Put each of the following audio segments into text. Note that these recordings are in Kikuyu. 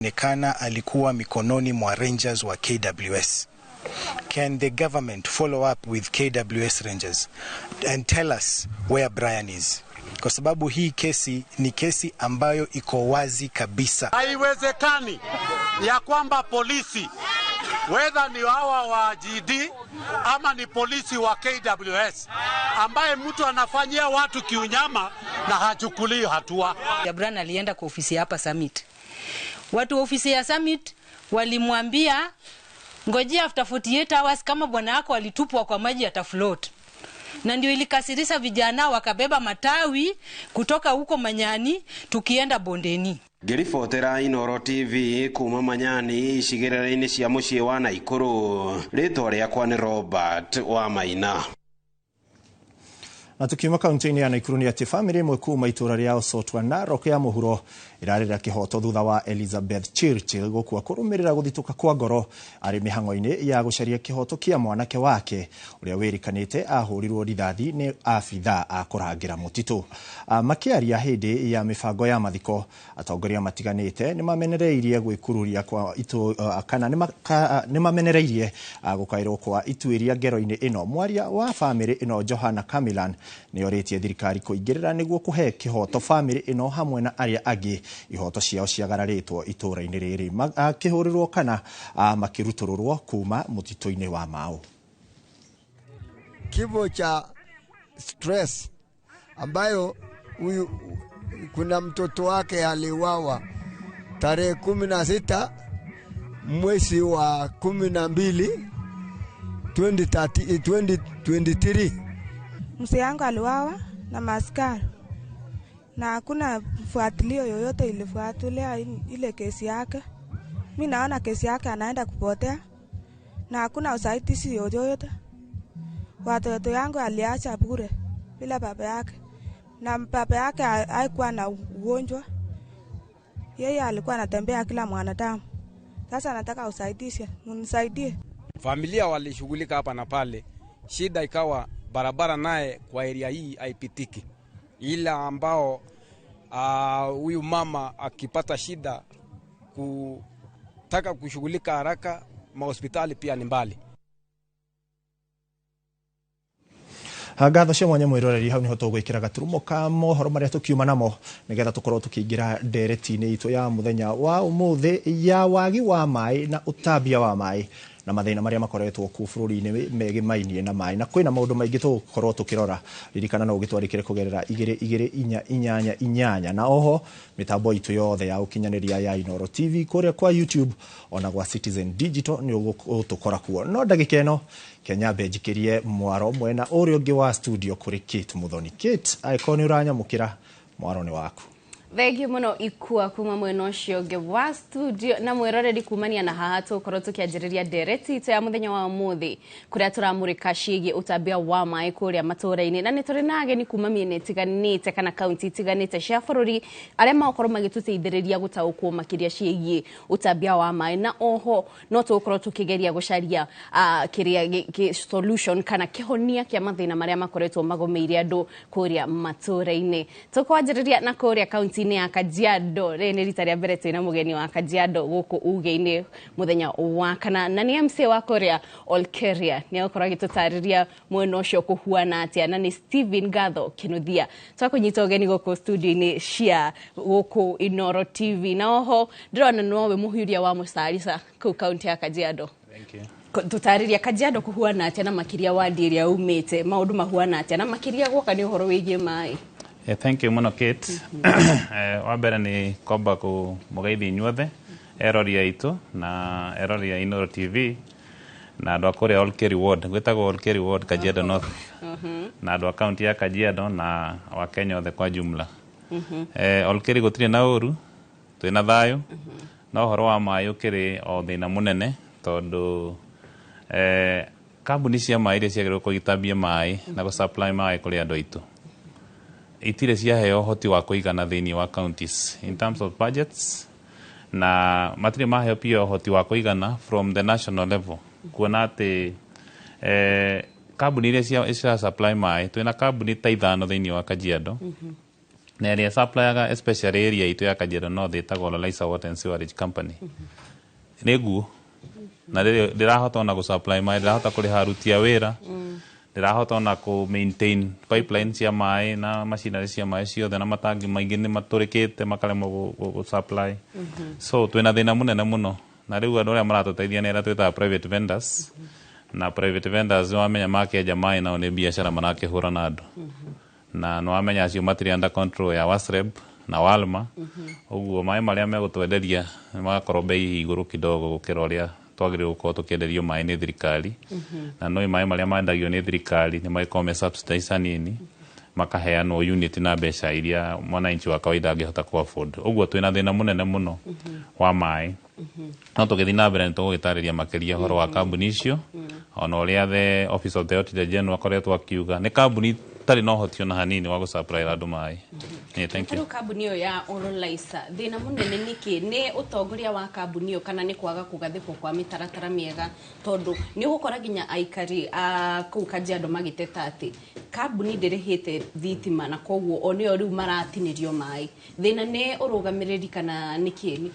Nekana alikuwa mikononi mwa Rangers wa KWS. Can the government follow up with KWS Rangers and tell us where Brian is? Kwa sababu hii kesi ni kesi ambayo iko wazi kabisa. Haiwezekani ya kwamba polisi, whether ni hawa wa GD ama ni polisi wa KWS, ambaye mtu anafanyia watu kiunyama na hachukulii hatua. Brian alienda kwa ofisi hapa Summit. Watu wa ofisi ya Summit walimwambia, "Ngojea after 48 hours, kama bwana yako alitupwa kwa maji atafloat." Na ndio ilikasirisha vijana, wakabeba matawi kutoka huko Manyani tukienda bondeni. Ngĩribotera Inoro TV kuma Manyani icigĩrĩra-inĩ cia mũciĩ wa Naikuru, rĩtwa rĩakwa nĩ Robert wa Maina. Na tukiuma kaunti-inĩ ya Naikuru nĩ atĩ bamĩrĩ ĩmwe kuma itũra rĩa Osotwa, Narok ya mũhuro, ĩrarĩra kĩhoto thutha wa Elizabeth Churchill gũkua kũrũmĩrĩra gũthitũka kwa ngoro arĩ mĩhang'o-inĩ ya gũcaria kĩhoto kĩa mwanake wake ũrĩa wĩrĩkanĩte ahũrirwo rithathi nĩ abithaa a kũrangĩra mũtitũ. Makĩaria hĩndĩ ya mĩbango ya mathiko, atongoria matiganĩte nĩ mamenereirie gwĩkururia kwa itu kana nĩ mamenereirie gũkaĩrwo kwa ituĩria ngero-inĩ ĩno. Mwaria wa bamĩrĩ ĩno, Johana Kamilan, nĩ orĩtie thirikari kũingĩrĩra nĩguo kũhe kĩhoto bamĩrĩ ĩno hamwe na arĩa angĩ ihoto ciao ciagararĩtwo itũũra-inĩ rĩrĩ makĩhũrĩrwo kana makĩrutũrũrwo kuma mũtitũ-inĩ wa Mau. Kifo cha stress ambayo huyu kuna mtoto wake aliuawa tarehe 16 mwezi wa 12 2023. Mzee yangu aliuawa na maaskari na hakuna mfuatilio yoyote ilifuatilia ile kesi yake. Mi naona kesi yake anaenda kupotea na hakuna usaidizi yoyote. Watoto yangu aliacha bure bila baba yake, na baba yake haikuwa na ugonjwa, yeye alikuwa anatembea kila mwanadamu. Sasa nataka usaidizi, mnisaidie. Familia walishughulika hapa na pale, shida ikawa barabara naye kwa area hii haipitiki, ila ambao huyu mama akipata shida kutaka kushughulika haraka, mahospitali pia ni mbali. Ngatho cia mwanya mwĩroreri, hau niho tũgwĩkĩra gaturumo ka mohoro marĩa tũkiuma namo nĩgetha tũkorwo tũkĩingĩra ndereti-inĩ itũ ya mũthenya wa ũmũthĩ ya wagi wa maĩ na ũtambia wa maĩ na mathĩna marĩa makoretwo kuo bũrũri-inĩ megĩmainie na maĩ, na kwĩna maũndũ maingĩ tũgũkorwo tũkĩrora. Ririkana no ũgĩtwarĩkĩre kũgerera 22488 na oho mĩtambo itũ yothe ya ũkinyanĩria ya Inoro TV kũrĩa kwa YouTube ona gwa Citizen Digital nĩ ũgũtũkora kuo. No ndagĩka ĩno Kenya njikĩrie mwaro mwena ũrĩa ũngĩ wa studio kũrĩ Kate Muthoni. Kate, angĩkorwo nĩ ũranyamũkĩra, mwaro nĩ waku. Thengiũ mũno Ikua kuma mwena ũcio ũngĩ wa studio na mwĩroreri. Kumania na haha tũkorwo tũkĩanjĩrĩria ndereti itũ ya mũthenya wa ũmũthĩ kũrĩa tũramũrĩka ciĩgiĩ ũtambia wa maĩ kũrĩa matũũra-inĩ, na nĩ tũrĩ na ageni kuma mĩena ĩtiganĩte kana kaunti itiganĩte cia bũrũri arĩa magũkorwo magĩtũteithĩrĩria gũtaũkwo makĩria ciĩgiĩ ũtambia wa maĩ, na oho no tũgũkorwo tũkĩgeria gũcaria kĩrĩa solution kana kĩhonia kĩa mathĩna marĩa makoretwo magũmĩire andũ kũrĩa matũũra-inĩ. Tũkwanjĩrĩria na kũrĩa kaunti-inĩ ya Kajiado. Rĩrĩ nĩ rita rĩa mbere twĩna mũgeni wa Kajiado gũkũ uge-inĩ mũthenya wa kana, na nĩ MC wa kũrĩa Olkeria, nĩ egũkorwo agĩtũtarĩria mwena ũcio kũhuana atĩa, na nĩ Stephen Gatho Kinuthia. Twakũnyita ũgeni gũkũ studio-inĩ cia gũkũ Inoro TV, na oho ndĩrona nowe mũhiũria wa mũcarica kũu kaunti ya Kajiado. Thank you. Tũtarĩria Kajiado kũhuana atĩa, na makĩria wadi ĩrĩa umĩte maũndũ mahuana atĩa, na makĩria gwoka nĩ ũhoro wĩgiĩ maĩ. Yeah, thank you mũno, Kate. Wa mbere nĩ kwamba kũmũgeithia inyuothe erori aitũ na erori a Inoro TV na andũ a kũrĩa Olkeri Ward, gwĩtagwo Olkeri Ward, Kajiado North, na andũ a kaunti ya Kajiado na Wakenya othe kwa jumla. Olkeri gũtirĩ na ũru, twĩna thayũ, no ũhoro wa maĩ ũkĩrĩ o thĩna mũnene tondũ kambuni cia maĩ iria ciagĩrĩirwo kũgĩtambia maĩ na gũ supply maĩ kũrĩ andũ aitũ itirĩ ciaheo ũhoti wa kũigana thĩinĩ wa counties in terms of budgets, na matirĩ maheo pia ũhoti wa kũigana from the national level, kuona atĩ kambuni iria cia supply maĩ, twĩna kambuni ta ithano thĩinĩ wa Kajiado. Na ĩrĩa supplyaga especially area itũ ya Kajiado North ĩtagwo Lolaiser Water and Sewerage Company nĩ nguo, na rĩrĩ ndĩrahota ona gũ supply maĩ, ndĩrahota kũrĩha aruti a wĩra, ndĩrahota ona kũ maintain pipeline cia maĩ na machinery cia maĩ ciothe, na matangi maingĩ nĩ matũrĩkĩte makaremwo gũ supply. So twĩna thĩna mũnene mũno, na rĩu andũ arĩa maratũteithia nĩ arĩa twĩtaga private vendors, na private vendors wamenya makĩenja maĩ nao nĩ biacara marakĩhũra na andũ, na nĩwamenya acio matirĩ under control ya WASREB na WALMA. Ũguo maĩ marĩa megũtwenderia nĩ magakorwo bei igũrũ kidogo gũkĩra ũrĩa twagĩrĩirwo gũkorwo tũkĩenderio maĩ nĩ thirikari. Na no maĩ marĩa mendagio nĩ thirikari nĩ magĩkorwo me subsidized hanini, makaheanwo unit na mbeca iria mwananchi wa kawaida angĩhota ku afford. Ũguo twĩna thĩna mũnene mũno wa maĩ, no tũgĩthiĩ na mbere nĩ tũgũgĩtarĩria makĩria ũhoro wa kambuni icio, ona ũrĩa the Office of the Auditor General akoretwo akiuga nĩ kambuni itarĩ na ũhoti ona hanini wa gũsupply andũ maĩ. Yeah, thank you. Rĩu kambuni ĩyo ya Ololaisa, thĩna mũnene nĩkĩ? Nĩ ũtongoria wa kambuni ĩyo kana nĩ kwaga kũgathĩkwo kwa mĩtaratara mĩega? Tondũ nĩ ũgũkora nginya aikari a kũu Kajiado magĩteta atĩ kambuni ndĩrĩhĩte thitima na koguo o nĩo rĩu maratinĩrio maĩ. Thĩna nĩ ũrũgamĩrĩri kana nĩ kĩ?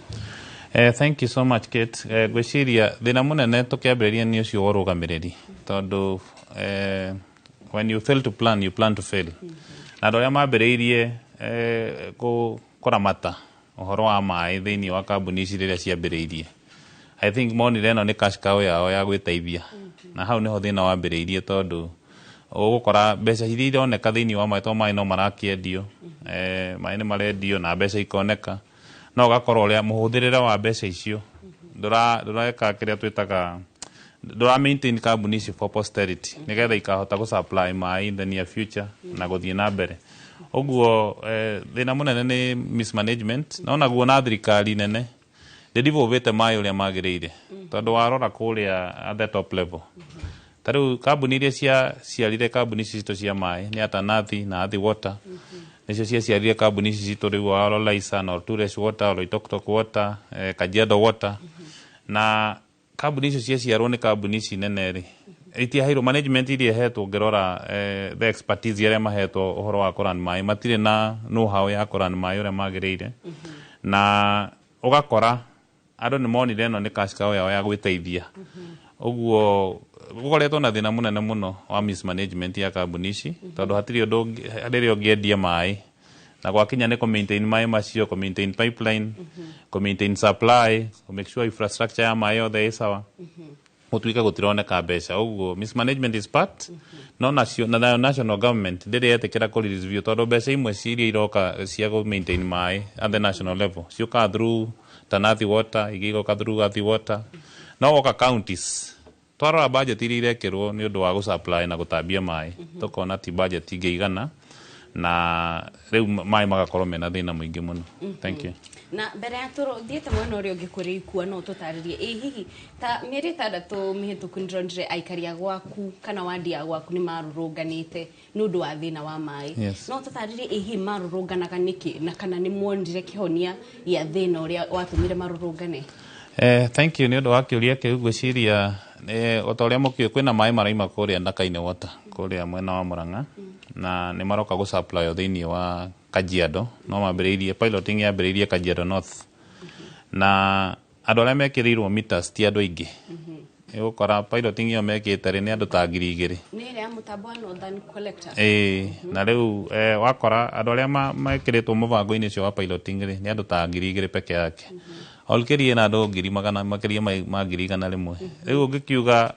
Thank you so much, Kate. Ngwĩciria thĩna mũnene tũkĩambĩrĩria nĩ ũcio wa ũrũgamĩrĩri, tondũ when you fail to plan, you plan to fail. Na andũ arĩa mambĩrĩirie kũramata ũhoro wa maĩ thĩinĩ wa kambuni ici rĩrĩa ciambĩrĩirie, I think monire ĩno nĩ cash cow yao ya gwĩteithia, na hau nĩho thĩna wambĩrĩirie, tondũ ũgũkora mbeca iria ironeka thĩinĩ wa maĩ, tondũ maĩ no marakĩendio, maĩ nĩ marendio na mbeca ikoneka, no ũgakora ũrĩa mũhũthĩrĩre wa mbeca icio ndũreka kĩrĩa twĩtaga ndũra maintain kambuni ici for posterity, nĩgetha ikahota gũ supply maĩ in the near future na gũthiĩ na mbere. Ũguo thĩna mũnene nĩ mismanagement, no naguo na thirikari nene ndĩdevolvĩte maĩ ũrĩa magĩrĩire, tondũ warora kũrĩa at the top level, ta rĩu kambuni iria ciaciarire kambuni ici citũ cia maĩ nĩ Atanathi na Athi Water, nĩcio ciaciarire kambuni ici citũ rĩu wa Lolaisa na Oltures Water, Oloitoktok Water, Kajiado Water. Na kambuni icio ciaciarwo nĩ kambuni ici nene rĩ, itiaheirwo management iria ihetwo. Ũngĩrora the expertise arĩa mahetwo ũhoro wa kũrun maĩ, matirĩ na know how ya kũrun maĩ ũrĩa magĩrĩire, na ũgakora andũ nĩ monire ĩno nĩ cash cow yao ya gwĩteithia. Ũguo gũkoretwo na thĩna mũnene mũno wa mismanagement ya kambuni ici, tondũ hatirĩ ũndũ rĩrĩa ũngĩendia maĩ na gwakinya nĩ kũ-maintain maĩ macio, kũ-maintain pipeline, kũ-maintain supply, kũ-make sure infrastructure ya maĩ yothe ĩ sawa, gũtuĩke gũtironeka mbeca. Ũguo mismanagement is part, no nacio na nayo national government ndĩrĩ yetĩkĩra kũ release biũ, tondũ mbeca imwe iria iroka cia kũ maintain maĩ at the national level ciũkaga through Tanathi Water, ingĩ igoka through Athi Water, no woka counties twarora budget iria irekĩrwo nĩ ũndũ wa gũ-supply na gũtambia maĩ, tũkona ti budget ingĩigana, na rĩu maĩ magakorwo mena thĩna mũingĩ mũno. Thank you. Na mbere ya tũthiĩte mwena ũrĩa ũngĩ kũrĩ ikua, no tũtarĩrie ĩ hihi ta mĩeri 6 mĩhĩtũku nĩndĩronire aikari a gwaku kana wandi ya gwaku nĩ marũrũnganĩte nĩ ũndũ wa thĩna wa maĩ? Yes. No tũtarĩrie ĩ hihi marũrũnganaga nĩkĩ, na kana nĩ muonire kĩhonia gĩa thĩna ũrĩa watũmire marũrũngane? Thank you nĩ ũndũ wa kĩũria kĩu. Ngwĩciria o ta ũrĩa mũkĩũĩ, kwĩna maĩ maraima kũrĩa Ndakaine Water kũrĩa mwena wa Murang'a, na nĩ maroka gũ supply thĩinĩ wa Kajiado, no mambĩrĩirie piloting yambĩrĩirie Kajiado North, na andũ arĩa mekĩrĩirwo meters ti andũ aingĩ. Ĩgũkora piloting ĩyo mekĩte rĩ nĩ andũ ta 2000. Nĩ ĩrĩa ya mũtambo wa Northern Collector? Ĩĩ, na rĩu wakora andũ arĩa mekĩrĩtwo mũbango-inĩ ũcio wa piloting rĩ nĩ andũ ta 2000 peke yake. Olkerie na andũ ngiri magana makĩria ma 100,000. Rĩu ũngĩkiuga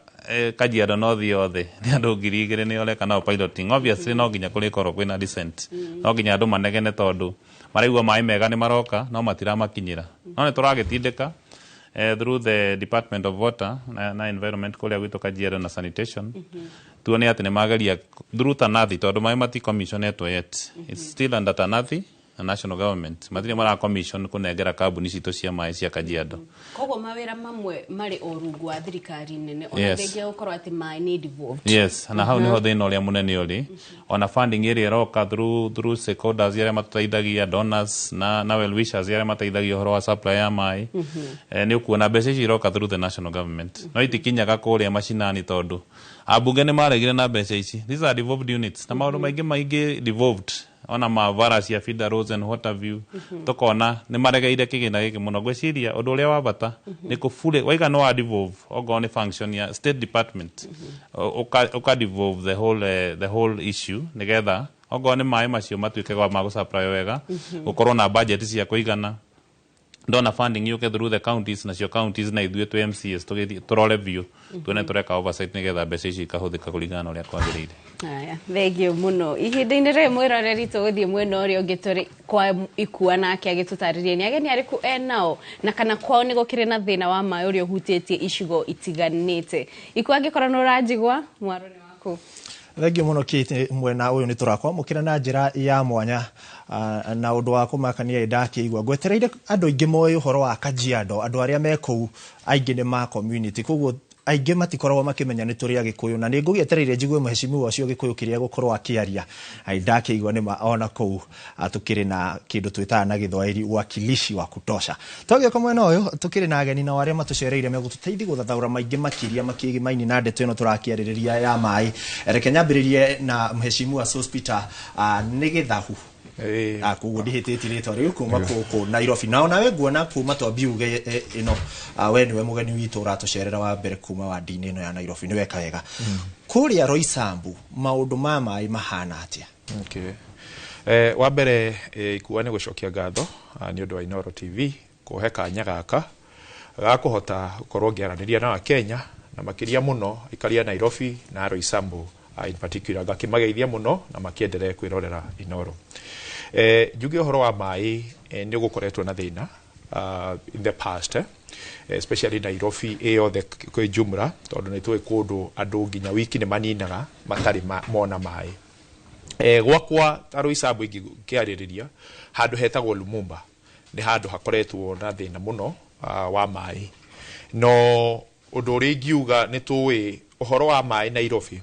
Kajiado North yothe nĩ andũ 2000 nĩ ũreka nao piloting, obviously no nginya kũrĩkorwo kwĩna dissent, no nginya andũ manegene, tondũ maraigua maĩ mega nĩ maroka no matiramakinyĩra. No nĩ tũragĩtindĩka through the Department of Water na Environment kũrĩa gwitũ Kajiado na Sanitation, tuone atĩ nĩ mageria through Tanathi, tondũ maĩ mati commissionetwo yet, it's still under Tanathi na national government matirĩ mara commission kũnengera kambuni citũ cia maĩ cia Kajiado. Koguo mawĩra mamwe marĩ o rungu wa thirikari nene ona thengia gũkorwo atĩ maĩ nĩ devolved? Yes, na hau niho thĩna ũrĩa mũnene ũrĩ. Ona funding ĩrĩa ĩroka through stakeholders arĩa matũteithagia, donors na well wishers arĩa mateithagia ũhoro wa supply ya maĩ, nĩ ũkuona mbeca ici iroka through the national government no itikinyaga kũrĩa macinani, tondũ ambunge nĩ maregire na mbeca ici. These are devolved units na maũndũ maingĩ maingĩ devolved. Ona mavara cia feeder roads and what have you, tukona nĩ maregeire kĩgĩna gĩkĩ mũno. Ngwĩciria ũndũ ũrĩa wa bata nĩ kũbure waiga no wa devolve, okorwo nĩ function ya state department, ũka devolve the whole issue, nĩgetha okorwo nĩ maĩ macio matuĩke wa ma gũsupply wega, gũkorwo na budget cia kũigana, ndona funding yũke through the counties, nacio counties na ithuĩ twĩ MCAs tũgĩthiĩ tũrore biũ, tuone tũreka oversight nĩgetha mbeca ici ikahũthĩka kũringana na ũrĩa kwagĩrĩire. Aya, thengio mũno. Ihinda-inĩ rĩrĩ, mwĩroreri, tũgũthiĩ mwena ũrĩa ũngĩ tũrĩ kwa Ikua, nake agĩtũtarĩria nĩ ageni arĩkũ enao na kana kwao nĩ gũkĩrĩ na thĩna wa maĩ ũrĩa ũhutĩtie icigo itiganĩte. Ikua, angĩkorwo nĩ ũranjigua, mwaro nĩ waku. Thengio mũno, Kate. Mwena ũyũ nĩ tũrakwamũkĩra na njĩra ya mwanya, na ũndũ wa kũmakania ndakĩigua ngwetereire andũ aingĩ moĩ ũhoro wa Kajiado. Andũ arĩa me kũu aingĩ nĩ ma community, koguo aingĩ matikoragwo makĩmenya nĩ tũrĩ Agĩkũyũ, na nĩ ngũgĩetereire njigue mheshimiwa ũcio Gĩkũyũ kĩrĩa gũkorwo akĩaria. Ndakĩigua nĩ ma ona kũu tũkĩrĩ na kĩndũ twĩtaga na Gĩthwaĩri wakilishi wa kutosha. Twagĩũka mwena ũyũ, tũkĩrĩ na ageni nao arĩa matũcereire megũtũteithia gũthathaũra maingĩ makĩria makĩgimaini na ndeto ĩno tũrakĩarĩrĩria ya maĩ. Reke nyambĩrĩrie na mheshimiwa Sospeter nĩ Gĩthahu. Koguo ndihĩtĩtie rĩtwa rĩu, kuma kũkũ Nairobi, na onawe nguona kuma twambiuge ĩno, we nĩwe mũgeni witũ ũratũcerera wa mbere kuma wandi-inĩ ĩno ya Nairobi. Nĩ weka wega. Kũrĩa Roysambu maũndũ ma maĩ mahana atĩa? Okay. Wa mbere, Ikua, nĩ gũcokia ngatho nĩ ũndũ wa Inooro TV kũhe kanya gaka ga kũhota gũkorwo ngĩaranĩria na Wakenya, na makĩria mũno aikari a Nairobi na Roysambu in particular. Ngakĩmageithia mũno na makĩenderee kwĩrorera Inooro. Njuge ũhoro wa maĩ, nĩ gũkoretwo na thĩna in the past, especially Nairobi ĩ yothe kwĩ jumla, tondũ nĩ tũĩ kũndũ andũ nginya wiki nĩ maninaga matarĩ mona maĩ. Gwakwa ta Roysambu ingĩkĩarĩrĩria handũ hetagwo Lumumba, nĩ handũ hakoretwo na thĩna mũno wa maĩ. No ũndũ ũrĩa ingiuga, nĩ tũĩ ũhoro wa maĩ Nairobi,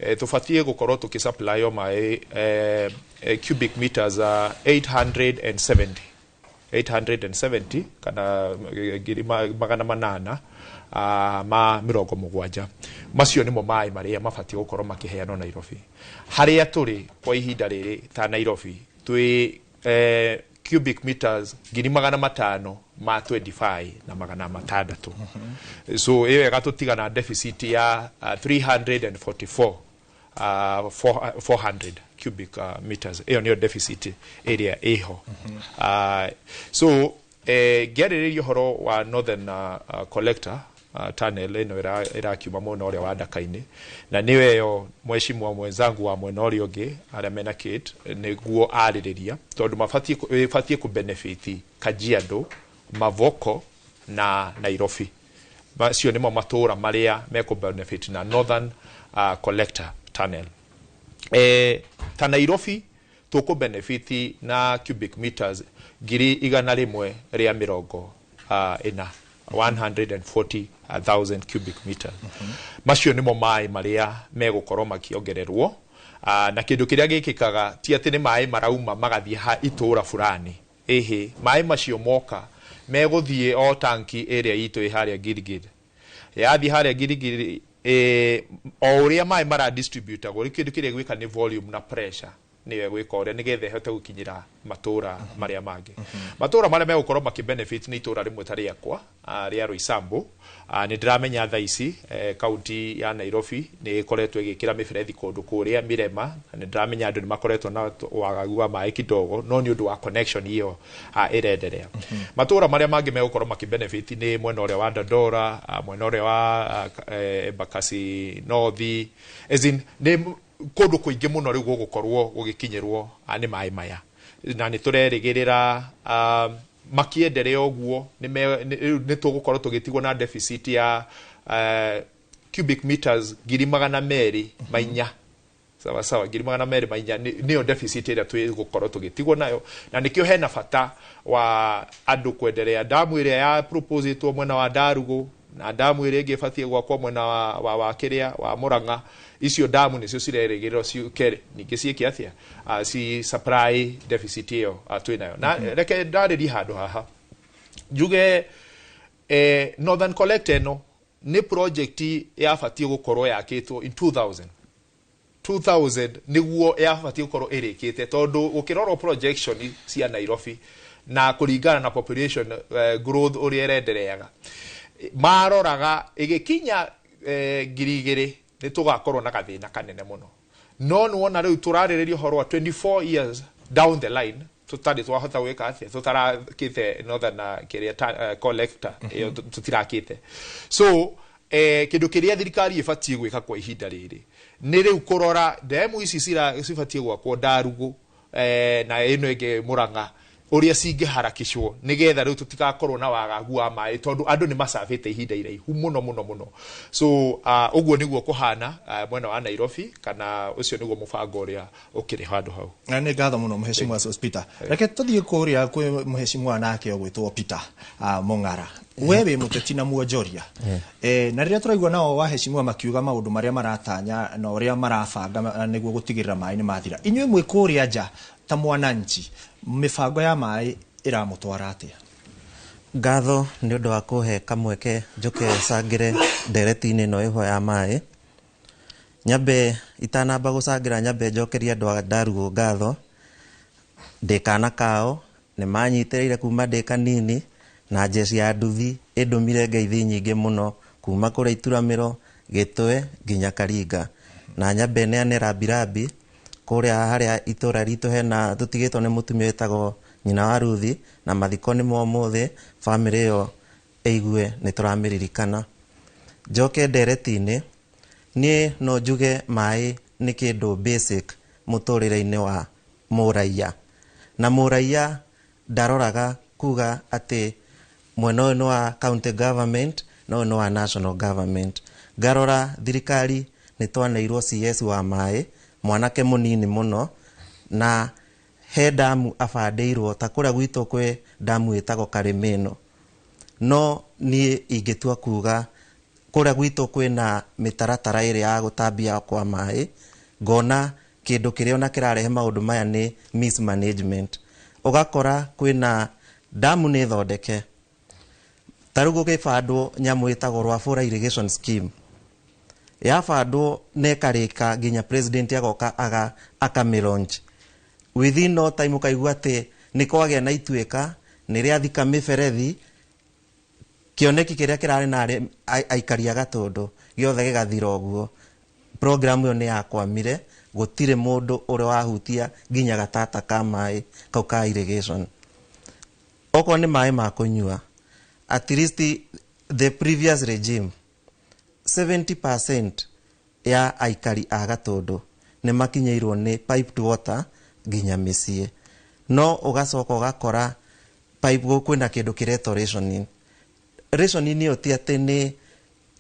tũbatiĩ gũkorwo tũkĩsupply o maĩ cubic meters 870 870 kana 877, macio nĩmo maĩ marĩa mabatiĩ gũkorwo makĩheanwo Nairobi. Harĩa tũrĩ kwa ihinda rĩrĩ ta Nairobi twĩ cubic meters 525,600, so ĩyo ĩgatũtiga na deficit ya 344 400 cubic meters. Ĩyo nĩyo deficit ĩrĩa ĩho. So ngĩarĩrĩria ũhoro wa northern collector tunnel ĩno ĩrakiuma mwena ũrĩa wa Ndaka-inĩ, na nĩyo ĩyo mheshimiwa mwenzangu wa mwena ũrĩa ũngĩ arĩa mena Kate nĩguo arĩrĩria, tondũ mabatiĩ kũ benefit Kajiado, Mavoko na Nairobi. Macio nĩmo matũra marĩa mekũ benefit na northern collector tunnel. Ta Nairobi tũkũ benefit na cubic meters 140,000, 140,000 cubic meters. Macio nĩmo maĩ marĩa megũkorwo makĩongererwo. Na kĩndũ kĩrĩa gĩkĩkaga ti atĩ nĩ maĩ marauma magathiĩ ha itũra fulani. Ĩhĩ, maĩ macio moka megũthiĩ o tanki ĩrĩa itũ ĩ harĩa Gilgil. Yathiĩ harĩa Gilgil, o ũrĩa maĩ mara distributagwo rĩu, kĩndũ kĩrĩa gwĩka nĩ volume na pressure nĩyo ĩgwĩka ũrĩa nĩgetha ĩhote gũkinyĩra matũra marĩa mangĩ. Matũra marĩa megũkorwo makĩbenefit nĩ itũra rĩmwe ta rĩakwa rĩa Roysambu. Nĩ ndĩramenya thaa ici kaunti ya Nairobi nĩ ĩkoretwo ĩgĩkĩra mĩberethi kũndũ kũrĩa Mirema, na nĩ ndĩramenya andũ nĩ makoretwo na wagagu wa maĩ kidogo, no nĩ ũndũ wa connection ĩyo ĩrenderea. Matũra marĩa mangĩ megũkorwo makĩbenefit nĩ mwena ũrĩa wa Dandora, mwena ũrĩa wa Embakasi North, as in nĩ kũndũ kũingĩ mũno rĩu gũgũkorwo gũgĩkinyĩrwo nĩ maĩ maya, na nĩ tũrerĩgĩrĩra makĩenderea ũguo rĩu nĩ tũgũkorwo tũgĩtigwo na deficit ya cubic meters 400,000. Sawa sawa, 400,000 nĩyo deficit ĩrĩa twĩgũkorwo tũgĩtigwo nayo, na nĩkĩo hena bata wa andũ kwenderea damu ĩrĩa ya proposĩtwo mwena wa Ndarugu na damu ĩrĩa ĩngĩ ĩbatiĩ gwakwo mwena wa kĩrĩa wa Murang'a. Icio damu nĩcio cirerĩgĩrĩrwo ciũke ningĩ ciĩke atĩa, ci supply deficit ĩyo twĩ nayo. Na reke ndarĩrie handũ haha njuge, Northern Collector ĩno nĩ project yabatiĩ gũkorwo yakĩtwo in 2000. 2000 niguo yabatiĩ gũkorwo ĩrĩkĩte, tondũ gũkĩrorwo projection cia Nairobi na kũringana na population growth ũrĩa ĩrendereaga, maroraga ĩgĩkinya 2000 nĩ tũgakorwo na gathĩna kanene mũno. No nĩwona rĩu tũrarĩrĩria ũhoro wa 24 years down the line tũtarĩ twahota gwĩka atĩa, tũtarakĩte northern kĩrĩa collector ĩyo tũtirakĩte. So kĩndũ kĩrĩa thirikari ĩbatiĩ gwĩka kwa ihinda rĩrĩ nĩ rĩu kũrora ndemu ici cibatiĩ gwakwo Ndarugu na ĩno ĩngĩ Murang'a, ũrĩa cingĩharakicwo nĩgetha rĩu tũtigakorwo na wagagu wa maĩ, tondũ andũ nĩ macabĩte ihinda iraihu mũno mũno mũno. So ũguo nĩguo kũhana mwena wa Nairobi, kana ũcio nĩguo mũbango ũrĩa ũkĩrĩ handũ hau. Na nĩ ngatho mũno Mheshimiwa Sospeter. Reke tũthiĩ kũrĩa kwĩ mheshimiwa nake ũgwĩtwo Peter Mong'ara. We wĩ mũteti na mwonjoria, na rĩrĩa tũraigua nao waheshimiwa makiuga maũndũ marĩa maratanya na ũrĩa marabanga nĩguo gũtigĩrĩra maĩ nĩ mathira, inyuĩ mwĩ kũrĩa nja ta mwananchi, mĩbango ya maĩ ĩramũtwara atĩa? Ngatho nĩ ũndũ wa kũhe kamweke njũke cangĩre ndereti-inĩ ĩno ĩho ya maĩ. Nyambe itanamba gũcangĩra, nyambe njokerie andũ a Ndarugu ngatho. Ndĩ kana kao, nĩ manyitĩrĩire kuma ndĩ kanini, na njeci ya nduthi ĩndũmire ngeithi nyingĩ mũno kuma kũrĩa Ituramĩro, Gĩtwe nginya Karinga. Na nyambe neane rambirambi kũrĩa harĩa itũra ritũ hena tũtigĩtwo nĩ mũtumia wĩtagwo nyina wa Ruthi, na mathiko nĩ ma ũmũthĩ, bamĩrĩ ĩyo ĩigue nĩ tũramĩririkana. Njoke ndereti-inĩ, niĩ no njuge maĩ nĩ kĩndũ basic mũtũrĩre-inĩ wa mũraiya, na mũraiya ndaroraga kuga atĩ mwena ũyũ nĩ wa county government na ũyũ nĩ wa national government. Ngarora thirikari nĩ twaneirwo CS wa maĩ, mwanake mũnini mũno, na he damu abandĩirwo ta kũrĩa gwitũ kwĩ damu ĩtagwo Karĩmĩno. No niĩ ingĩtua kuga kũrĩa gwitũ kwĩna mĩtaratara ĩrĩa ya gũtambia kwa maĩ, ngona kĩndũ kĩrĩa ona kĩrarehe maũndũ maya nĩ mismanagement. Ũgakora kwĩna damu nĩ thondeke, ta rĩu gũgĩbandwo nyamũ ĩtagwo Rwabũra irrigation scheme, yabandwo na ĩkarĩka nginya president agoka akamĩlaunch. Within no time ũkaigua atĩ nĩ kwagĩa na ituĩka, nĩ rĩathika mĩberethi, kĩoneki kĩrĩa kĩrarĩ na aikari a Gatũndũ gĩothe gĩgathira ũguo. Program ĩyo nĩ yakwamire, gũtirĩ mũndũ ũrĩa wahutia nginya gatata ka maĩ kau ka irrigation. Okorwo nĩ maĩ ma kũnyua, at least the previous regime 70% ya aikari a Gatũndũ nĩ makinyĩirwo nĩ piped water nginya mĩciĩ. No ũgacoka ũgakora pipe kwĩna kĩndũ kĩretwo rationing. Rationing ĩyo ti atĩ nĩ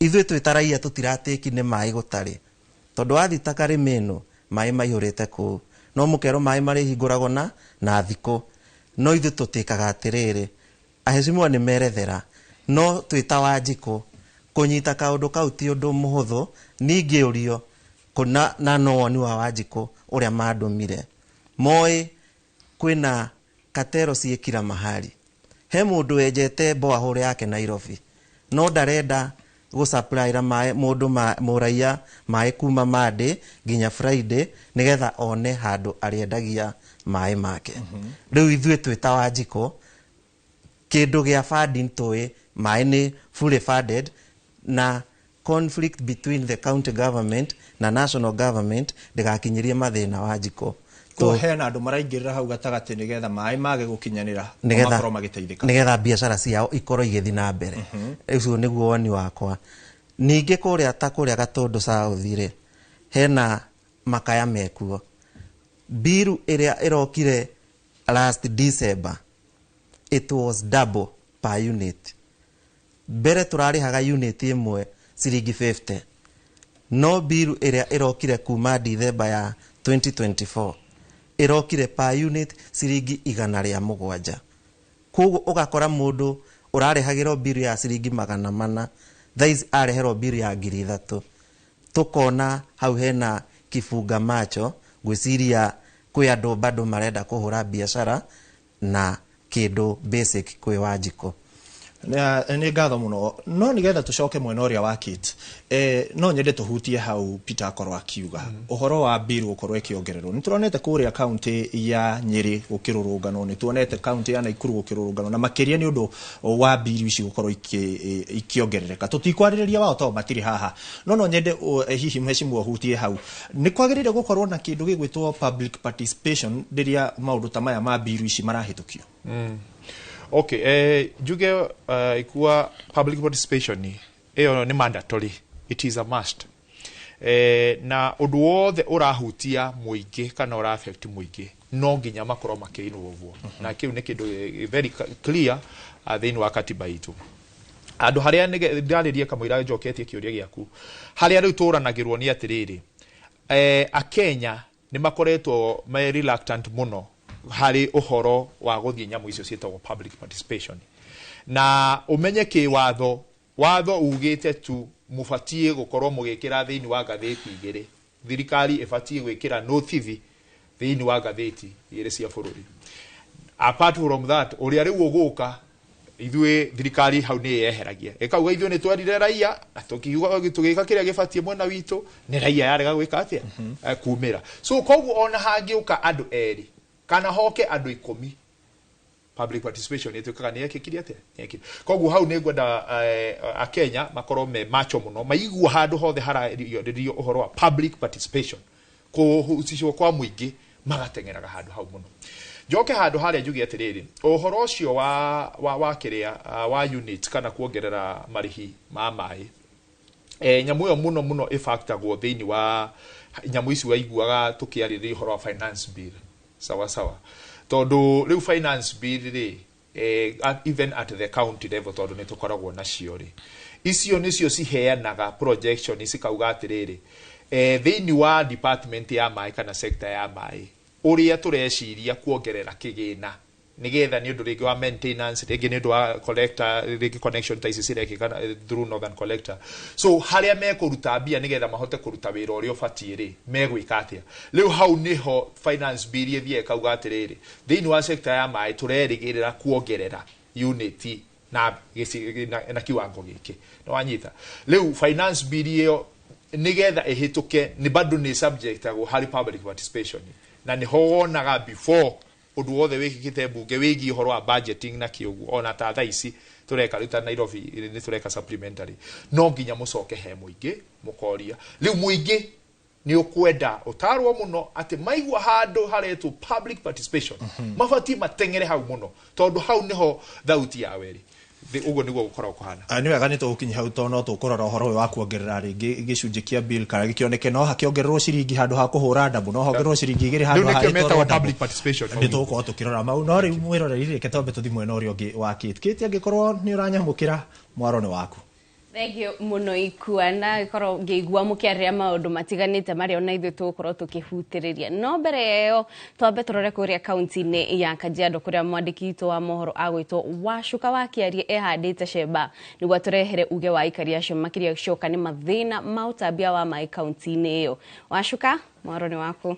ithuĩ twĩ ta raia tũtiratĩki nĩ maĩ gũtarĩ, tondũ wathiĩ ta Karĩmĩno maĩ maihũrĩte kũu, no mũkerwo maĩ marĩhingũragwo na thikũ. No ithuĩ tũtĩkaga atĩrĩrĩ, aheshimiwa nĩ merethera, no twĩ ta Wanjikũ kũnyita kaũndũ kau ti ũndũ mũhũthũ. Ningĩũrio kũna na no woni wa Wanjikũ ũrĩa mandũmire, moĩ kwĩna katero ciĩ kila mahali. He mũndũ wenjete borehole yake Nairobi, no ndarenda gũsupplyra maĩ mũndũ mũraiya maĩ kuma Monday nginya Friday nĩgetha one handũ arĩendagia maĩ make. Rĩu ithuĩ twĩ ta Wanjikũ, kĩndũ gĩa funding tũĩ maĩ nĩ fully funded, na conflict between the county government na national government ndĩgakinyĩrie mathĩna Wanjikũ. Ko hena andũ maraingĩrĩra hau gatagatĩ nĩgetha maĩ mage gũkinyanĩra, makorwo magĩteithĩka, nĩgetha biacara ciao ikorwo igĩthiĩ na mbere. Ũcio nĩguo woni wakwa. Ningĩ kũrĩa ta kũrĩa Gatũndũ South rĩ, hena makaya mekuo. Biru ĩrĩa ĩrokire last December, it was double per unit. Mbere tũrarĩhaga unit ĩmwe ciringi 50, no biru ĩrĩa ĩrokire kuma December ya 2024 ĩrokire per unit ciringi 107. Koguo ũgakora mũndũ ũrarĩhagĩrwo biru ya ciringi 400, thaa ici areherwo biru ya 3,000. Tũkona hau hena kibunga macho, ngwĩciria kwĩ andũ bado marenda kũhũra biacara na kĩndũ basic kwĩ Wanjikũ. Nĩ ngatho mũno, no nĩgetha tũcoke mwena ũrĩa wa Kate, no nyende tũhutie hau Peter akorwo akiuga ũhoro wa bill gũkorwo ĩkĩongererwo. Nĩ tũronete kũrĩa kaunti ya Nyĩrĩ gũkĩrũrũnganwo, nĩ tuonete kaunti ya Naikuru gũkĩrũrũnganwo, na makĩria nĩ ũndũ wa bill ici gũkorwo ikĩongerereka. Tũtikwarĩrĩria wao tondũ matirĩ haha, no nyende hihi mheshimiwa ũhutie hau. Nĩ kwagĩrĩire gũkorwo na kĩndũ gĩgwĩtwo public participation rĩrĩa maũndũ ta maya ma bill ici marahĩtũkio? Okay, njuge ikuwa public participation ĩyo nĩ mandatory, it is a must. Na ũndũ wothe ũrahutia mũingĩ kana ũra affect mũingĩ no nginya makorwo makĩinwo ũguo, na kĩu nĩ kĩndũ very clear thĩinĩ wa katiba itũ. Handũ harĩa ndarĩrie kamũira njoketie kĩũria gĩaku, harĩa rĩu tũranagĩrwo nĩ atĩrĩrĩ, akenya nĩ makoretwo me reluctant mũno harĩ ũhoro wa gũthiĩ nyamũ icio ciĩtagwo public participation. Na ũmenye kĩwatho, watho ugĩte tu mũbatiĩ gũkorwo mũgĩkĩra thĩinĩ wa ngathĩti igĩrĩ, thirikari ĩbatiĩ gwĩkĩra notithi thĩinĩ wa ngathĩti igĩrĩ cia bũrũri. Apart from that, ũrĩa rĩu ũgũka, ithuĩ thirikari hau nĩ yeheragia, ĩkauga ithuĩ nĩ twerire raia na tũgĩka kĩrĩa gĩbatiĩ mwena witũ, nĩ raia yarega gwĩka atĩa? Kumĩra. So koguo ona hangĩũka andũ erĩ kana hoke andũ 10, public participation ĩtuĩkaga nĩ yekĩkire atĩa? Nĩ yekĩkire. Koguo hau nĩ ngwenda akenya makorwo me macho mũno, maigua handũ hothe hararĩrio ũhoro wa public participation, kũhusishwo kwa mũingĩ, magateng'eraga handũ hau mũno. Njoke handũ harĩa njuge atĩrĩrĩ, ũhoro ũcio wa kĩrĩa wa unit kana kuongerera marĩhi ma maĩ, nyamũ ĩyo mũno mũno ĩbactagwo thĩinĩ wa nyamũ ici waiguaga tũkĩarĩrĩria ũhoro wa finance bill. Sawa sawa, tondũ rĩu finance bill rĩ, even at the county level, tondũ nĩ tũkoragwo nacio rĩ, icio nĩcio ciheanaga projection, cikauga atĩrĩrĩ, thĩinĩ wa department ya maĩ kana sector ya maĩ, ũrĩa tũreciria kuongerera kĩgĩna nĩgetha nĩ ũndũ rĩngĩ wa maintenance, rĩngĩ nĩ ũndũ wa collector, rĩngĩ connection ta ici cirekĩka through northern collector, so harĩa mekũruta mbia nĩgetha mahote kũruta wĩra ũrĩa ũbatiĩ rĩ, megwĩka atĩa. Rĩu hau nĩho finance bill ĩthiĩ ĩkauga atĩrĩrĩ, thĩinĩ wa sector ya maĩ tũrerĩgĩrĩra kuongerera unit na kiwango gĩkĩ. Nĩ wanyita? Rĩu finance bill ĩyo nĩgetha ĩhĩtũke nĩ bado nĩ subjectagwo harĩ public participation, na nĩho wonaga before ũndũ wothe wĩkĩkĩte mbunge wĩgiĩ ũhoro wa budgeting na kĩũguo, ona ta thaa ici tũreka rĩu ta Nairobi nĩ tũreka supplementary, no nginya mũcoke he mũingĩ mũkoria. Rĩu mũingĩ nĩ ũkwenda ũtarwo mũno atĩ maigua handũ haretwo public participation, mabatiĩ mateng'ere hau mũno, tondũ hau nĩho thauti yao ĩrĩ. Ũguo nĩguo gũkoragwo kũhana. Nĩ wega nĩ tũgũkinya hau, tondũ no tũkũrora ũhoro ũyũ wa kuongerera rĩngĩ gĩcunjĩ kĩa bill kana gĩkĩoneke no hakĩongererwo ciringi handũ ha kũhũra ndambu, no hongererwo ciringi 2 handũ ha nĩkĩo metagwo ĩtwarwo ndambu. Public participation. Nĩ tũgũkorwo tũkĩrora mau, no rĩu mwĩroreri, reke twambe tũthiĩ mwena ũrĩa ũngĩ wa Kate. Kate, angĩkorwo nĩ ũranyamũkĩra, mwaro nĩ waku. Thank you mũno Ikua, na gĩkorwo ngĩigua mũkĩarĩria maũndũ matiganĩte marĩa ona ithuĩ tũgũkorwo tũkĩhutĩrĩria. No mbere ĩyo twambe tũrore kũrĩa kaunti-inĩ ya Kajiado, kũrĩa mwandĩki witũ wa mohoro agwĩtwo Wacuka wa Kĩarie ehandĩte cemba nĩguo atũrehere uge wa aikari acio, makĩria gĩcoka nĩ mathĩna ma ũtambia wa maĩ kaunti-inĩ ĩyo. Wacuka, mwaro nĩ waku.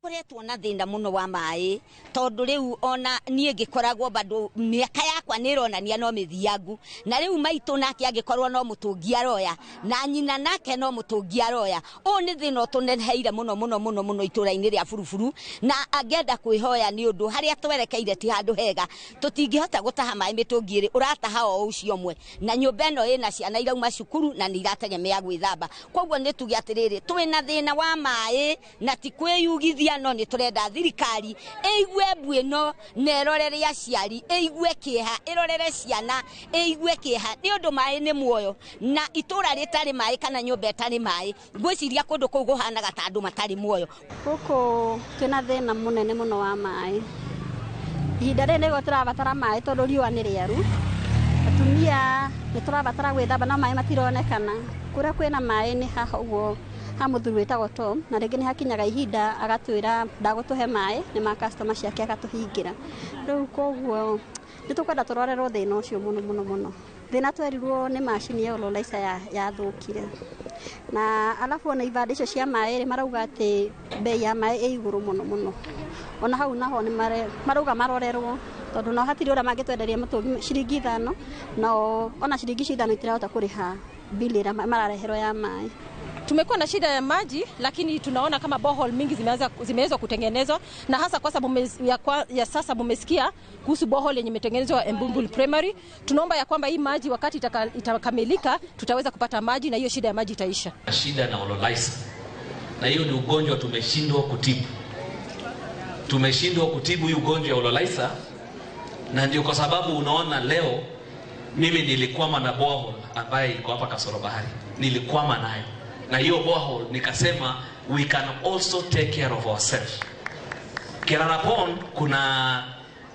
Koretwo na thĩna mũno wa maĩ, tondũ rĩu ona niĩ ngĩkoragwo bado mĩaka yakwa nĩ ĩronania no mĩthiangu, na rĩu maitũ nake angĩkorwo no mũtũngi aroya, na nyina nake no mũtũngi aroya. Ũũ nĩ thĩna ũtũneneheire mũno mũno mũno mũno itũra-inĩ rĩa Buruburu, na angĩenda kwĩhoya nĩ ũndũ harĩa twerekeire ti handũ hega, tũtingĩhota gũtaha maĩ mĩtũngi ĩrĩ, ũrataha o ũcio ũmwe, na nyũmba ĩno ĩna ciana irauma cukuru na nĩ irategemea gwĩthamba. Koguo nĩ tuge atĩrĩrĩ, twĩna thĩna wa maĩ na ti kwĩyugithia, no nĩ tũrenda thirikari ĩigue mbu ĩno na ĩrorere aciari, ĩigue kĩeha, ĩrorere ciana, ĩigue kĩeha, nĩ ũndũ maĩ nĩ muoyo, na itũra rĩtarĩ maĩ kana nyũmba ĩtarĩ maĩ, ngwĩciria kũndũ kũu kũhanaga ta andũ matarĩ muoyo. Gũkũ twĩna thĩna mũnene mũno wa maĩ. Ihinda rĩrĩ nĩguo tũrabatara maĩ, tondũ riũa nĩ rĩaru. Atumia nĩ tũrabatara gwĩthamba no maĩ matironekana. Kũrĩa kwĩna maĩ nĩ haha ũguo ha mũthuri wĩtagwo Tom, na rĩngĩ nĩ hakinyaga ihinda agatwĩra ndagũtũhe maĩ, nĩ ma customer ciake agatũhingĩra. Rĩu koguo nĩ tũkwenda tũrorerwo thĩna ũcio mũno mũno mũno. Thĩna twerirwo nĩ macini ya Ololaica yathũkire. Na alafu ona ibanda icio cia maĩ rĩ, marauga atĩ bei ya maĩ ĩ igũrũ mũno mũno. Ona hau naho nĩ marauga marorerwo. Tondu no hatiri uria mangitwenderia mutungi ciringi 5 no ona ciringi 5 itirahota kuriha bili ira marareherwo ya maĩ. Tumekuwa na shida ya maji, lakini tunaona kama borehole mingi zimeweza kutengenezwa, na hasa kwa sababu ya sasa mumesikia kuhusu borehole yenye imetengenezwa Embumbulu Primary. Tunaomba ya kwamba hii maji wakati itakamilika tutaweza kupata maji na hiyo shida ya maji itaisha. Shida na Ololaisa, na hiyo ni ugonjwa tumeshindwa kutibu. Tumeshindwa kutibu hii ugonjwa ya Ololaisa, na ndio kwa sababu unaona leo mimi nilikwama na borehole ambaye iko hapa Kasoro Bahari. Nilikwama nayo. Na hiyo borehole nikasema we can also take care of ourselves. Kerarapon kuna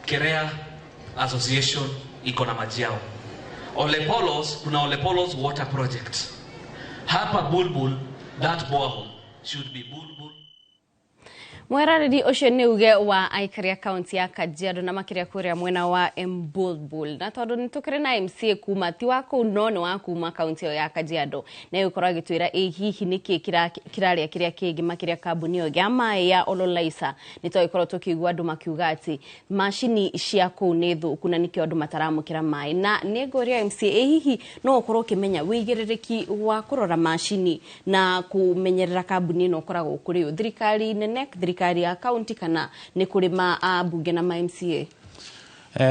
Kerea Association iko na maji yao. Olepolos kuna Olepolos Water Project. Hapa Bulbul, that borehole should be Bulbul. Mwerariri ucio ni uge wa aikaria kaunti ya Kajiado na makiria kuria mwena wa Embulbul, na tondu ni tukire na MCA kuma ti wa kuu no ni wa kuma kaunti ya Kajiado, na yukorwo agitwira ĩ hihi niki kiraria kiria kingi makiria kambuni ĩyo ya maĩ ya Ololaisa. Ni twagikorwo tukiigua andu makiuga ati macini cia kuu ni thuku na nikio andu mataramukira maĩ, na ni ngũria MCA ĩ hihi no ukorwo ukimenya wĩigĩrĩrĩki wa kũrora macini na kumenyerera kambuni ĩno ũkoragwo kũrĩ thirikari nene, thirikari ya county, kana ni kuri ma bunge na ma MCA?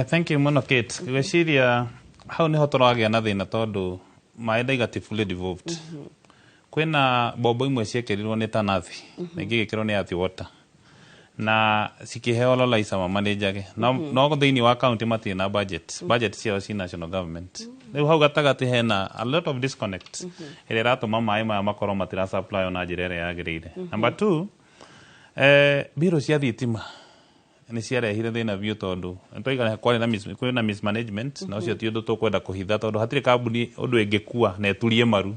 Thank you muno Kate. Gweciria hau niho tũragĩa na thĩna tondu maĩ ndaiga ti fully devolved. Kwĩna bombo imwe ciekĩrirwo nĩ Tanathi na ingĩ igĩkĩrwo nĩ Athi Water na cikĩheo Ololaisa mamanĩnjage, no thĩinĩ wa county matirĩ na budget. Budget ciao ci national government. Rĩu hau gatagatĩ hena a lot of disconnect ĩrĩa ĩratũma maĩ maya makorwo matira supply na njĩra ĩrĩa yagĩrĩire. Number 2, biro cia thitima nĩ ciarehire thĩna biũ tondu nĩtwaiga kwarĩ na mismanagement, na ũcio ti ũndũ tũkwenda kũhitha tondu hatirĩ kambuni ũndũ ĩngĩkua na ĩturie maru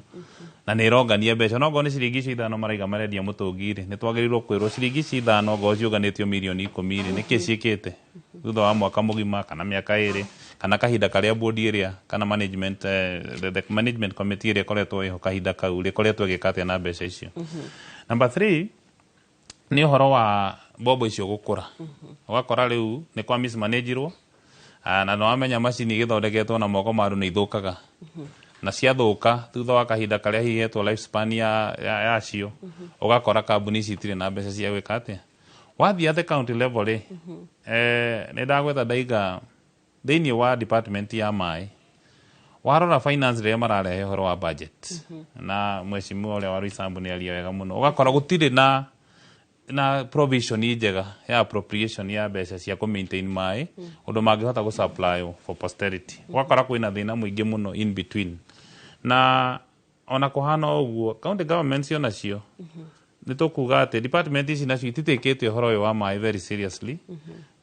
na nĩ ĩrongania mbeca. No ngorwo nĩ ciringi icio 5 maraiga marendia mũtũngi rĩ, nĩ twagĩrĩirwo kwĩrwo ciringi ici 5 ngorwo ciũnganĩtio mirioni 10 rĩ, nĩkĩ ciĩkĩte thutha wa mwaka mũgima kana mĩaka 2 kana kahinda karĩa board ĩrĩa kana management, the management committee ĩrĩa ĩkoretwo ĩho kahinda kau rĩ, ĩkoretwo ĩgĩka atĩa na mbeca icio. Number 3 nĩ ũhoro wa bombo icio gũkũra. Ũgakora rĩu nĩ kwa mismanagirwo, na nĩwamenya macini igĩthondeketwo na moko ma andũ nĩ ithũkaga, na ciathũka thutha wa kahinda karĩa hihi hetwo life span yacio, ũgakora kambuni ici itirĩ na mbeca cia gwĩka atĩa. Wathiĩ at the county level rĩ, nĩ ndagwetha ndaiga thĩinĩ wa department ya maĩ, warora finance rĩrĩa mararehe ũhoro wa budget, na mheshimiwa ũrĩa wa Roysambu nĩ aria wega mũno, ũgakora gũtirĩ na provision njega ya appropriation ya mbeca cia kũ maintain maĩ ũndũ mangĩhota gũ supply for posterity. Ũgakora kwĩna thĩna mũingĩ mũno in between. Na ona kũhana ũguo county governments onacio nĩ tũkuga atĩ department ici nacio ititikĩte ũhoro ũyũ wa maĩ very seriously,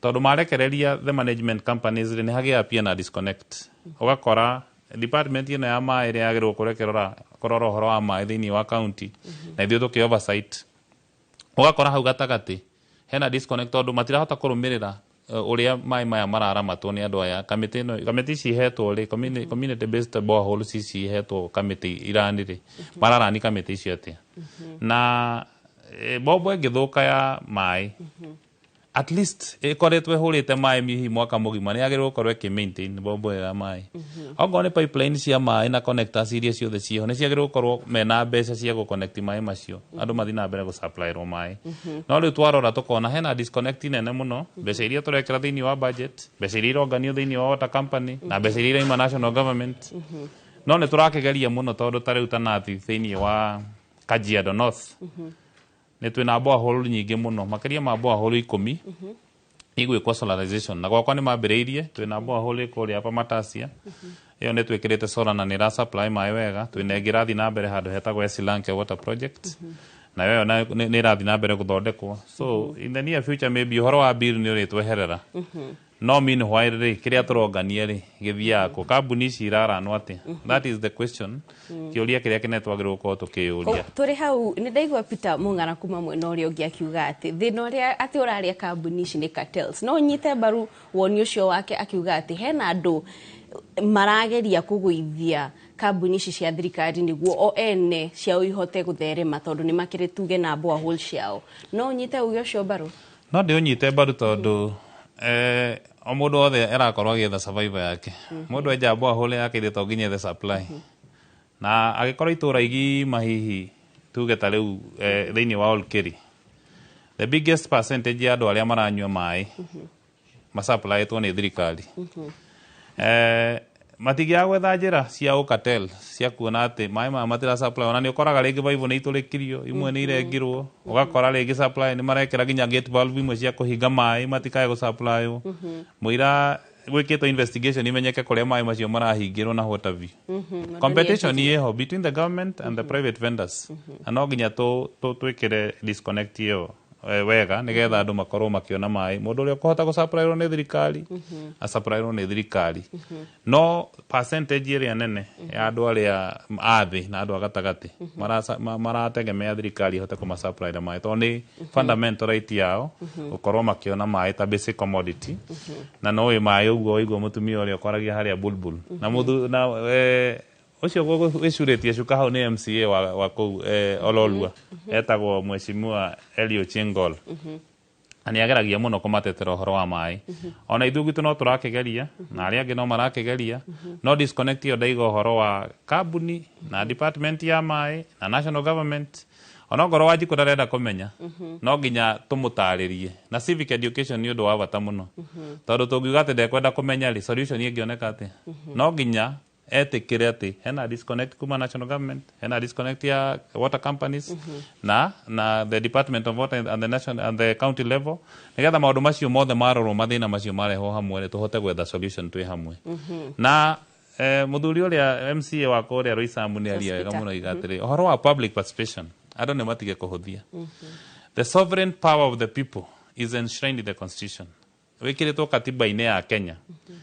tondũ marekereria the management companies rĩ, nĩ hagĩaga pia na disconnect. Ũgakora department ĩno ya maĩ ĩrĩa yagĩrĩirwo kũrora ũhoro wa maĩ thĩinĩ wa county, na ithuĩ tũkĩ oversight, ũgakora hau gatagatĩ hena disconnect tondu matirahota kũrũmĩrĩra ũrĩa maĩ maya mararamatwo nĩ andũ aya. Kamĩtĩ ĩno, kamĩtĩ ici ihetwo rĩ, community based boreholes ici ihetwo kamĩtĩ irani rĩ, mararani kamĩtĩ icio atĩa? Na bombo ĩngĩthũka ya maĩ, at least ĩkoretwo ĩhũrĩte maĩ hihi mwaka mũgima, nĩ yagĩrĩirwo gũkorwo ĩkĩ maintain bombo ĩyo ya maĩ. Okorwo nĩ pipeline cia maĩ na connectors iria ciothe ciĩho, nĩ ciagĩrĩirwo gũkorwo mena mbeca cia gũ connect maĩ macio, andũ mathiĩ na mbere gũ supplyĩrwo maĩ. No rĩu twarora tũkona hena disconnect nene mũno, mbeca iria tũrekĩra thĩinĩ wa budget, mbeca iria ironganio thĩinĩ wa water company, na mbeca iria iraima national government. No nĩ tũrakĩgeria mũno tondũ ta rĩu Tanathi thĩinĩ wa Kajiado North, nĩ twĩna borehole nyingĩ mũno, makĩria ma borehole 10 igwĩkwo solarization, na gwakwa nĩ mambĩrĩirie. Twĩna borehole kũrĩa hapa Matasia, ĩyo nĩ twĩkĩrĩte solar na nĩ ĩra supply maĩ wega. Twĩna ĩngĩ ĩrathiĩ na mbere handũ hetagwo Esilanke Water Project, na ĩyo nĩ ĩrathiĩ na mbere gũthondekwo. So in the near future maybe ũhoro wa bill nĩ ũrĩtweherera. No meanwhile rĩ, kĩrĩa tũrongania rĩ gĩthiaga kũ? Kambuni ici iraranwo atĩa? That is the question, kĩũria kĩrĩa kĩnene twagĩrĩirwo gũkorwo tũkĩyũria. Tũrĩ hau nĩ ndaigua Peter Mung'ara kuma mwena ũrĩa ũngĩ akiuga atĩ thĩna ũrĩa atĩ ũrarĩa kambuni ici nĩ cartels. No nyite mbaru woni ũcio wake akiuga atĩ hena andũ marageria kũgũithia kambuni ici cia thirikari nĩguo o ene ciao ihote gũtherema tondũ nĩ makĩrĩ tuge na borehole ciao. No nyite uge ũcio mbaru? No ndĩũnyite mbaru tondũ O mũndũ wothe arakorwo agĩetha survivor yake. Mũndũ enja borehole yake ithe to nginya ethe supply. Na agĩkorwo itũra igima, hihi tuge ta rĩu thĩinĩ wa Olkeri, the biggest percentage ya andũ arĩa maranyua maĩ masupplyĩtwo nĩ thirikari, matingĩaga gwetha njĩra cia ũcartel cia kuona atĩ maĩ maya matira supply. Ona nĩ ũkoraga rĩngĩ baibũ nĩ itũrĩkirio, imwe nĩ irengirwo, ũgakora rĩngĩ supply nĩ marekĩra nginya gate valve imwe cia kũhinga maĩ matikae gũsupplywo mũira gwĩkĩtwo investigation imenyeke kũrĩa maĩ macio marahingĩrwo na what have you. Competition ĩho between the government and the private vendors, na no nginya twĩkĩre disconnect ĩyo wega nĩgetha andũ makorwo makĩona maĩ. Mũndũ ũrĩa ũkũhota gũsupplywo nĩ thirikari asupplywo nĩ thirikari, no percentage ĩrĩa nene ya andũ arĩa a thĩ na andũ a gatagatĩ marategemea thirikari ĩhote kũmasupply na maĩ, tondũ nĩ fundamental right yao gũkorwo makĩona maĩ ta basic commodity. Na no wĩ maĩ ũguo waigua mũtumia ũrĩa ũkwaragia harĩa Bulbul na mũthu na ũcio wĩcurĩtie cuka hau nĩ MCA wa kũu Ololua, etagwo Mheshimiwa Elio Chingol, na nĩ ageragia mũno kũmatetera ũhoro wa maĩ. Ona ithuĩ gwitũ no tũrakĩgeria na arĩa angĩ no marakĩgeria, no disconnect ĩyo ndaiga ũhoro wa kambuni na department ya maĩ na national government, onokorwo Wanjikũ ndarenda kũmenya, no nginya tũmũtarĩrie. Na civic education nĩ ũndũ wa bata mũno, tondũ tũngiuga atĩ ndekwenda kũmenya rĩ, solution ĩngĩoneka atĩa? No nginya etĩkĩre atĩ hena disconnect kuma national government, hena disconnect ya water companies na the department of water and the national and the county level, nigetha maũndũ macio mothe marorwo, mathĩna macio marehwo hamwe rĩ, tũhote gwetha solution twĩ hamwe. Na mũthuri ũrĩa MCA wa kũrĩa Roysambu nĩ aria wega mũno, iga atĩrĩ, ũhoro wa public participation andũ nĩ matige kũhũthia. The sovereign power of the people is enshrined in the constitution, wĩkĩrĩtwo katiba-inĩ ya Kenya.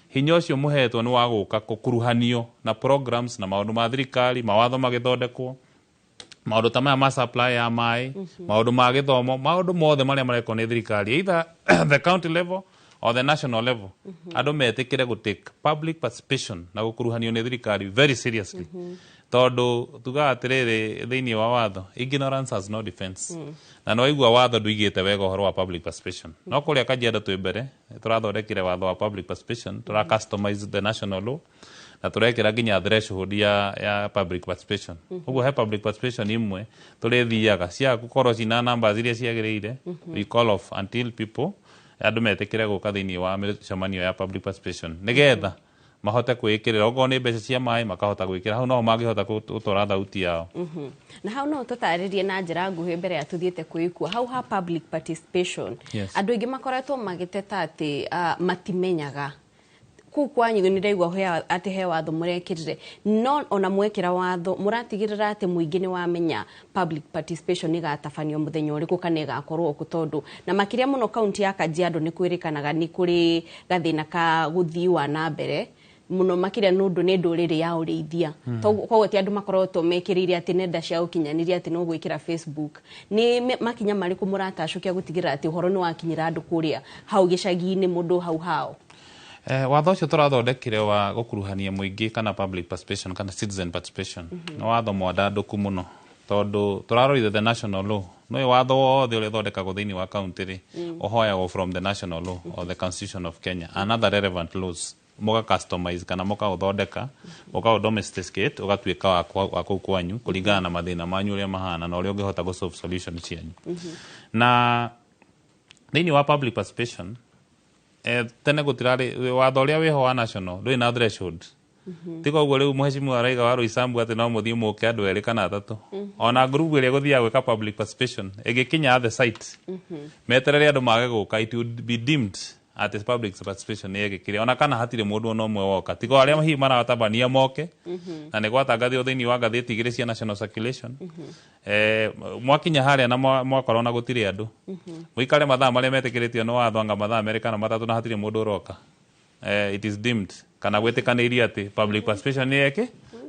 Hinya ũcio mũhetwo nĩ wa gũka kũkuruhanio na programs na maũndũ ma thirikari, mawatho magĩthondekwo, maũndũ ta maya ma supply ya maĩ, maũndũ ma gĩthomo, maũndũ mothe marĩa marekwo nĩ thirikari, either the county level or the national level. Andũ metĩkĩre gũ take public participation na gũkuruhanio nĩ thirikari very seriously, tondũ tugaga atĩrĩrĩ, thĩinĩ wa watho, ignorance has no defense. Na nĩ waigua watho ndũigĩte wega ũhoro wa public participation. No kũrĩa Kajiado twĩ mbere, tũrathondekire watho wa public participation, tũra customize the national law na tũrekĩra nginya threshold ya public participation. Ũguo he public participation imwe tũrĩthiaga cia gũkorwo cina numbers iria ciagĩrĩire, we call off until people, andũ metĩkĩre gũka thĩinĩ wa mĩcemanio ya public participation, nĩgetha mahote kwĩĩkĩrĩra okorwo nĩ mbeca cia maĩ, makahota gwĩkĩra hau noho mangĩhota gũtwara thauti yao. Na hau no tũtarĩrie na njĩra nguhĩ mbere ya tũthiĩte kwĩkua hau ha public participation. Andũ aingĩ makoretwo magĩteta atĩ matimenyaga kũu kwanyu. Nĩ ndaigua atĩ he watho mũrekĩrire, no ona mwekĩra watho, mũratigĩrĩra atĩ mũingĩ nĩ wamenya public participation ĩgatabanio mũthenya ũrĩkũ kana ĩgakorwo kũ? Tondũ na makĩria mũno kaunti ya Kajiado nĩ kwĩrĩkanaga nĩ kũrĩ gathĩna ka gũthii wa na mbere mũno, makĩria nĩ ũndũ nĩ ndũrĩrĩ ya ũrĩithia. Koguo ti andũ makoretwo mekĩrĩire atĩ nenda cia ũkinyanĩria atĩ no gwĩkĩra Facebook. Nĩ makinya marĩkũ mũratacũkia gũtigĩrĩra atĩ ũhoro nĩ wakinyĩra andũ kũrĩa hau gĩcagi-inĩ, mũndũ hau hao? Watho ũcio tũrathondekire wa gũkuruhania mũingĩ kana public participation kana citizen participation nĩ watho mwandandũku mũno, tondũ tũrarorire the national law. No watho wothe ũrĩa ũthondekagwo thĩinĩ wa county rĩ, ũhoyagwo from the national law or the constitution of Kenya and other relevant laws, mũga customize kana mũkaũthondeka, mũkaũ domesticate, ũgatuĩka wa kũu kwanyu kũringana na mathĩna manyu ũrĩa mahana na ũrĩa ũngĩhota gũ solve solution cianyu. Na thĩinĩ wa public participation, tene gũtirarĩ watho ũrĩa wĩho wa national ndũrĩ na threshold. Tiga ũguo rĩu mũhecimiwa araiga wa Roysambu atĩ no mũthiĩ mũke andũ erĩ kana atatũ. Ona group ĩrĩa ĩgũthiaga gwĩka public participation ĩgĩkinya at the site, meterere andũ mage gũka, it would be deemed atĩ public participation nĩ yekĩkire, ona kana hatirĩ mũndũ ona ũmwe woka, tiga o arĩa hihi maratabania moke. Na nĩ gwatangathirwo thĩinĩ wa ngathĩti igĩrĩ cia national circulation. Mwakinya harĩa na mwakorwo na gũtirĩ andũ, mũikare mathaa marĩa metĩkĩrĩtio nĩ watho, anga mathaa 2 kana 3, na hatirĩ mũndũ ũroka, it is deemed kana gwĩtĩkanĩirio atĩ public participation nĩ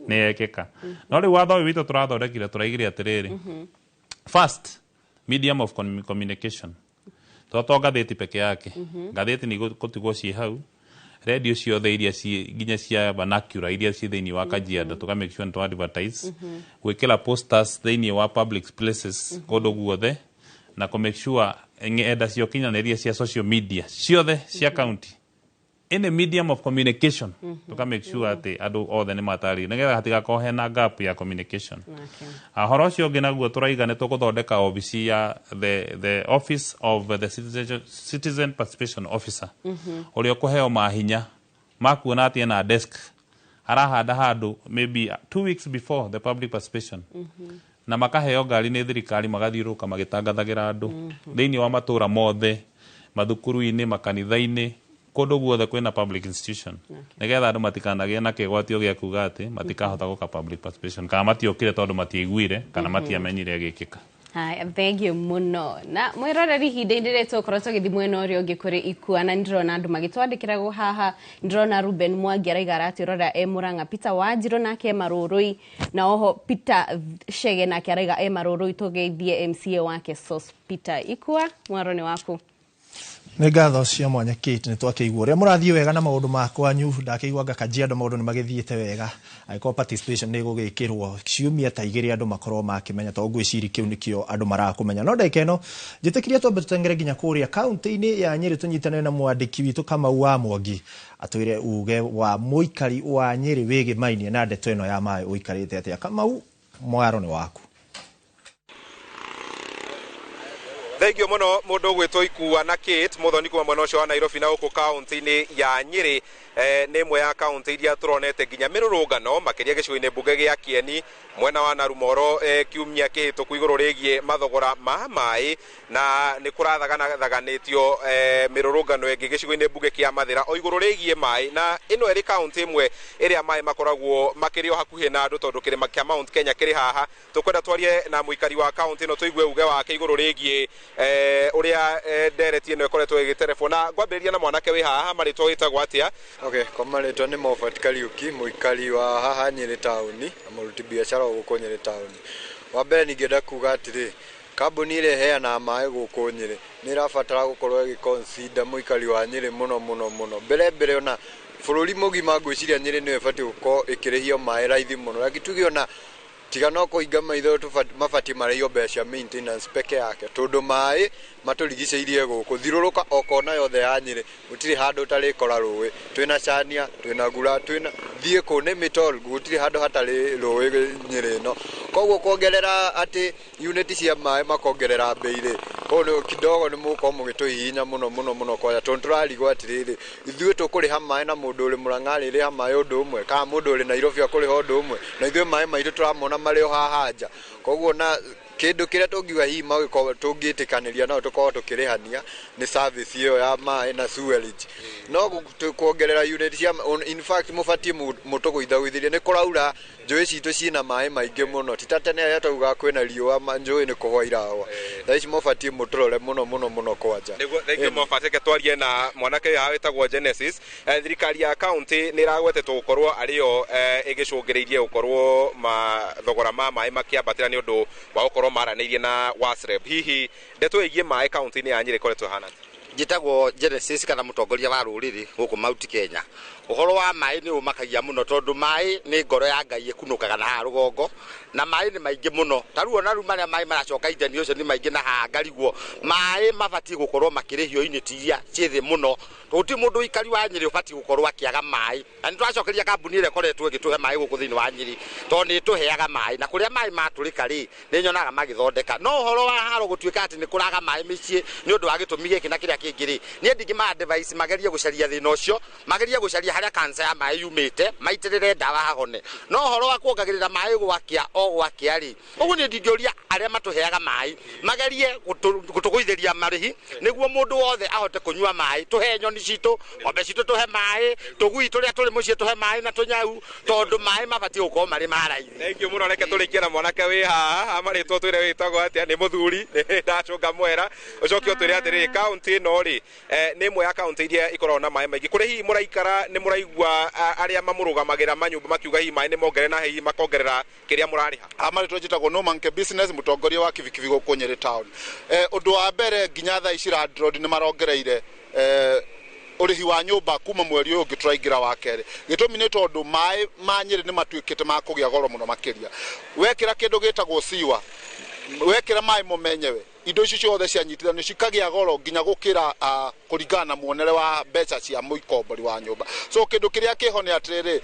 yekĩka. No rĩu watho ũyũ witũ tũrathondekire, tũraigire atĩrĩrĩ, first, medium of communication to to ngathĩti peke yake. Ngathĩti nĩ gũtigwo ciĩ hau, radio ciothe iria ci nginya cia vernacular iria ci thĩinĩ wa Kajiado, tũka make sure nĩ twa advertise, gwĩkĩra posters thĩinĩ wa public places kũndũ guothe, na kũ make sure ng'enda cia ũkinyanĩria cia social media ciothe cia county. Any medium of communication, tuka make sure atĩ andũ othe nĩ matarĩrio nĩgetha hatigakorwo hena gap ya communication. Horo ũcio ũngĩ naguo tũraiga nĩ tũgũthondeka obici ya the office of the citizen participation officer, ũrĩa ũkũheo mahinya ma kuona atĩ ena desk arahanda handũ maybe 2 weeks before the public participation, na makaheo ngari nĩ thirikari, magathiũrũrũka magĩtangathagĩra andũ thĩinĩ wa matũra mothe, mathukuru-inĩ, makanitha-inĩ, kũndũ guothe kwĩna public institution, nĩgetha andũ matikanagĩe na kĩgwatio gĩa kuga atĩ matikahota gũka public participation, kana matiokire tondũ matiaiguire kana matiamenyire gĩkĩka. Haya, thank you muno. Na mwiroreri, ihinda-inĩ rĩrĩ tũgũkorwo tũgĩthiĩ mwena ũrĩa ũngĩ kũrĩ Ikua, na nĩndĩrona andũ magĩtwandĩkĩra haha. Ndĩrona Ruben Mwangi araiga aratwĩrorera e Mũrang'a, Peter Wanjirũ nake e Marũrũi, na oho Peter Shege nake araiga e Marũrũi. Tũgeithie MCA wake Sos Peter. Ikua, mwaro nĩ waku. Nĩ ngatho cia mwanya, Kate. Nĩ twakĩigua ũrĩa mũrathiĩ wega na maũndũ ma kwanyu. Ndakĩigua anga Kajiado maũndũ nĩ magĩthiĩte wega. Angĩkorwo participation nĩ ĩgũgĩkĩrwo ciumia ta 2, andũ makorwo makĩmenya, tondũ ngwĩciri kĩu nĩkĩo andũ marakũmenya. No ndagĩka ĩno njĩtĩkĩria twambe tũtengere nginya kũrĩa kaunti-inĩ ya Nyĩrĩ, tũnyitane na mwandĩki witũ Kamau wa Mwangi, atwĩre uge wa mũikari wa Nyĩrĩ wĩgĩmainie na ndeto ĩno ya maĩ ũikarĩte atĩa. Kamau, mwaro nĩ waku. Thengiũ mũno, mũndũ ũgwĩtwo Ikua na Kate Mũthoni kuma mwena ũcio wa Nairobi. Na gũkũ kaunti-inĩ ya Nyĩrĩ, nĩ ĩmwe ya kaunti iria tũronete nginya mĩrũrũngano makĩria gĩcigo-inĩ mbunge gĩa Kieni, mwena wa Narumoro, kiumia kĩhĩtũku, igũrũ rĩgiĩ mathogora ma maĩ, na nĩ kũrathaganathaganĩtio mĩrũrũngano ĩngĩ gĩcigo-inĩ mbunge kĩa Mathĩra o igũrũ rĩgiĩ maĩ. Na ĩno ĩrĩ kaunti ĩmwe ĩrĩa maĩ makoragwo makĩrĩ o hakuhĩ na andũ, tondũ kĩrĩma kĩa Mount Kenya kĩrĩ haha. Tũkwenda twarie na mũikari wa kaunti ĩno, tũigue uge wake igũrũ rĩgiĩ ũrĩa ndereti ĩno ĩkoretwo ĩgĩterebwo. Na ngwambĩrĩria na mwanake wĩ haha, marĩtwa wĩtagwo atĩa? Okay, kwa marĩtwa nĩ Moffat Kariuki, mũikari wa haha Nyĩrĩ taũni na mũruti biacara o gũkũ Nyĩrĩ taũni. Wa mbere ningĩenda kuga atĩrĩ, kambuni ĩrĩa ĩheanaga maĩ gũkũ Nyĩrĩ nĩ ĩrabatara gũkorwo ĩgĩ mũikari wa Nyĩrĩ mũno mũno mũno. Mbere mbere ona bũrũri mũgima, ngwĩciria Nyĩrĩ nĩyo ĩbatiĩ gũkorwo ĩkĩrĩhio maĩ raithi mũno, lakini tuge ona tiga no kũhinga maitho, mabatiĩ marĩhio mbeca cia maintenance peke yake, tondũ maĩ matũrigicĩirie gũkũ. Thiũrũrũka o kona yothe ya Nyĩrĩ, gũtirĩ handũ ũtarĩkora rũĩ. Twĩna Chania, twĩna Gura, twĩna thiĩ kũ nĩ mĩtol, gũtirĩ handũ hatarĩ rũĩ Nyĩrĩ ĩno. Koguo kuongerera atĩ unit cia maĩ makongerera mbei rĩ, koguo nĩ kidogo nĩ mũgũkorwo mũgĩtũhihinya mũno mũno mũno kwanja, tondũ tũrarigwo atĩrĩrĩ, ithuĩ tũkũrĩha maĩ na mũndũ ũrĩ Mũrang'a arĩrĩha maĩ ũndũ ũmwe, kana mũndũ ũrĩ Nairobi akũrĩha ũndũ ũmwe, na ithuĩ maĩ maitũ tũramona marĩ o haha nja. Koguo na kĩndũ kĩrĩa tũngiuga hihi magĩkorwo tũngĩtĩkanĩria nao tũkorwo tũkĩrĩhania nĩ service ĩyo ya maĩ na sewerage, no kuongerera unit cia, in fact mũbatiĩ mũtũgũithagũithĩrie. Nĩ kũraura, njũĩ citũ ciĩna maĩ maingĩ mũno, ti ta tene arĩa twaugaga kwĩna riũa, njũĩ nĩ kũhwa irahwa. Thaa ici mũbatiĩ mũtũrore mũno mũno mũno kwanja. Nĩguo, thank you, Moffat. Reke twarie na mwanake ũyũ haha wĩtagwo Genesis. Thirikari ya kaunti nĩ ĩragwetetwo gũkorwo arĩ yo ĩgĩcũngĩrĩirie gũkorwo mathogora ma maĩ makĩambatĩra nĩ ũndũ wa gũkorwo maranĩirie na WASREB. Hihi ndeto ĩgiĩ maĩ kaunti-inĩ ya Nyĩrĩ ĩkoretwo ĩhana atĩa? Njĩtagwo Genesis kana mũtongoria wa rũrĩrĩ gũkũ Mount Kenya. Ũhoro wa maĩ nĩ ũmakagia mũno, tondũ maĩ nĩ ngoro ya Ngai ĩkunũkaga na haha rũgongo, na maĩ nĩ maingĩ mũno. Ta rĩu ona rĩu marĩa maĩ maracoka Indian Ocean nĩ maingĩ, na haha ngarigwo maĩ mabatiĩ gũkorwo makĩrĩhio unit iria ciĩ thĩ mũno. Gũtirĩ mũndũ ũikari wa Nyĩrĩ ũbatiĩ gũkorwo akĩaga maĩ, na nĩ tũracokeria kambuni ĩrĩa ĩkoretwo ĩgĩtũhe maĩ gũkũ thĩinĩ wa Nyĩrĩ, tondũ nĩ ĩtũheaga maĩ, na kũrĩa maĩ matũrĩka rĩ, nĩ nyonaga magĩthondeka. No ũhoro wa haro gũtuĩka atĩ nĩ kũraga maĩ mĩciĩ nĩ ũndũ wa gĩtũmi gĩkĩ na kĩrĩa kĩngĩ rĩ, niĩ ndingĩma advice magerie gũcaria thĩna ũcio, magerie gũcaria harĩa kanca ya maĩ yumĩte, maitĩrĩre ndawa hahone. No ũhoro wa kuongagĩrĩra maĩ gwakĩa o gwakĩa rĩ, ũguo niĩ ndingĩũria arĩa matũheaga maĩ magerie gũtũgũithĩria marĩhi, nĩguo mũndũ wothe ahote kũnyua maĩ. Tũhe nyoni citũ, ng'ombe citũ, tũhe maĩ tũgui tũrĩa tũrĩ mũciĩ, tũhe maĩ na tũnyau, tondũ maĩ mabatiĩ gũkorwo marĩ ma raithi. Thank you mũno. Reke tũrĩkie na mwanake wĩ haha, amarĩtwo twĩre wĩtagwo atĩa. Nĩ mũthuri ndacũnga mwera, ũcoke ũtwĩre atĩrĩrĩ, kaunti ĩno rĩ, nĩ ĩmwe ya kaunti iria ikoragwo na maĩ maingĩ. Kũrĩ hihi mũraikara nĩ mũraigua arĩa mamũrũgamagĩra manyũmba makiuga hihi maĩ nĩ mongerere, na hihi makongerera kĩrĩa mũrarĩha? Amarĩtwo njĩtagwo Norman K Business, mũtongoria wa Kibikibi gũkũ Nyĩrĩ town. Ũndũ wa mbere, nginya thaa ici landlord nĩ marongereire ũrĩhi wa nyũmba kuma mweri ũyũ ũngĩ tũraingĩra wa kerĩ. Gĩtũmi nĩ tondũ maĩ ma Nyĩrĩ nĩ matuĩkĩte ma kũgĩa goro mũno makĩria. Wekĩra kĩndũ gĩtagwo siwa Wekĩra maĩ mo menyewe, indo icio ciothe cianyitithanio cikagĩa goro nginya gũkĩra kũringana na muonere wa mbeca cia mũikombori wa nyũmba. So kĩndũ kĩrĩa kĩho nĩ atĩrĩrĩ,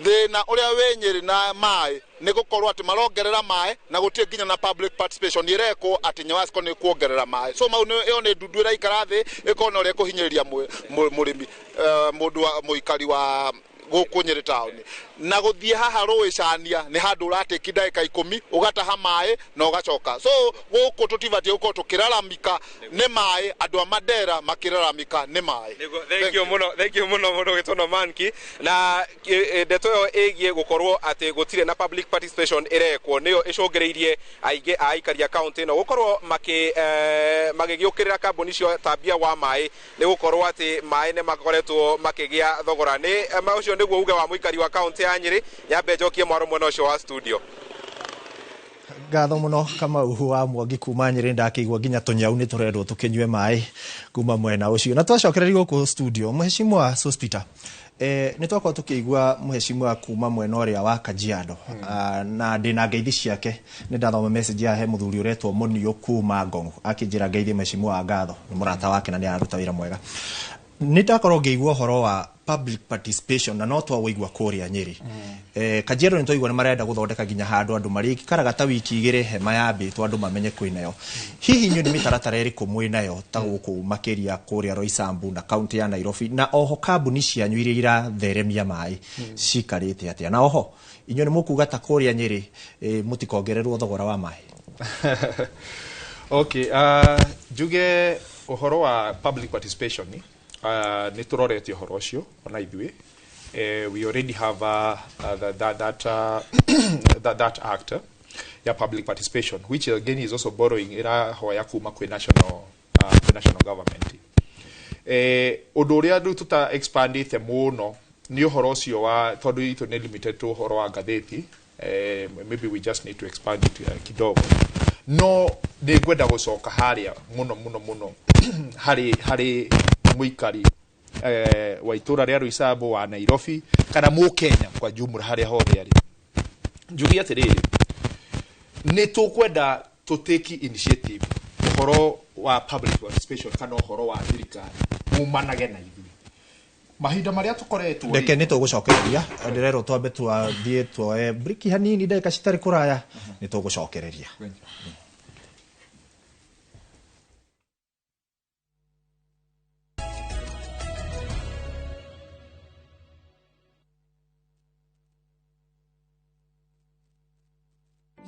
thĩna ũrĩa wĩ Nyĩrĩ na maĩ nĩ gũkorwo atĩ marongerera maĩ na gũtirĩ nginya na public participation ĩrekwo atĩ Nyawasco nĩ kuongerera maĩ. So mau ĩyo nĩ ndundu ĩraikara thĩ ĩkona ũrĩa ĩkũhinyĩrĩria mũrĩmi, mũndũ wa mũikari wa gũkũ Nyĩrĩ taũni. Na gũthiĩ haha rũĩ Cania nĩ handũ ũratĩki ndagĩka 10 ũgataha maĩ na ũgacoka. So gũkũ tũtibatiĩ gũkorwo tũkĩraramika nĩ maĩ, andũ a Mandera makĩraramika nĩ maĩ. Thank you muno, thank you muno mũndũ ũgĩtwo Nomanki. Na ndeto ĩyo ĩgiĩ gũkorwo atĩ gũtirĩ na public participation ĩrekwo nĩyo ĩcũngĩrĩirie aingĩ a aikari a kaunti ĩno gũkorwo magĩgĩũkĩrĩra kambuni cio tambia wa maĩ, nĩ gũkorwo atĩ maĩ nĩ makoretwo makĩgĩa thogora. Nĩ ũcio nĩguo uge wa mũikari wa kaunti ya Nyĩrĩ. Nyambe njokie mwaro mwena ũcio wa studio. Ngatho muno Kamau wa Mwangi kuma Nyĩrĩ, ndakĩigua nginya tũnyau nĩ tũrendwo tũkĩnyue maĩ kuma mwena ũcio. Na twacokereria gũkũ studio, Mheshimiwa Sospeter, nĩ twakorwo tũkĩigua mheshimiwa kuma mwena ũrĩa wa Kajiado, na ndĩna ngeithi ciake. Nĩ ndathoma message ya he mũthuri ũretwo Mũniũ kuma Ngong, akĩnjĩra ngeithie mheshimiwa wa Ngatho, nĩ mũrata wake na nĩ araruta wĩra mwega. Nĩ ndakorwo ngĩigua ũhoro wa public participation na no twawĩigua kũrĩa Nyĩrĩ. Kajiado nĩ twaigua nĩ marenda gũthondeka nginya handũ andũ marĩikaraga ta wiki 2 hema yambĩtwo andũ mamenye kwĩnayo. Hihi inyuĩ nĩ mĩtaratara ĩrĩkũ mwĩnayo ta gũkũ makĩria kũrĩa Roysambu na kaunti ya Nairobi, na oho kambuni cianyu iria iratheremia maĩ cikarĩte atĩa? Na oho inyuĩ nĩ mũkuga ta kũrĩa Nyĩrĩ mũtikongererwo thogora wa maĩ? Okay, njuge ũhoro wa public participation nĩ tũrorete ũhoro ũcio ona ithuĩ. We already have that act ya public participation, which again is also borrowing ĩrahoya kuma kwĩ national government. Ũndũ ũrĩa rĩu tũta expandĩte mũno nĩ ũhoro ũcio wa, tondũ itũ nĩ limited to ũhoro wa ngathĩti, maybe we just need to expand it kidogo. No nĩ ngwenda gũcoka harĩa mũno mũno mũno harĩ mũikari wa itũra rĩa Roysambu, wa Nairobi, kana mũkenya kwa jumla harĩa hothe arĩ. Njuge atĩrĩrĩ, nĩ tũkwenda tũ take initiative ũhoro wa public participation kana ũhoro wa thirikari mumanage na ithuĩ mahinda marĩa tũkoretwo. Reke nĩ tũgũcokereria, ndĩrerwo twambe twathiĩ tuoe briki hanini, ndagĩka citarĩ kũraya nĩ tũgũcokereria.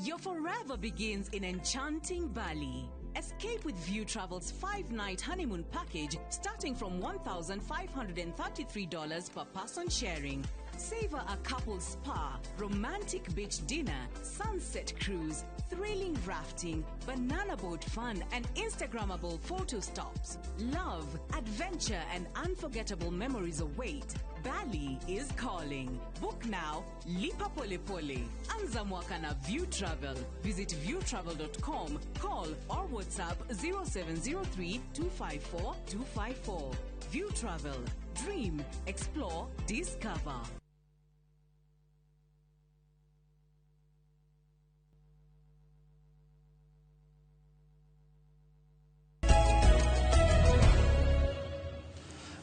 Your forever begins in enchanting Bali. Escape with View Travel's 5-night honeymoon package starting from $1,533 per person sharing. Savor a couple's spa, romantic beach dinner, sunset cruise, thrilling rafting, banana boat fun, and Instagrammable photo stops. Love, adventure, and unforgettable memories await. Bali is calling. Book now. Lipa pole pole. Anza mwaka na View Travel. Visit viewtravel.com, call or WhatsApp 0703 254 254. View Travel. Dream, explore, discover.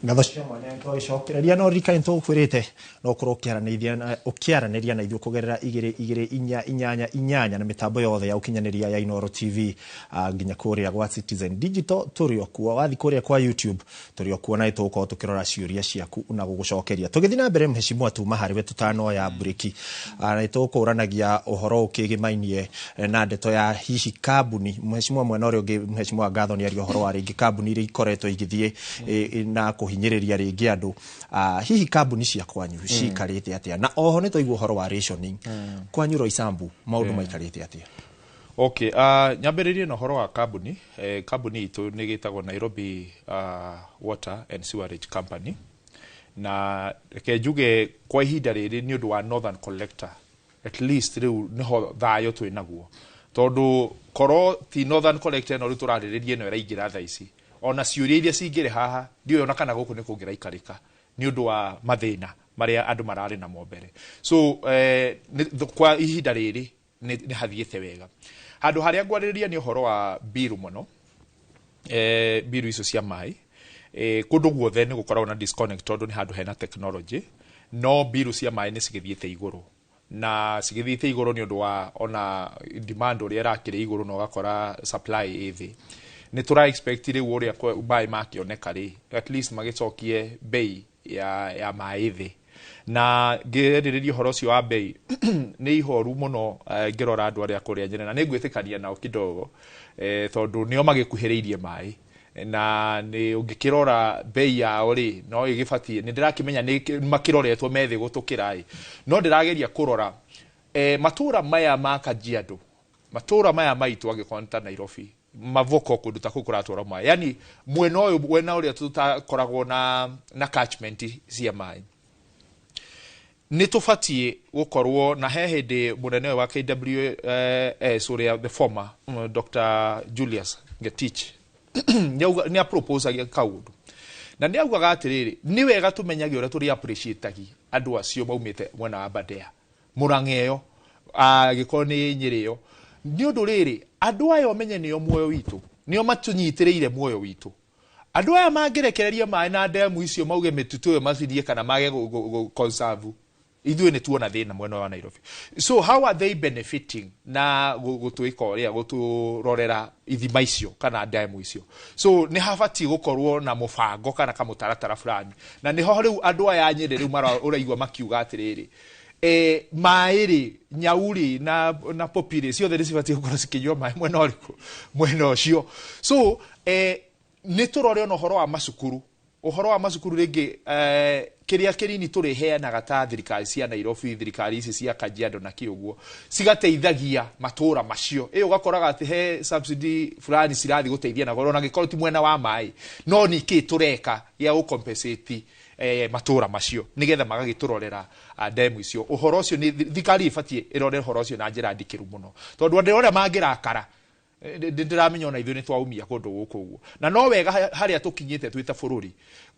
Ngatho cia mwanya twagĩcokereria no ririkane tũgũkwĩrĩte no ũkorwo ũkĩaranĩria na ithuĩ kũgerera 2 2 4 8 8 na mĩtambo yothe ya ũkinyanĩria ya Inooro TV, nginya kũrĩa gwa Citizen Digital tũrĩ o kuo, wathiĩ kũrĩa kwa YouTube tũrĩ o kuo, na nĩtũgũkorwo tũkĩrora ciũria ciaku na gũgũcokeria. Tũgĩthiĩ na mbere, mheshimiwa, tuma harĩ we tũtanoya breki, nĩtũkũranagia ũhoro ũkĩgĩmainie na ndeto ya hihi kambuni. Mheshimiwa mwena ũrĩa ũngĩ, mheshimiwa Ngatho nĩaria ũhoro wa rĩngĩ kambuni iria ikoretwo igĩthiĩ na kũhinyĩrĩria rĩngĩ andũ, hihi kambuni cia kwanyu cikarĩte atĩa? Na oho nĩ twaigua ũhoro wa rationing kwanyu Roysambu, maũndũ maikarĩte atĩa? Okay, nyambĩrĩrie na ũhoro wa kambuni. Kambuni itũ nĩ gĩtagwo Nairobi Water and Sewerage Company, na reke njuge kwa ihinda rĩrĩ nĩ ũndũ wa Northern Collector at least rĩu nĩho thayũ twĩ naguo, tondũ korwo ti Northern Collector ĩno rĩu tũrarĩrĩria ĩno ĩraingĩra thaa ici, ona ciũria iria cingĩrĩ haha ndiũĩ ona kana gũkũ nĩ kũngĩraikarĩka nĩ ũndũ wa mathĩna marĩa andũ mararĩ namo mbere. So kwa ihinda rĩrĩ Nĩ hathiĩte wega. Handũ harĩa ngwarĩrĩria nĩ ũhoro wa mbiru mũno, mbiru icio cia maĩ. Kũndũ guothe nĩ gũkoragwo na disconnect tondũ nĩ handũ hena technology, no mbiru cia maĩ nĩ cigĩthiĩte igũrũ, na cigĩthiĩte igũrũ nĩ ũndũ wa ona demand ũrĩa ĩrakĩrĩ igũrũ, na ũgakora supply ĩ thĩ. Nĩ tũra expect rĩu ũrĩa maĩ makĩoneka rĩ, at least magĩcokie bei ya maĩ thĩ. Na ngĩarĩrĩria ũhoro ũcio wa bei, nĩ ihoru mũno ngĩrora andũ arĩa kũrĩa Nyĩrĩ, na nĩ ngwĩtĩkania nao kidogo, tondũ nĩo magĩkuhĩrĩirie maĩ, na nĩ ũngĩkĩrora bei yao rĩ, no ĩgĩbatiĩ, nĩ ndĩrakĩmenya nĩ makĩroretwo me thĩ gũtũkĩra ĩ, no ndĩrageria kũrora matũra maya ma Kajiado, matũra maya maitũ, angĩkorwo nĩ ta Nairobi, Mavoko, kũndũ ta kũu kũratwarwo maĩ, yani mwena ũyũ, mwena ũrĩa tũtakoragwo na catchment cia maĩ, nĩ tũbatiĩ gũkorwo na he hĩndĩ mũnene ũyũ wa KWS ũrĩa the former Dr. Julius Ngetich nĩ aproposagia kaũndũ, na nĩ augaga atĩrĩrĩ, nĩ wega tũmenyage ũrĩa tũrĩ appreciate andũ acio maumĩte mwena wa Aberdare, Murang'a ĩyo, angĩkorwo nĩ Nyĩrĩ ĩyo, nĩ ũndũ rĩrĩ, andũ aya ũmenye nĩo muoyo witũ, nĩo matũnyitĩrĩire muoyo witũ. Andũ aya mangĩrekereria maĩ na ndemu icio, mauge mĩtitũ ĩyo macirie kana mage conserve, ithuĩ nĩ tuona thĩna mwena wa Nairobi. So how are they benefiting na gũtwĩka ũrĩa gũtũrorera ithima icio kana ndemu icio? So nĩ habatiĩ gũkorwo na mũbango kana kamũtaratara fulani, na nĩho rĩu andũ aya a Nyĩrĩ rĩu ũraigua makiuga atĩrĩrĩ, maĩ rĩ, nyau rĩ, na popi rĩ, ciothe nĩ cibatiĩ gũkorwo cikĩnyua maĩ mwena ũrĩkũ, mwena ũcio. So nĩ tũrore ona ũhoro wa macukuru, ũhoro wa macukuru rĩngĩ, kĩrĩa kĩnini tũrĩheanaga ta thirikari cia Nairobi, thirikari ici cia Kajiado na kĩ ũguo, cigateithagia matũra macio. Ĩ ũgakoraga atĩ he subsidy fulani cirathiĩ gũteithia na ona angĩkorwo ti mwena wa maĩ, no nĩ kĩ tũreka gĩa gũcompensate matũra macio nĩgetha magagĩtũrorera ndemu icio? Ũhoro ũcio nĩ thirikari ĩbatiĩ ĩrore ũhoro ũcio na njĩra ndikĩru mũno, tondũ andũ arĩa mangĩrakara, ndĩramenya ona ithuĩ nĩ twaumia kũndũ gũkũ ũguo, na no wega harĩa tũkinyĩte twĩ ta bũrũri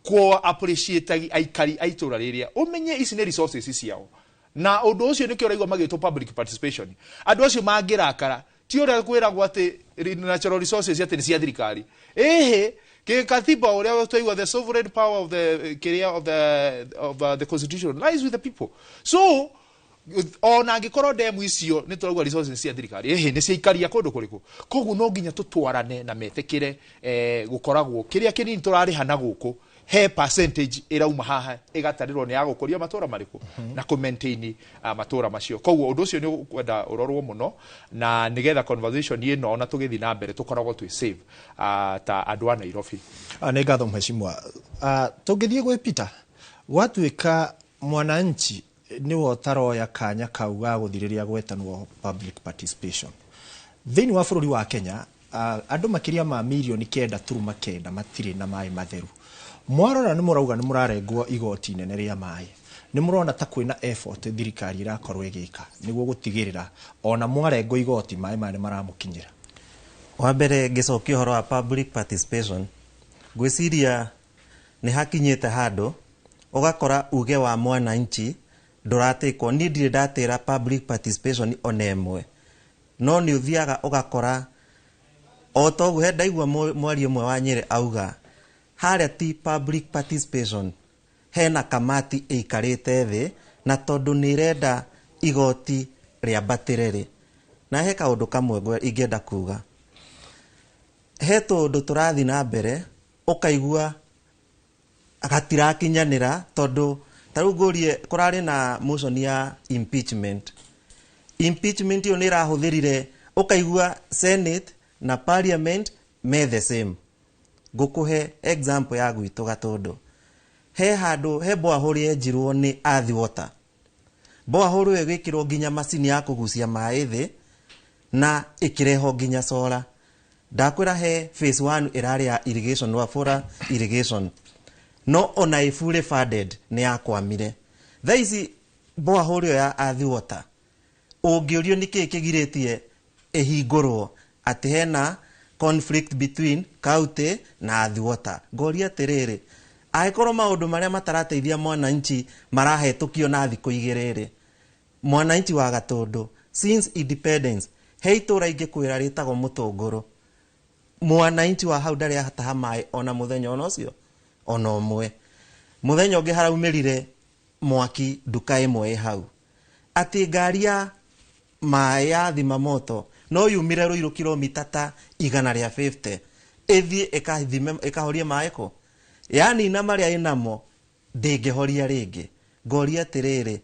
kwo appreciate aikari a itũra rĩrĩa, ũmenye ici nĩ resources ciao, na ũndũ ũcio nĩkĩo ũraigua magĩtwo public participation. Andũ acio mangĩrakara, ti ũrĩa kwĩragwo atĩ natural resources atĩ nĩ cia thirikari. Ĩhĩ, kĩkatiba ũrĩa twaigua, the sovereign power of the kĩrĩa of the constitution lies with the people. So ona angĩkorwo ndemu icio nĩ tũrauga resources cia thirikari, ĩhĩ, nĩ ciaikaria kũndũ kũrĩkũ? Koguo no nginya tũtwarane na metĩkĩre gũkoragwo kĩrĩa kĩnini tũrarĩha na gũkũ, he percentage ĩrauma haha ĩgatarĩrwo nĩ ya gũkũria matũra marĩkũ na kũ maintain matũra macio. Koguo ũndũ ũcio nĩ ũkwenda ũrorwo mũno, na nĩgetha conversation ĩno ona tũgĩthiĩ na mbere tũkoragwo twĩ safe ta andũ a Nairobi. Nĩ ngatho mheshimiwa. Tũngĩthiĩ gwĩ Peter, gwatuĩka mwananchi nĩwe ũtaroya kanya kau ga gũthiĩ rĩrĩa gwetanwo public participation thĩinĩ wa bũrũri wa Kenya, andũ makĩria ma mirioni 9.9 matirĩ na maĩ matheru. Mwarora nĩ mũrauga nĩ mũrarengwo igoti inene rĩa maĩ, nĩ mũrona ta kwĩna effort thirikari ĩrakorwo ĩgĩka nĩguo gũtigĩrĩra ona mwarengwo igoti maĩ maya nĩ maramũkinyĩra? Wa mbere, ngĩcokia ũhoro wa public participation, ngwĩciria nĩ hakinyĩte handũ ũgakora uge wa mwananchi ndũratĩkwo. Niĩ ndirĩ ndatĩra public participation ona ĩmwe, no nĩ ũthiaga ũgakora o toguo he ndaigua mwaria ũmwe wa Nyĩrĩ auga harĩa ti public participation, hena kamati ĩikarĩte thĩ na tondũ nĩ ĩrenda igoti rĩambatĩre rĩ. Na he kaũndũ kamwe ingĩenda kuga, he tũũndũ tũrathiĩ na mbere ũkaigua gatirakinyanĩra, tondũ ta rĩu ngũrie, kũrarĩ na motion ya impeachment. Impeachment ĩyo nĩ ĩrahũthĩrire, ũkaigua Senate na Parliament me the same. Ngũkũhe example ya gwitũ Gatũndũ, he handũ he borehole yenjirwo nĩ Athi Water. Borehole ĩyo ĩgĩkĩrwo nginya macini ya kũgucia maĩ thĩ na ĩkĩrehwo nginya solar. Ndakwĩra he phase 1 ĩrarĩ ya irrigation, Rwabura irrigation, no ona ĩ fully funded nĩ yakwamire. Thaa ici borehole ĩyo ya Athi Water, ũngĩũrio nĩ kĩĩ kĩgirĩtie ĩhingũrwo, atĩ hena conflict between county na Athi Water. Ngoria atĩrĩrĩ, angĩkorwo maũndũ marĩa matarateithia mwananchi marahetũkio na thikũ 2 rĩ, mwananchi wa Gatũndũ Since independence he itũra ingĩkwĩra rĩtagwo Mũtũngũrũ, mwananchi wa hau ndarĩ ahataha maĩ ona mũthenya ona ũcio ona ũmwe. Mũthenya ũngĩ haraumĩrire mwaki nduka ĩmwe ĩ hau, atĩ ngari ya maĩ ya thimamoto no yumire Ruiru kilomita ta 150 ĩthiĩ ĩkathime ĩkahorie maĩ kũ, yani na marĩa ĩnamo ndĩngĩhoria rĩngĩ. Ngoria atĩrĩrĩ,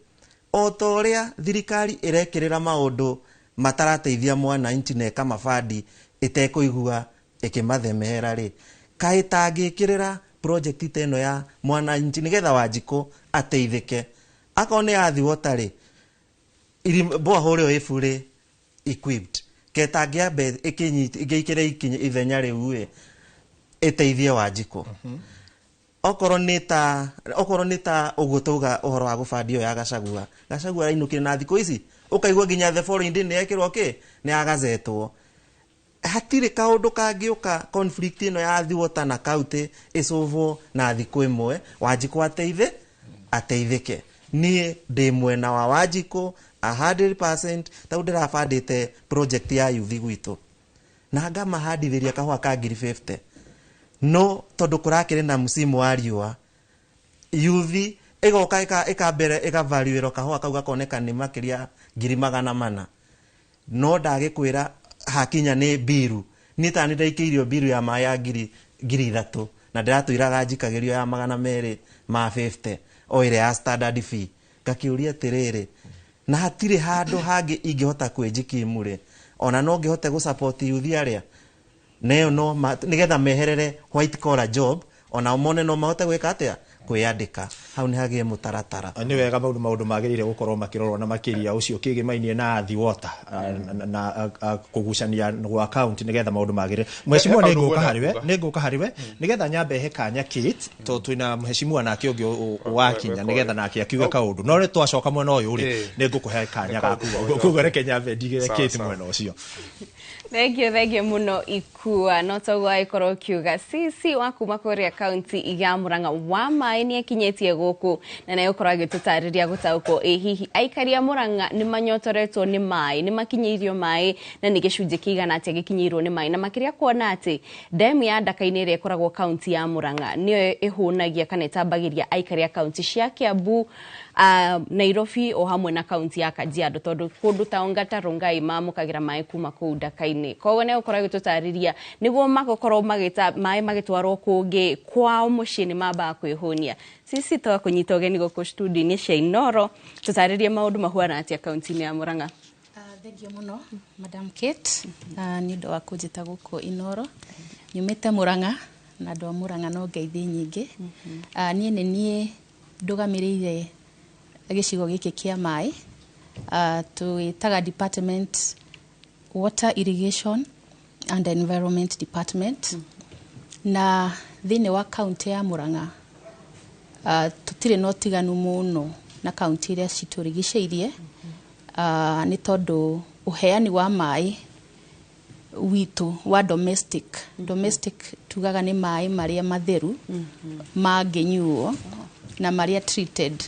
o ta ũrĩa thirikari ĩrekĩrĩra maũndũ matarateithia mwananchi na ĩkamabandi ĩtekũigua ĩkĩmathemera rĩ, kaĩ tangĩkĩrĩra project ta ĩno ya mwananchi nĩgetha Wanjikũ ateithĩke? Akorwo nĩ Athi Water rĩ, borehole ĩyo ĩ fully equipped, ketangĩambe ĩngĩikĩre ithenya rĩu ĩ ĩteithie Wanjikũ. Okorwo nĩ ta ũguo tauga ũhoro wa gũbandi ĩyo ya Gachagua, Gachagua arainũkire na thikũ ici ũkaigua nginya the foreign day nĩ yekĩrwo kĩ, nĩ yagazetwo. Hatirĩ kaũndũ kangĩũka conflict ĩno ya Athi Water na county ĩcũvwo na thikũ ĩmwe, Wanjikũ ateithĩke. Niĩ ndĩ mwena wa Wanjikũ 100%, tondũ ndĩrabandĩte project ya youth gwitũ na ngamahandithĩria kahũa ka 50,000, no tondũ kũrakĩrĩ na msimu wa riũa, youth ĩgoka ĩkambere ĩkavaluĩrwo kahũa kau gakoneka nĩ makĩria 400,000, no ndagĩkwĩra hakinya nĩ mbiru. Niĩ ta nĩ ndaikĩirio mbiru ya maĩ ya 3,000 na ndĩratũiraga njikagĩrio ya 250 o ĩrĩa ya standard fee. Ngakĩũria atĩrĩrĩ, na hatirĩ handũ hangĩ ingĩhota kwĩjikimu rĩ, ona no ngĩhote gũ-support youth arĩa neyo no nĩgetha meherere white collar job, ona mone no mahote gwĩka atĩa, kwĩyandĩka. Hau nĩ hagĩe mũtaratara. Nĩ wega maũndũ magĩrĩire gũkorwo makĩrorwo na makĩria ũcio kĩgĩmainie na Athi Water na kũgucania gwa county nĩgetha maũndũ magĩrĩre. Mheshimiwa, nĩ ngũka harĩ we nĩgetha nyambe he kanya Kate, tondũ twĩna mheshimiwa nake ũngĩ wakinya nĩgetha nake akiuge kaũndũ, no rĩ twacoka mwena ũyũ rĩ nĩ ngũkũhe kanya gaku, koguo reke nyambe ndigĩre Kate mwena ũcio. Thank you muno Ikua. No toguo agĩkorwo ũkiuga CC wa kuma kũrĩa kaunti ya Murang'a wa maĩ nĩ akinyĩtie gũkũ na nĩ egũkorwo agĩtũtarĩria gũtaũkwo ĩ hihi aikari a Murang'a nĩ manyotoretwo nĩ maĩ, nĩ makinyĩirio maĩ na nĩ gĩcunjĩ kĩigana atĩa gĩkinyĩirwo nĩ maĩ, na makĩria kuona atĩ demu ya Ndaka-inĩ ĩrĩa ĩkoragwo kaunti ya Murang'a nĩyo ĩhũnagia kana ĩtambagĩria aikari a kaunti cia Kiambu, Nairobi o hamwe na kaunti ya Kajiado, tondũ kũndũ ta Ongata Rongai mamũkagĩra maĩ kuma kũu Ndaka-inĩ. Koguo nĩ egũkorwo agĩtũtarĩria nĩguo magũkorwo magĩta maĩ magĩtwarwo kũngĩ kwao mũciĩ nĩ mambaga kwĩhũnia. Sisi twakũnyita ũgeni gũkũ studio-inĩ cia Inooro tũtarĩrie maũndũ mahuana atĩa kaunti-inĩ ya Murang'a. Thank you mũno Madam Kate, nĩ ũndũ wa kũnjĩta gũkũ Inooro. Nyumĩte Murang'a na andũ a Murang'a no ngeithi nyingĩ. Niĩ nĩ niĩ ndũgamĩrĩire gĩcigo gĩkĩ kĩa maĩ, twĩtaga department Water Irrigation and Environment Department. Na thĩinĩ wa kaunti ya Murang'a tũtirĩ na ũtiganu mũno na kaunti iria citũrigicĩirie, nĩ tondũ ũheani wa maĩ witũ wa domestic tugaga nĩ maĩ marĩa matheru mangĩnyuo na marĩa treated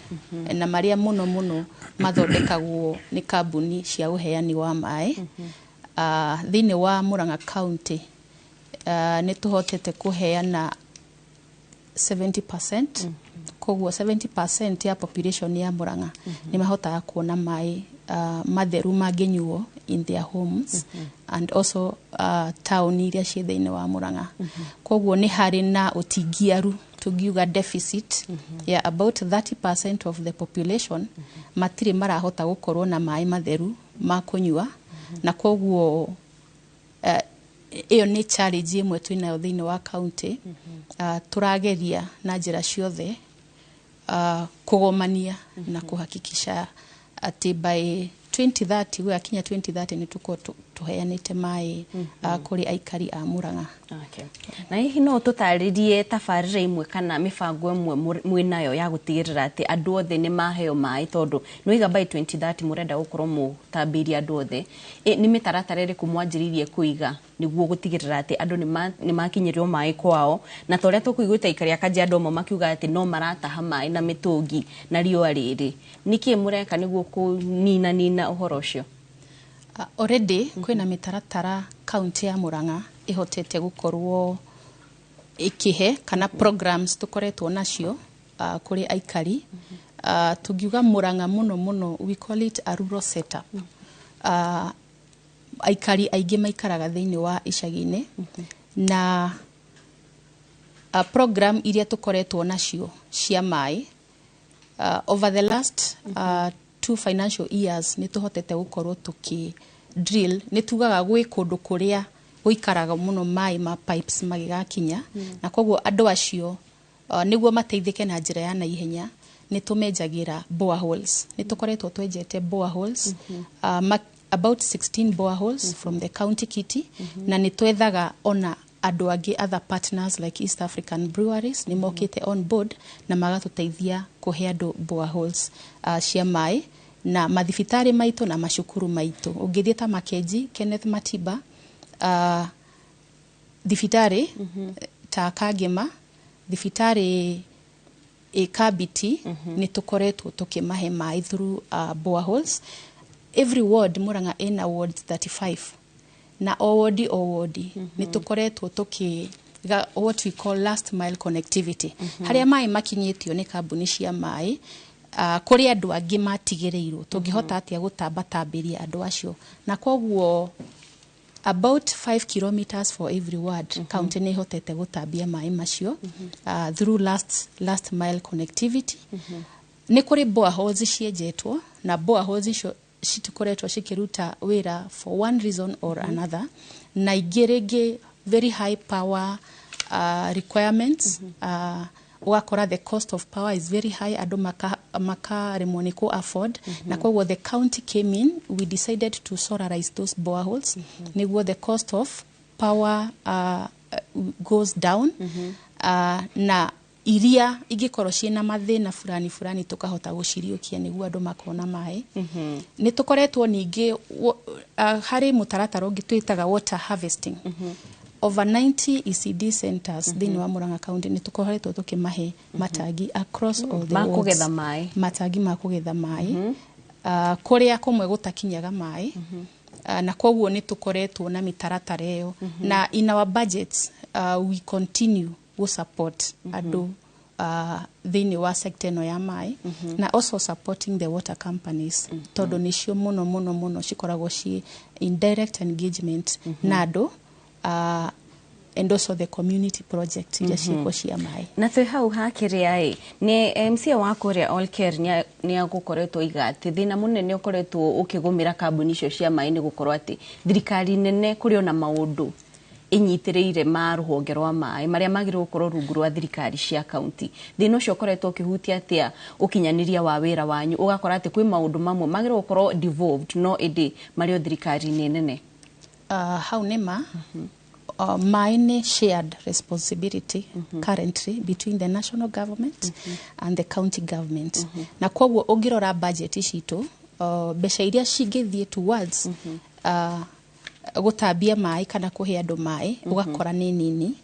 na marĩa mũno mũno mathondekagwo nĩ kambuni cia ũheani wa maĩ. Thĩinĩ wa Murang'a County nĩ tũhotete kũheana 70%, koguo 70% ya population ya Murang'a nĩ mahotaga kuona maĩ matheru mangĩnyuo in their homes and also town iria ciĩ thĩinĩ wa Murang'a. Koguo nĩ harĩ na ũtingiaru, tũngiuga deficit ya about 30% of the population matirĩ marahota gũkorwo na maĩ matheru ma kũnyua, na koguo ĩyo nĩ challenge ĩmwe twĩnayo thĩinĩ wa county. Tũrageria na njĩra ciothe kũgomania na kũhakikisha atĩ by 2030, gwakinya 2030 nĩ tũkorwo tũheanĩte maĩ kũrĩ aikari a Murang'a. Okay. Na hihi no tũtarĩrie tabarĩra imwe kana mĩbango ĩmwe mwĩnayo ya gũtigĩrĩra atĩ andũ othe nĩ maheo maĩ, tondũ nĩwaiga by 2030 mũrenda gũkorwo mũtambĩirie andũ othe. Nĩ mĩtaratara ĩrĩkũ mwanjĩrĩirie kũiga nĩguo gũtigĩrĩra atĩ andũ nĩ makinyĩrio maĩ kwao, na ta ũrĩa tũkũiguĩte aikari a Kajiado amwe makiuga atĩ no marataha maĩ na mĩtũngi na riũa rĩrĩ, nĩkĩ mũreka nĩguo kũninanina ũhoro ũcio? Already kwĩna mĩtaratara kaunti ya Murang'a ĩhotete gũkorwo ĩkĩhe kana programs tũkoretwo nacio kũrĩ aikari. Tũngiuga Murang'a mũno mũno, we call it a rural setup. Aikari aingĩ maikaraga thĩinĩ wa icagi-inĩ na program iria tũkoretwo nacio cia maĩ over the last 2 financial years, nĩ tũhotete gũkorwo tũkĩ drill. Nĩ tugaga gwĩ kũndũ kũrĩa gũikaraga mũno maĩ ma pipes magĩgakinya, na koguo andũ acio nĩguo mateithĩke na njĩra ya naihenya, nĩ tũmenjagĩra boreholes. Nĩ tũkoretwo twenjete boreholes, about 16 boreholes from the county kitty, na nĩ twethaga ona andũ angĩ, other partners like East African Breweries, nĩ mokĩte on board na magatũteithia kũhe andũ boreholes cia maĩ na mathibitarĩ maitũ na macukuru maitũ. Ũngĩthiĩ ta Makenji, Kenneth Matiba thibitarĩ, ta Kangema thibitarĩ ĩ Kabiti, nĩ tũkoretwo tũkĩmahe maĩ through boreholes. Every ward, Murang'a ĩna wards 35, na o wodi o wodi nĩ tũkoretwo tũkĩ what we call last mile connectivity, harĩa maĩ makinyĩtio nĩ kambuni cia maĩ, kũrĩ andũ angĩ matigĩrĩirwo. Tũngĩhota atĩa gũtambatambĩria andũ acio? Na koguo about 5 kilometers for every ward, county nĩ ihotete gũtambia maĩ macio through last mile connectivity. Nĩ kũrĩ boreholes cienjetwo, na boreholes icio citikoretwo cikĩruta wĩra for one reason or another, na ingĩ rĩngĩ very high power requirements. Ũgakora the cost of power is very high, andũ makaremwo nĩ kũ afford, na koguo the county came in, we decided to solarize those boreholes nĩguo the cost of power goes down, na iria ingĩkorwo ciĩna mathĩna fulani fulani tũkahota gũciriũkia nĩguo andũ makona maĩ. Nĩ tũkoretwo ningĩ harĩ mũtaratara ũngĩ twĩtaga water harvesting. Over 90 ECD centers thĩinĩ wa Murang'a County nĩ tũkoretwo tũkĩmahe matangi across all the Ma wards. Kũgetha maĩ. Matangi ma kũgetha maĩ kũrĩa kũmwe gũtakinyaga maĩ, na koguo nĩ tũkoretwo na mĩtaratara ĩyo, na in our budgets we continue gũ support andũ thĩinĩ wa sector ĩno ya maĩ, na also supporting the water companies, tondũ nĩcio mũno mũno mũno cikoragwo ci in direct engagement na andũ, and also the community project iria ciĩkwo cia maĩ. Na twĩ hau hakĩrĩa ĩ nĩ MCA wa kũrĩa Olker nĩ agũkoretwo iga atĩ thĩna mũnene ũkoretwo ũkĩgũmĩra kambuni icio cia maĩ nĩ gũkorwo atĩ thirikari nene kũrĩ ona maũndũ ĩnyitĩrĩire ma rũhonge rwa maĩ marĩa magĩrĩirwo gũkorwo rungu rwa thirikari cia kaunti. Thĩna ũcio ũkoretwo ũkĩhutia atĩa ũkinyanĩria wa wĩra wanyu, ũgakora atĩ kwĩ maũndũ mamwe magĩrĩirwo gũkorwo devolved no ĩndĩ marĩ o thirikari-inĩ nene? Hau nĩ ma maĩ nĩ shared responsibility currently between the national government and the county government, na koguo ũngĩrora budget citũ, mbeca iria cingĩthiĩ towards gũtambia maĩ kana kũhe andũ maĩ, ũgakora nĩ nini,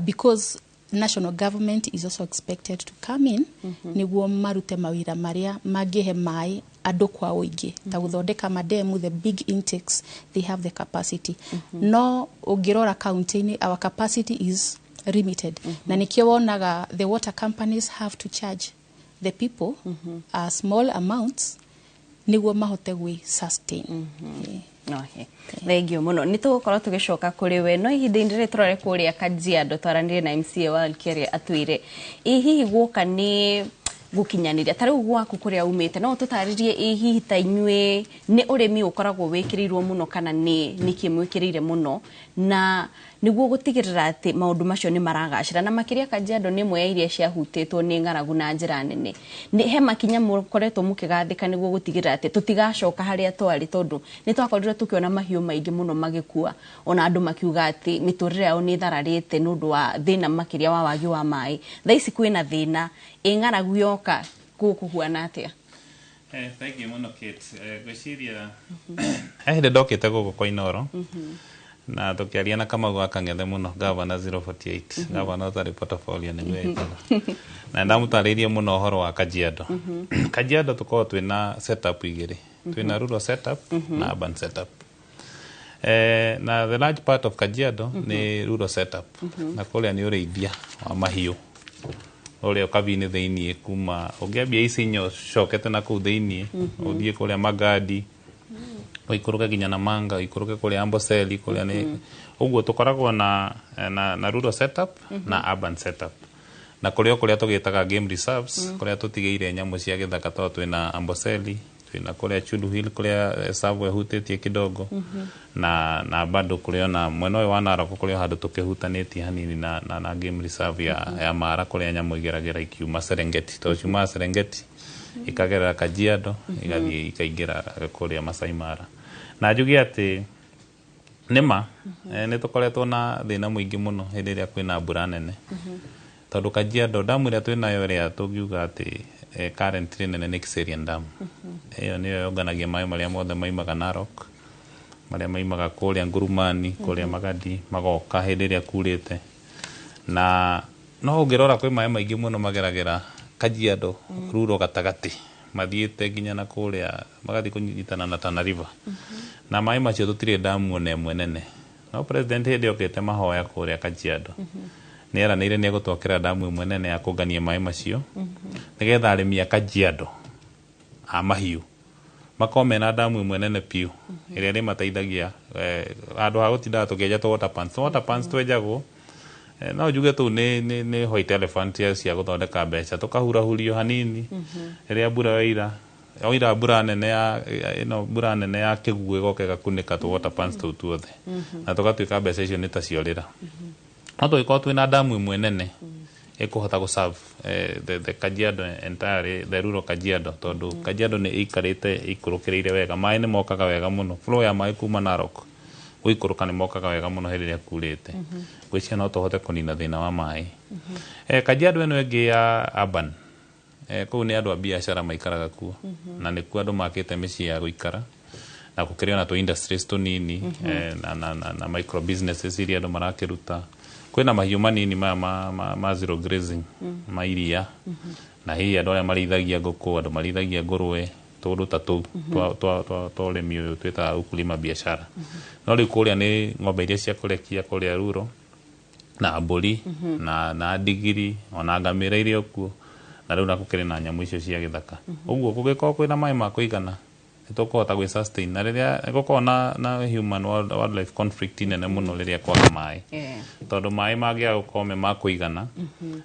because national government is also expected to come in nĩguo marute mawĩra marĩa mangĩhe maĩ andũ kwa ũingĩ, ta gũthondeka mademu, the big intakes, they have the capacity. No ũngĩrora county-inĩ, our capacity is limited, na nĩkĩo wonaga the water companies have to charge the people small amounts nĩguo mahote gwĩ sustain. Yeah. Ohe. Thengio mũno, nĩ tũgũkorwo tũgĩcoka kũrĩ we, no ihinda-inĩ rĩrĩ tũrore kũrĩa Kajiado twaranĩrie na MCA wa Olkeria atwĩre ĩ hihi guoka nĩ gũkinyanĩria ta rĩu gwaku kũrĩa umĩte, no ũtũtarĩrie ĩ hihi ta inyuĩ nĩ ũrĩmi ũkoragwo wĩkĩrĩirwo mũno kana nĩ nĩkĩ mwĩkĩrĩire mũno na nĩguo gũtigĩrĩra atĩ maũndũ macio nĩ maragacĩra, na makĩria Kajiado nĩ ĩmwe ya iria ciahutĩtwo nĩ ng'aragu na njĩra nene. Nĩ he makinya mũkoretwo mũkĩgathĩka nĩguo gũtigĩrĩra atĩ tũtigacoka harĩa twarĩ, tondũ nĩ twakorirwo tũkĩona mahiũ maingĩ mũno magĩkua, ona andũ makiuga atĩ mĩtũrĩre yao nĩ ĩthararĩte nĩ ũndũ wa thĩna makĩria wa wagi wa maĩ. Thaa ici kwĩna thĩna, ĩ ng'aragu yoka gũkũhuana atĩa? Thank you mũno, Kate. Ngwĩciria he hĩndĩ ndokĩte gũkũ kwa Inoro na tũkĩaria na Kamau wa Kang'ethe mũno, gavana 048, gavana ũtarĩ portfolio nĩguo ĩtaga, na ndamũtarĩirie mũno ũhoro wa Kajiado. Kajiado tũkoragwo twĩna setup igĩrĩ. Twĩna rural setup na urban setup. Na the large part of Kajiado nĩ rural setup, na kũrĩa nĩ ũrĩithia wa mahiũ ũrĩa ũkabi-inĩ thĩiniĩ, kuma ũngĩambia Isinya ũcokete na kũu thĩiniĩ, ũthiĩ kũrĩa Magadi, ũikũrũke nginya Namanga, ũikũrũke kũrĩa Amboseli, kũrĩa nĩ ũguo tũkoragwo na rural setup na urban setup, na kũrĩa o kũrĩa tũgĩtaga game reserves, kũrĩa tũtigĩire nyamũ cia gĩthaka, tondũ twĩna Amboseli, twĩna kũrĩa Chyulu Hill, kũrĩa Tsavo ĩhutĩtie kidogo, na bado kũrĩa ona mwena ũyũ wa Narok kũrĩa handũ tũkĩhutanĩtie hanini na game reserve ya Mara, kũrĩa nyamũ igeragĩra ikiuma Serengeti, tondũ ciumaga Serengeti ikagerera Kajiado, igathiĩ ikaingĩra kũrĩa Masai Mara. Na njuge atĩ nĩma nĩ tũkoretwo na thĩna mũingĩ mũno hĩndĩ ĩrĩa kwĩna mbura nene, tondũ Kajiado damu ĩrĩa twĩnayo, ĩrĩa tũngiuga atĩ currently nene, nĩ Kiserian Dam. Ĩyo nĩyo yonganagia maĩ marĩa mothe maimaga Narok, marĩa maimaga kũrĩa Ngurumani, kũrĩa Magadi, magoka hĩndĩ ĩrĩa kurĩte. Na no ũngĩrora kwĩ maĩ maingĩ mũno mageragĩra Kajiado rural gatagatĩ, mathiĩte nginya na kũrĩa magathiĩ kũnyitana na Tana River, na maĩ macio tũtirĩ damu ona ĩmwe nene. No president hĩndĩ okĩte mahoya kũrĩa Kajiado nĩ eranĩire nĩ egũtwakĩra damu ĩmwe nene ya kũngania maĩ macio, nĩgetha arĩmi a Kajiado a mahiũ makorwo mena damu ĩmwe nene biũ ĩrĩa ĩrĩmateithagia, handũ ha gũtindaga tũkĩenja tũ water pans. Water pans twenjagwo, no njuge tũu nĩ white elephant cia gũthondeka mbeca, tũkahurahurio hanini rĩrĩa mbura yoira, yoira mbura nene ya ĩno, mbura nene ya kĩguũ ĩgoka ĩgakunĩka tũ water pans tũu tuothe, na tũgatuĩka mbeca icio nĩ ta ciorĩra. No tũgĩkorwo twĩna damu ĩmwe nene ĩkũhota gũ serve the Kajiado entirely, the rural Kajiado, tondũ Kajiado nĩ ĩikarĩte ĩikũrũkĩrĩire wega, maĩ nĩ mokaga wega mũno, flow ya maĩ kuma Narok gũikũrũka nĩ mokaga wega mũno hĩndĩ ĩrĩa kurĩte. Ngwĩciria no tũhote kũnina thĩna wa maĩ. Kajiado ĩno ĩngĩ ya urban, kũu nĩ andũ a biacara maikaraga kuo, na nĩkuo andũ makĩte mĩciĩ ya gũikara, na gũkĩrĩ ona tũ industries tũnini, na micro businesses iria andũ marakĩruta. Kwĩna mahiũ manini maya ma zero grazing, ma iria, na hihi andũ arĩa marĩithagia ngũkũ, andũ marĩithagia ngũrwe, tũndũ ta tũu twa ũrĩmi ũyũ twĩtaga ukulima biashara. No rĩu kũrĩa nĩ ng'ombe iria cia kũrekia kũrĩa ruro, na mbũri, na ndigiri, ona ngamĩra irĩ o kuo, na rĩu na gũkĩrĩ na nyamũ icio cia gĩthaka. Ũguo kũngĩkorwo kwĩna maĩ ma kũigana, nĩ tũkũhota gwĩ sustain, na rĩrĩa gũkorwo na human wildlife conflict nene mũno rĩrĩa kwaga maĩ, tondũ maĩ mangĩaga gũkorwo me ma kũigana,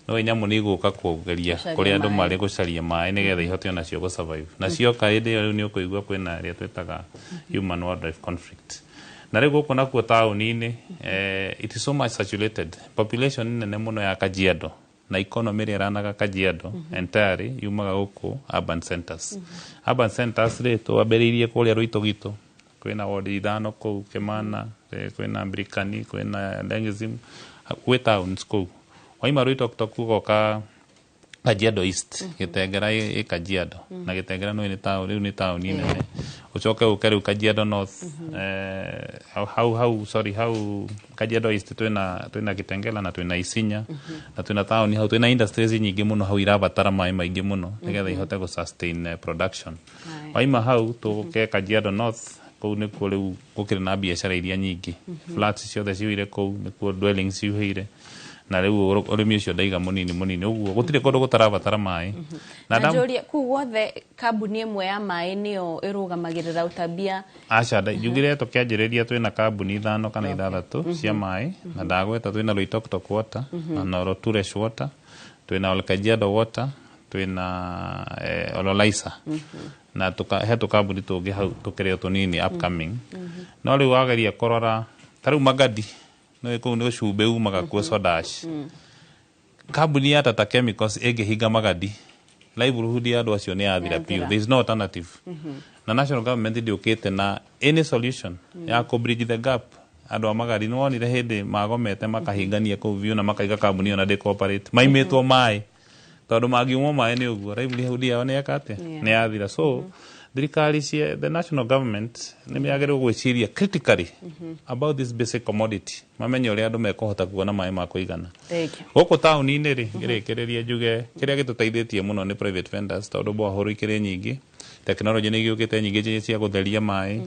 no nyamũ nĩ igũka kũgeria gũcaria kũrĩa andũ maĩ. Marĩ gũcaria maĩ nĩgetha ihote onacio gũ survive, na cioka hĩndĩ ĩyo rĩu nĩ ũkũigua kwĩna ĩrĩa twĩtaga human wildlife conflict. Na rĩu gũkũ nakuo taũni-inĩ, it is so much saturated, population nĩ nene mũno ya Kajiado, na economy ĩrĩa ĩranaga Kajiado entirely yumaga gũkũ urban centers. Urban centers rĩ, twambĩrĩirie kũrĩa Rũitũgitũ, kwĩna ward ithano kũu Kimana, kwĩna Mbirikani, kwĩna Lengizim, gwĩ towns kũu. Waima Rũitoktok ũgoka Kajiado East, Gĩtengera ĩ Kajiado, na Gĩtengera nĩ nĩ taũni, rĩu nĩ taũni nene. Ũcoke ũke rĩu Kajiado North, hau sorry, hau Kajiado East twĩna Kitengela na twĩna Isinya, na twĩna taũni hau, twĩna industries nyingĩ mũno hau irabatara maĩ maingĩ mũno nĩgetha ihote gũ sustain production. Waima hau tũke Kajiado North, kũu nĩkuo rĩu gũkĩrĩ na biacara iria nyingĩ, flats ciothe cihũire kũu, nĩkuo dwellings cihũire, na rĩu ũrĩmi ũcio ndaiga mũnini mũnini. Ũguo gũtirĩ kũndũ gũtarabatara maĩ. Na njũrie, kũu guothe kambuni ĩmwe ya maĩ nĩyo ĩrũgamagĩrĩra ũtambia? Aca, njugire tũkĩanjĩrĩria twĩna kambuni ithano kana ithathatũ cia maĩ, na ndagweta twĩna Loitoktok Water, na Noroturesh Water, twĩna Olkajiado Water, twĩna Ololaisa, na he tũkambuni tũngĩ hau tũkĩrĩ o tũnini upcoming. No rĩu wageria kũrora ta rĩu Magadi, nĩ kũu nĩ cumbĩ umaga kuo, soda ash. Kambuni ya Tata Chemicals ĩngĩhinga Magadi, livelihood ya andũ acio nĩ yathira biũ. Yathira. There is no alternative, na national government ndĩũkĩte na any solution ya kũ bridge the gap. Andũ a Magadi nĩ wonire hĩndĩ magomete makahingania kũu biũ na makaiga kambuni ĩyo na ndĩ cooperate, maimĩtwo maĩ, tondũ mangiumwo maĩ nĩ ũguo livelihood yao nĩ yeka atĩa? Nĩ yathira. So thirikari cia the national government nĩ yagĩrĩirwo gwĩciria critically about this basic commodity, mamenye ũrĩa andũ mekũhota kuona maĩ ma kũigana. Thank you. Gũkũ taũni-inĩ rĩ, ngĩrĩkĩrĩria njuge kĩrĩa gĩtũteithĩtie mũno nĩ private vendors, tondũ borehole ikĩrĩ nyingĩ. Technology nĩ igĩũkĩte nyingĩ cia gũtheria maĩ.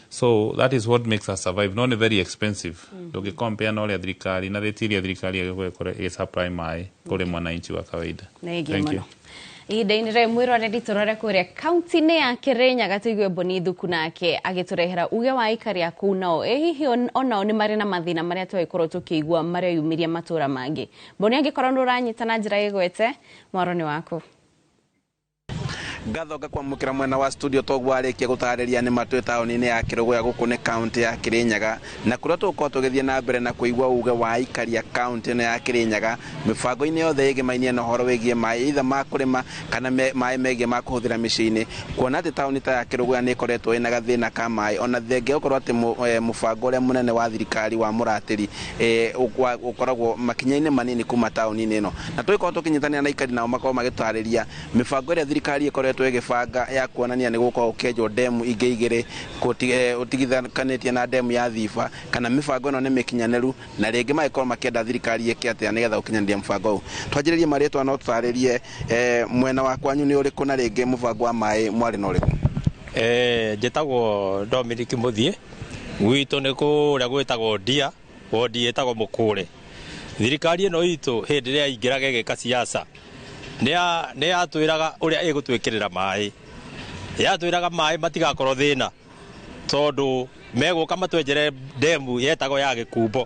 So that is what makes us survive, no nĩ very expensive. Ndũngĩ compare na ũrĩa thirikari na rate iria thirikari ĩgĩkorwo ĩgĩ supply maĩ kũrĩ mwananchi wa kawaida. Thengiũ Thank you. mũno. Ihinda-inĩ rĩrĩ, mwĩroreri, tũrore kũrĩa kaunti-inĩ ya Kĩrĩnyaga, tũigue Boni Thuku nake agĩtũrehera uge wa aikari a kũu, nao ĩ hihi onao nĩ marĩ na mathĩna marĩa twagĩkorwo tũkĩigua mareyumĩria matũra mangĩ. Boni, angĩkorwo nĩ ũranyita na njĩra ĩgwete, mwaro nĩ waku. Ngatho ngakwamũkĩra mwena wa studio. Toguo arĩkia gũtarĩria nĩ matwĩ taũni-inĩ ya Kĩrũgũya, gũkũ nĩ kaunti ya Kĩrĩnyaga, na kũrĩa tũgũkorwo tũgĩthiĩ na mbere na kũigua uge wa aikari a kaunti ĩno ya Kĩrĩnyaga mĩbango-inĩ yothe ĩgĩmainie na ũhoro wĩgiĩ maĩ, either ma kũrĩma kana maĩ megiĩ ma kũhũthĩra mĩciĩ-inĩ, kuona atĩ taũni ta ya Kĩrũgũya nĩ ĩkoretwo ĩna gathĩna ka maĩ, ona thengia gũkorwo atĩ mũbango ũrĩa mũnene wa thirikari wa mũratĩri ũkoragwo makinya-inĩ manini kuma taũni-inĩ ĩno. Na tũgĩkorwo tũkĩnyitanĩra na aikari, nao makorwo magĩtarĩria mĩbango ĩrĩa thirikari ĩkoretwo ĩgĩbanga ya kuonania nĩ gũkorwo gũkĩenjwo ndemu ingĩ igĩrĩ ũtigithanĩtie na ndemu ya Thiba, kana mĩbango ĩno nĩ mĩkinyanĩru, na rĩngĩ magĩkorwo makĩenda thirikari ĩke atĩa nĩgetha gũkinyanĩria mũbango ũyũ. Twanjĩrĩrie marĩtwa, no tũtarĩrie mwena wa kwanyu nĩ ũrĩkũ, na rĩngĩ mũbango wa maĩ mwarĩ na ũrĩkũ? Njĩtagwo Dominic Mũthiĩ, gwitũ nĩ kũrĩa gwĩtagwo Ndia, wondi ĩtagwo Mũkũrĩ. Thirikari ĩno itũ hĩndĩ ĩrĩa yaingĩraga ĩgĩka siasa nĩ yatwĩraga ũrĩa ĩgũtwĩkĩrĩra maĩ, yatwĩraga maĩ matigakorwo thĩna tondũ megũka matwenjere ndemu yetagwo ya Gĩkumbo,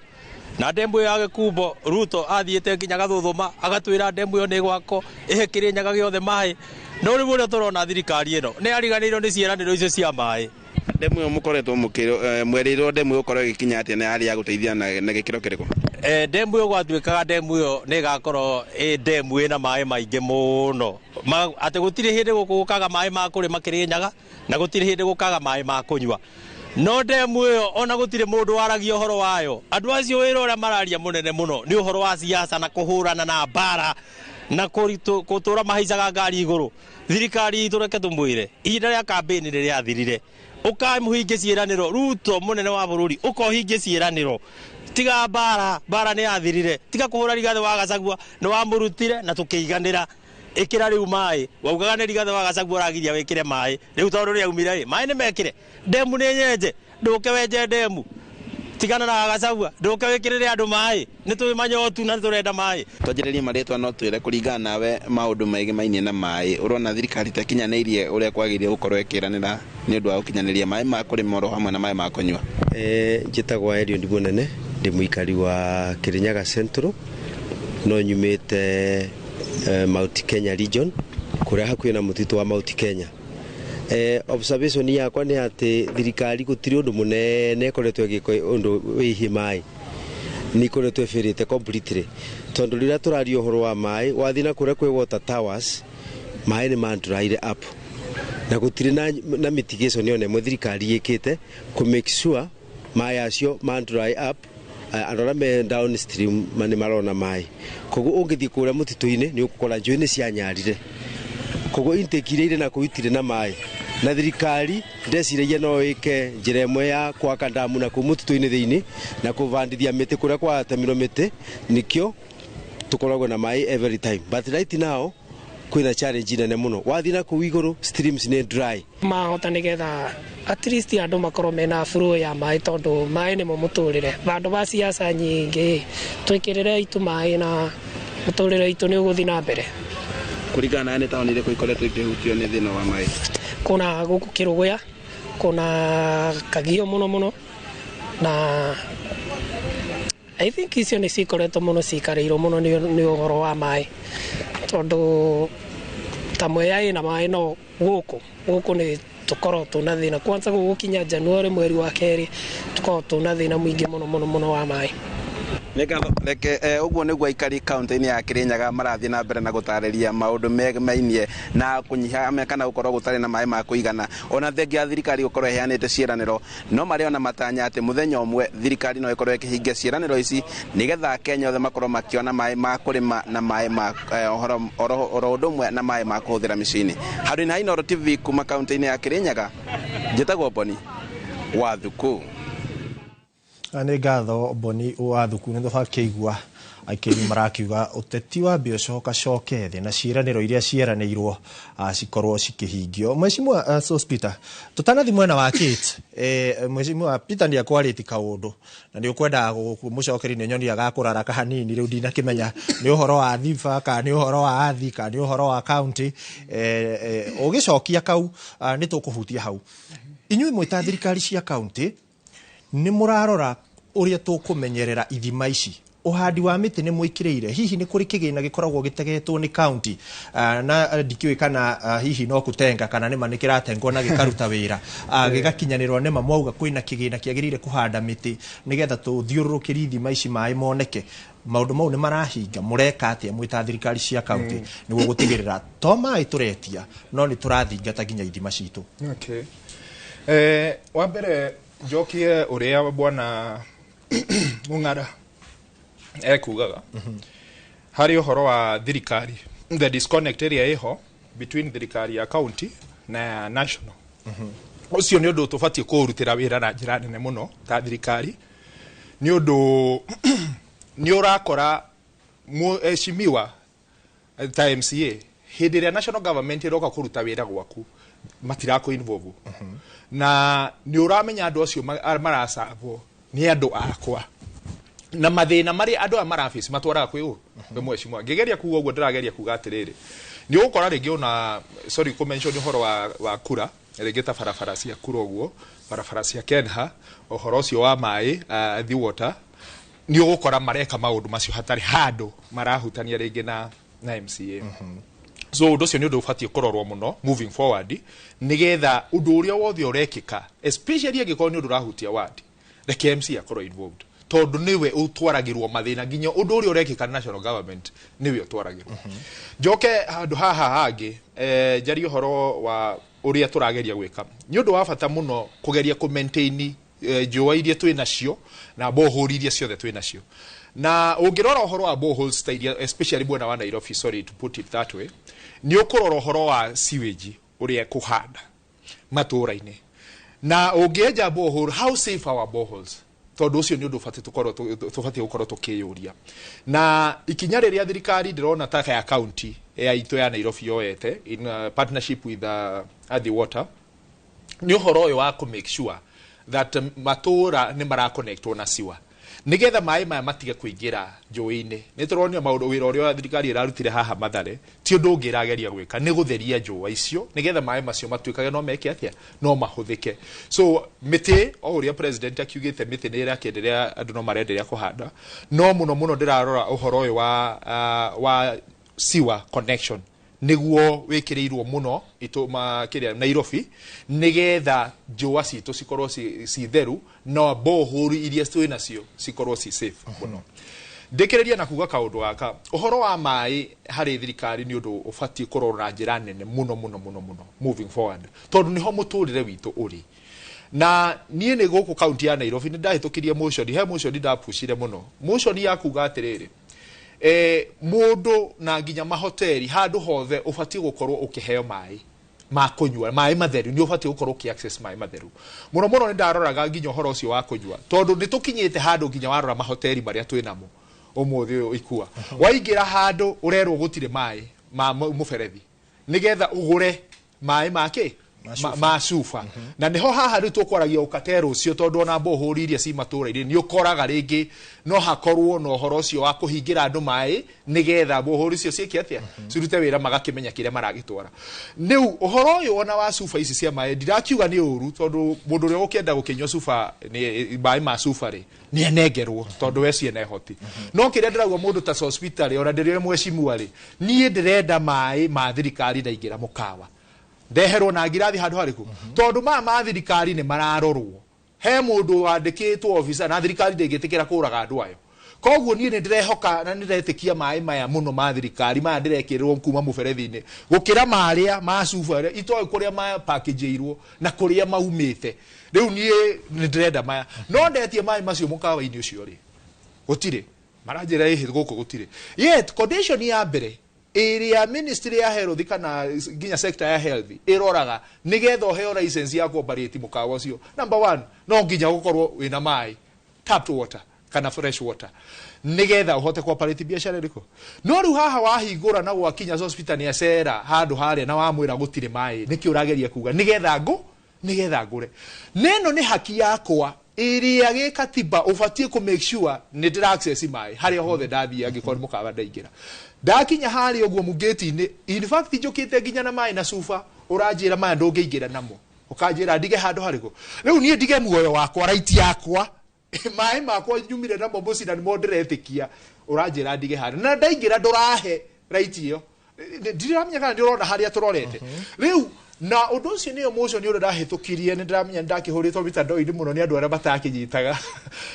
na ndemu ĩyo ya Gĩkumbo Ruto athiĩte nginya Gathũthũma agatwĩra ndemu ĩyo nĩ ĩgwakwo ĩhe Kĩrĩnyaga gĩothe maĩ, no rĩu ũrĩa tũrona thirikari ĩno nĩ yariganĩirwo nĩ ciĩranĩro icio cia maĩ. Ndemu ĩyo mũkoretwo mwerĩirwo ndemu ĩyo gũkorwo ĩgĩkinya atĩa, na yarĩ ya gũteithia na gĩkĩro kĩrĩkũ? Ndemu ĩyo gwatuĩkaga ndemu ĩyo nĩ ĩgakorwo ĩ ndemu ĩna maĩ maingĩ mũno, atĩ gũtirĩ hĩndĩ gũkũ gũkaga maĩ ma kũrĩma Kĩrĩnyaga na gũtirĩ hĩndĩ gũkaga maĩ ma kũnyua, no ndemu ĩyo ona gũtirĩ mũndũ waragia ũhoro wayo. Andũ acio wĩra ũrĩa mararia mũnene mũno nĩ ũhoro wa siasa na kũhũrana na mbara na gũtũra mahaicaga ngari igũrũ. Thirikari itũ, reke tũmwĩre, ihinda rĩa kambĩni nĩ rĩathirire. Ũkamũhingie ciĩranĩro, Ruto mũnene wa bũrũri, ũkohingie ciĩranĩro, tiga mbara, mbara nĩ yathirire, tiga kũhũra Rigathĩ wa Gachagua, nĩ wamũrutire na tũkĩiganĩra. Ĩkĩra rĩu maĩ, waugaga nĩ Rigathĩ wa Gachagua ũragiria wĩkĩre maĩ, rĩu tondũ rĩaumire ĩ maĩ nĩ mekĩre, ndemu nĩ nyenje, ndũke wenje ndemu, tigana na Gachagua, ndũke wĩkĩrĩre andũ maĩ, nĩ tũĩ manyotu na nĩ tũrenda maĩ. Twanjĩrĩrie marĩtwa, no twĩre kũringana nawe maũndũ maigĩmainie na maĩ, ũrona thirikari ta ĩkinyanĩirie ũrĩa kwagĩrĩire gũkorwo ĩkĩranĩra nĩ ũndũ wa gũkinyanĩria maĩ ma kũrĩma oro hamwe na maĩ ma kũnyua? Njĩtagwo Eliud Mũnene, ndĩ mũikari wa Kĩrĩnyaga Central, no nyumĩte Mount Kenya region, kũrĩa hakuhĩ na mũtitũ wa Mount Kenya. Observation yakwa nĩ atĩ thirikari gũtirĩ ũndũ mũnene ĩkoretwo ĩgĩka ũndũ wĩgiĩ maĩ, nĩ ikoretwo ĩbĩrĩte completely, tondũ rĩrĩa tũraria ũhoro wa maĩ, wathiĩ na kũrĩa kwĩ water towers, maĩ nĩ ma dry up, na gũtirĩ na mitigation yona ĩmwe thirikari ĩkĩte kũ make sure maĩ acio ma dry up, andũ arĩa me downstream nĩ marona maĩ. Koguo ũngĩthiĩ kũrĩa mũtitũ-inĩ nĩ ũgũkora njũĩ nĩ cianyarire, koguo intake iria irĩ na kũu itirĩ na maĩ, na thirikari ndeciragia no ĩke njĩra ĩmwe ya gwaka ndamu na kũu mũtitũ-inĩ thĩinĩ na kũbandithia mĩtĩ kũrĩa kwatemirwo mĩtĩ, nĩkĩo tũkoragwo na maĩ every time. But right now kwĩna challenge nene mũno, wathiĩ na kũu igũrũ streams nĩ dry. Mahota nĩgetha at least andũ makorwo mena flow ya maĩ, tondũ maĩ nĩmo mũtũrĩre. Vandũ va siasa nyingĩ, twĩkĩrĩre itu maĩ na mũtũrĩre itũ nĩ ũgũthiĩ na mbere. Kũringana nawe, nĩ taũni irĩkũ ikoretwo ikĩhutio nĩ thĩna wa maĩ? Kuna gũkũ Kĩrũgũya, kuna Kagio mũno mũno, na I think icio nĩ cikoretwo mũno cikarĩirwo mũno nĩ ũhoro wa maĩ, tondũ ta Mwea ĩna maĩ, no gũkũ nĩ tũkoragwo twĩna thĩna kwanza gũgũkinya January, mweri wa kerĩ, tũkoragwo twĩna thĩna mũingĩ mũno mũno mũno wa maĩ. Nĩ ngatho. Reke ũguo nĩguo aikari kaunti-inĩ ya Kĩrĩnyaga marathiĩ na mbere na gũtarĩria maũndũ megmainie na kũnyiha kana gũkorwo gũtarĩ na maĩ ma kũigana, ona thengia ya thirikari gũkorwo ĩheanĩte ciĩranĩro, no marĩ ona matanya atĩ mũthenya ũmwe thirikari no ĩkorwo ĩkĩhingia ciĩranĩro ici nĩgetha Kenya othe makorwo makĩona maĩ ma kũrĩma na maĩ ma ũhoro oro ũndũ ũmwe na maĩ ma kũhũthĩra mĩciĩ-inĩ. Handũ-inĩ ha Inooro TV kuma kaunti-inĩ ya Kĩrĩnyaga, njĩtagwo Boni wa Thuku. Nĩ ngatho, Boni wa Thuku. Nĩ tũgakĩigua Aikĩri marakiuga ũteti wambe ũcoka coke thĩ na ciĩranĩro iria ciĩranĩirwo cikorwo cikĩhingio. Mheshimiwa Sospeter, tũtanathi mwena wa Kate, Mheshimiwa Peter nĩ akwarĩti kaũndũ na nĩ ũkwendaga mũcokeri nĩ nyoni agakũraraka hanini rĩu ndinakĩmenya nĩ ũhoro wa Thiba kana nĩ ũhoro wa Athi kana nĩ ũhoro wa county. Ũgĩcokia kau nĩ tũkũhutia hau. Inyuĩ mwĩ ta thirikari cia county nĩ mũrarora ũrĩa tũkũmenyerera ithima ici, ũhandi wa mĩtĩ nĩ mwĩkĩrĩire, hihi nĩ kũrĩ kĩgĩna gĩkoragwo gĩtegetwo nĩ county na ndikĩũĩ kana hihi no kũtenga kana nĩma nĩ kĩratengwo na gĩkaruta wĩra, gĩgakinyanĩrwo nĩma mwauga kwĩna kĩgĩna kĩagĩrĩire kũhanda mĩtĩ nĩgetha tũthiũrũrũkĩrie ithima ici maĩ moneke. Maũndũ mau nĩ marahinga, mũreka atĩa mwĩ ta thirikari cia county nĩguo gũtigĩrĩra to maĩ tũretia no nĩ tũrathingata nginya ithima citũ? Okay. Wa mbere njokie ũrĩa bwana Mung'ara ekugaga harĩ ũhoro wa thirikari, the disconnect ĩrĩa ĩho between thirikari ya county na ya national. Ũcio nĩ ũndũ tũbatiĩ kũũrutĩra wĩra na njĩra nene mũno ta thirikari, nĩ ũndũ nĩ ũrakora mheshimiwa ta MCA hĩndĩ ĩrĩa national government ĩroka kũruta wĩra gwaku matirakũ involve, na nĩ ũramenya andũ acio maracabwo nĩ andũ akwa na mathĩna marĩa andũ aya marabace matwaraga kwĩ ũ kwĩ mheshimiwa. Ngĩgeria kuga ũguo ndĩrageria kuga atĩrĩrĩ, nĩ ũgũkora rĩngĩ ona sorry kũ mention ũhoro wa kura rĩngĩ ta barabara cia kura ũguo, barabara cia Kenha, ũhoro ũcio wa maĩ, the water, nĩ ũgũkora mareka maũndũ macio hatarĩ handũ marahutania rĩngĩ na MCA. So ũndũ ũcio nĩ ũndũ ũbatiĩ kũrorwo mũno moving forward, nĩgetha ũndũ ũrĩa wothe ũrekĩka, especially angĩkorwo nĩ ũndũ ũrahutia ward, reke MC akorwo involved, tondũ nĩwe ũtwaragĩrwo mathĩna nginya ũndũ ũrĩa ũrekĩka national government nĩwe ũtwaragĩrwo. Njoke handũ haha hangĩ, njarie ũhoro wa ũrĩa tũrageria gwĩka. Nĩ ũndũ wa bata mũno kũgeria kũ maintain njũa iria twĩ nacio na borehole iria ciothe twĩ nacio. Na ũngĩrora ũhoro wa boreholes ta iria especially mwena wa Nairobi, sorry to put it that way, nĩ ũkũrora ũhoro wa sewage ũrĩa kũhanda matũũra-inĩ. Na ũngĩenja borehole, how safe are our boreholes? Tondũ ũcio nĩ ũndũ ũbatiĩ tũkorwo tũbatiĩ gũkorwo tũkĩyũria. Na ikinya rĩrĩa thirikari ndĩrona ta ya county ya itũ ya Nairobi yoete in partnership with Athi Water nĩ ũhoro ũyũ wa kũ make sure that matũũra nĩ maraconnectwo na siwa nigetha maĩ maya matige kũingĩra njũĩ-inĩ. Nĩ tũronio maũndũ wĩra ũrĩa thirikari ĩrarutire haha Mathare ti ũndũ ũngĩ ĩrageria gwĩka, nĩ gũtheria njũa icio nigetha maĩ macio matuĩkage no meke atĩa, no mahũthĩke. So mĩtĩ o ũrĩa president akiugĩte, mĩtĩ nĩ ĩrakĩenderea, andũ no marenderea kũhanda, no mũno mũno ndĩrarora ũhoro ũyũ wa sewer connection nĩguo wĩkĩrĩirwo mũno itũma kĩrĩa Nairobi, nĩgetha njũa citũ cikorwo ci theru na borehole iria twĩ nacio cikorwo ci safe mũno. Ndĩkĩrĩria na kuga kaũndũ gaka, ũhoro wa maĩ harĩ thirikari nĩ ũndũ ũbatiĩ kũrorwo na njĩra nene mũno mũno mũno mũno moving forward, tondũ nĩho mũtũrĩre witũ ũrĩ. Na niĩ nĩ gũkũ kaunti ya Nairobi nĩ ndahĩtũkirie motion, he motion ndapucire mũno, motion ya kuga atĩrĩrĩ, mũndũ na nginya mahoteri handũ hothe ũbatiĩ gũkorwo ũkĩheo maĩ ma kũnyua, maĩ matheru, nĩ ũbatiĩ gũkorwo ũkĩ access maĩ matheru mũno mũno. Nĩ ndaroraga nginya ũhoro ũcio wa kũnyua, tondũ nĩ tũkinyĩte handũ nginya warora mahoteri marĩa twĩ namo ũmũthĩ ũyũ ikua, waingĩra handũ ũrerwo gũtirĩ maĩ ma mũberethi, nĩgetha ũgũre maĩ ma kĩ ma cuba. Na nĩho haha rĩu tũkwaragia ũkatero ũcio, tondũ ona borehole iria ci matũũra-inĩ nĩ ũkoraga rĩngĩ no hakorwo na ũhoro ũcio wa kũhingĩra andũ maĩ nĩgetha borehole icio ciĩke atĩa, cirute wĩra, magakĩmenya kĩrĩa maragĩtwara. Rĩu ũhoro ũyũ ona wa cuba ici cia maĩ ndirakiuga nĩ ũru, tondũ mũndũ ũrĩa ũkĩenda gũkĩnyua cuba nĩ maĩ ma cuba rĩ nĩ anengerwo, tondũ we ciene hoti. No kĩrĩa ndĩrauga mũndũ ta hospital ona ndĩrĩ mheshimiwa rĩ, niĩ ndĩrenda maĩ ma thirikari ndaingĩra mũkawa ndeherwo na ngirathi handũ harĩkũ, tondũ maya ma thirikari nĩ mararorwo, he mũndũ wandĩkĩtwo officer na thirikari ndĩngĩtĩkĩra kũraga andũ ayo. Koguo niĩ nĩ ndĩrehoka na nĩ ndĩretĩkia maĩ maya mũno ma thirikari maya ndĩrekĩrĩrwo kuma mũberethi-inĩ gũkĩra marĩa ma cuba ĩrĩa itoĩ kũrĩa mapakĩnjĩirwo na kũrĩa maumĩte. Rĩu niĩ nĩ ndĩrenda maya, no ndetie maĩ macio mũkawa-inĩ ũcio rĩ gũtirĩ, maranjĩra ĩhĩ gũkũ gũtirĩ. Yet condition ya mbere ĩrĩa ministry ya health kana nginya sector ya health ĩroraga nĩgetha ũheo license ya kuoperate mũkawa ũcio, number one no nginya gũkorwo wĩna maĩ tapped water. Kana fresh water nigetha uhote kuoperate biacara iriku. No riu haha wahingura na gwakinya hospital ni acera handu haria na wamwira gutire mai, niki urageria kuga nigetha ngu nigetha ngure neno ni haki yakwa iria gikatiba ubatie ku make sure ni ndira access mai haria hothe ndathie angikorwo mukawa ndaingira ndakinya haria uguo mugeti-ini. In fact njukite nginya na mai na cuba uranjira maya ndungiingira namo, ukanjira ndige handu hariku. Riu nie ndige muoyo wakwa, right yakwa, mai makwa nyumire namo muci na nimo ndiretikia, uranjira ndige handu na ndaingira ndurahe right iyo. Ndiramenya kana ndirona haria turorete riu. Na undu ucio nio motion uria ndahitukirie, ni ndiramenya ndakihuritwo mitandao-ini muno ni andu aria matakinyitaga,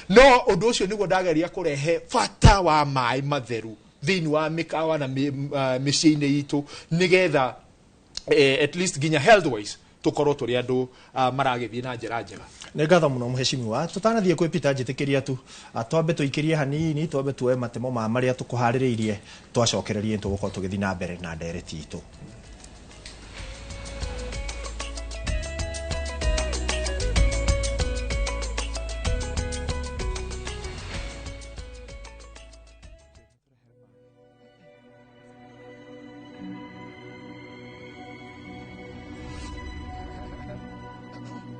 no undu ucio niguo ndageria kurehe bata wa mai matheru thiini wa mikawa na miciĩ-inĩ itũ, nigetha at least nginya health wise tukorwo turi andu maragithie na njira njega. Nĩ ngatho mũno mũheshimiwa. Tũtanathiĩ kwĩ Peter, njĩtĩkĩria tu twambe tũikĩrie hanini, twambe tuoe matemo ma marĩa tũkũharĩrĩirie, twacokererie tũgũkorwo tũgĩthiĩ na mbere na ndereti itũ.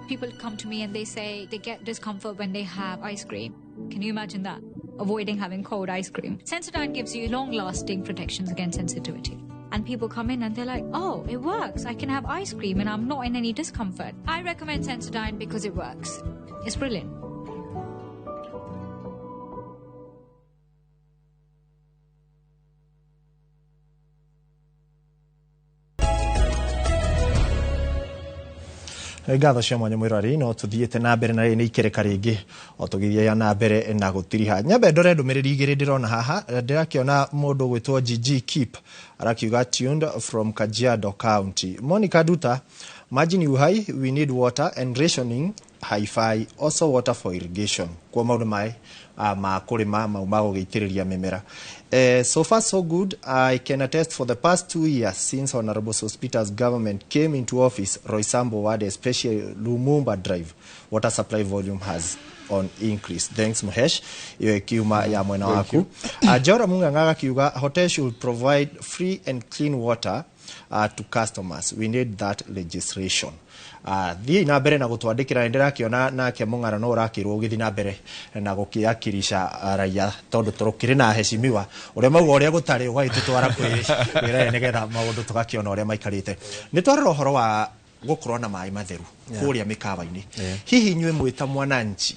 People come to me and they say they get discomfort when they have ice cream. Can you imagine that? Avoiding having cold ice cream. Sensodyne gives you long-lasting protections against sensitivity. And people come in and they're like, oh, it works. I can have ice cream and I'm not in any discomfort. I recommend Sensodyne because it works. It's brilliant. Ngatho cia mwanya mwirari, no tuthiĩte na mbere na rĩ nĩ ikereka rĩngĩ o tũgĩthiaga na mbere na gũtiriha. Nyambe ndore ndũmĩrĩri igĩrĩ ndĩrona haha. Ndĩrakĩona mũndũ gwĩtwo GG Keep arakiuga tuned from Kajiado County. Monica Duta, maji ni uhai, we need water and rationing hi-fi, also water for irrigation. Kwa maũndũ mai ma kũrĩma mau ma gũgĩitĩrĩria mĩmera. So far so good. I can attest for the past 2 years since Honorable Sospeter's government came into office, Roysambu Ward, especially Lumumba Drive, water supply volume has on increase. Thanks Muhesh, iyo ikiuma ya mwena waku. Jora Mung'ang'a akiuga hotel should provide free and clean water to customers. We need that legislation. Thiĩ na mbere na gũtwandĩkĩra, nĩ ndĩrakĩona nake Mũng'ara no ũrakĩrwo ũgĩthiĩ na mbere na gũkĩakirisha raia, tondũ tũkĩrĩ na heshimiwa ũrĩa mauga ũrĩa gũtarĩ ũgagĩtũtwara kwĩ nĩgetha maũndũ tũgakĩona ũrĩa maikarĩte. Nĩ twarora ũhoro wa gũkorwo na maĩ matheru kũrĩa mĩkawa-inĩ. Hihi inyuĩ mwĩ ta mwananchi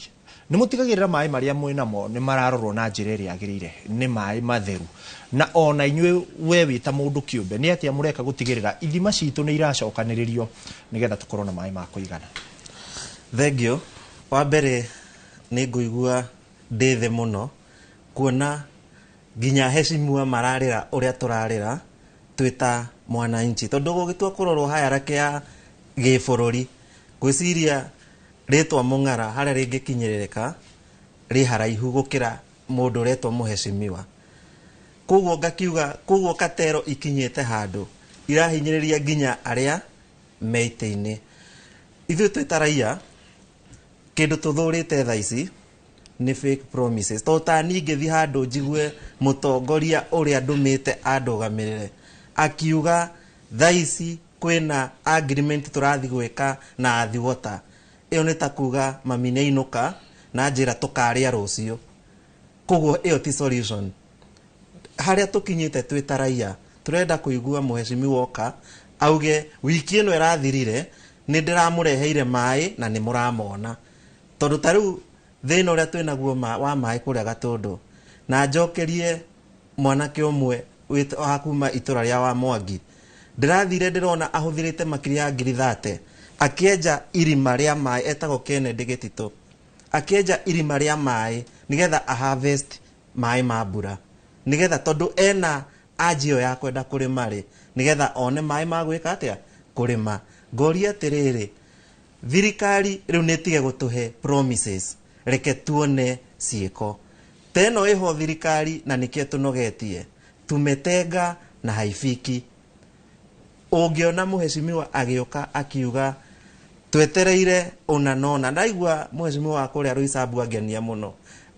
nĩ mũtigagĩrĩra maĩ marĩa mwĩ namo nĩ mararorwo na njĩra ĩrĩa yagĩrĩire, nĩ maĩ matheru? Na ona inyuĩ we wĩ ta mũndũ kĩũmbe, nĩ atĩa mũreka gũtigĩrĩra ithima citũ nĩ iracokanĩrĩrio nĩgetha tũkorwo na maĩ ma kũigana? Thengio. Wa mbere nĩ ngũigua ndĩ thĩ mũno kuona nginya heshimiwa mararĩra ũrĩa tũrarĩra twĩ ta mwananchi, tondũ gũgĩtua kũrorwo hierarchy ya gĩbũrũri, ngwĩciria rĩtwa Mũng'ara harĩa rĩngĩkinyĩrĩrĩka rĩ haraihu gũkĩra mũndũ ũretwo mũheshimiwa. Koguo ngakiuga, koguo katero ikinyĩte handũ irahinyĩrĩria nginya arĩa me itĩ-inĩ. Ithuĩ twĩ ta raia, kĩndũ tũthũrĩte thaa ici nĩ fake promises. Tondũ ta niĩ ingĩthiĩ handũ njigue mũtongoria ũrĩa ndũmĩte andũgamĩrĩre akiuga thaa ici kwĩna agreement tũrathiĩ gwĩka na Athi Water, ĩyo nĩ ta kuga mami nĩ ainũka na njĩra tũkarĩa rũciũ. Koguo ĩyo ti solution. Harĩa tũkinyĩte twĩ ta raia, tũrenda kũigua mũheshimiwa oka auge wiki ĩno ĩrathirire nĩ ndĩramũreheire maĩ na nĩ mũramona. Tondũ ta rĩu thĩna ũrĩa twĩnaguo wa maĩ kũrĩa Gatũndũ, na njokerie mwanake ũmwe wa kuma itũra rĩa wa Mwangi, ndĩrathire ndĩrona ahũthĩrĩte makiri ya 30,000 akĩenja irima rĩa maĩ, etagwo Kennedy Gĩtitũ, akĩenja irima rĩa maĩ nĩgetha a harvest maĩ ma mbura, nĩgetha tondũ ena anjio ya kwenda kũrĩma rĩ, nĩgetha one maĩ ma gwĩka atĩa, kũrĩma. Ngoria atĩrĩrĩ, thirikari rĩu nĩ ĩtige gũtũhe promises, reke tuone ciĩko. Ta ĩno ĩho thirikari na nĩkĩo tũnogetie, tumetenga na haifiki. Ũngĩona mũheshimiwa agĩũka akiuga twetereire ũna nona, ndaigua mũheshimiwa wa kũrĩa Roysambu angenia mũno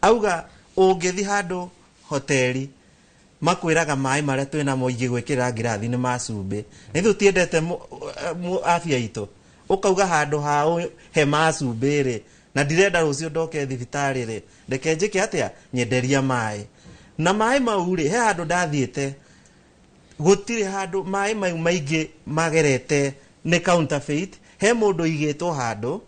Auga ũngĩthi handũ hoteli makwĩraga maĩ marĩa twĩnamo ingĩgwĩkĩrĩra ngirathi nĩ ma cumbĩ. Nĩ ithuĩ tiendete afya itũ. Ũkauga handũ ha he ma cumbĩ rĩ, na ndirenda rũciũ ndoke thibitarĩ rĩ, reke njĩke atĩa, nyenderia maĩ. Na maĩ mau rĩ, he handũ ndathiĩte, gũtirĩ handũ maĩ mau maingĩ magerete nĩ counterfeit. He mũndũ igĩtwo handũ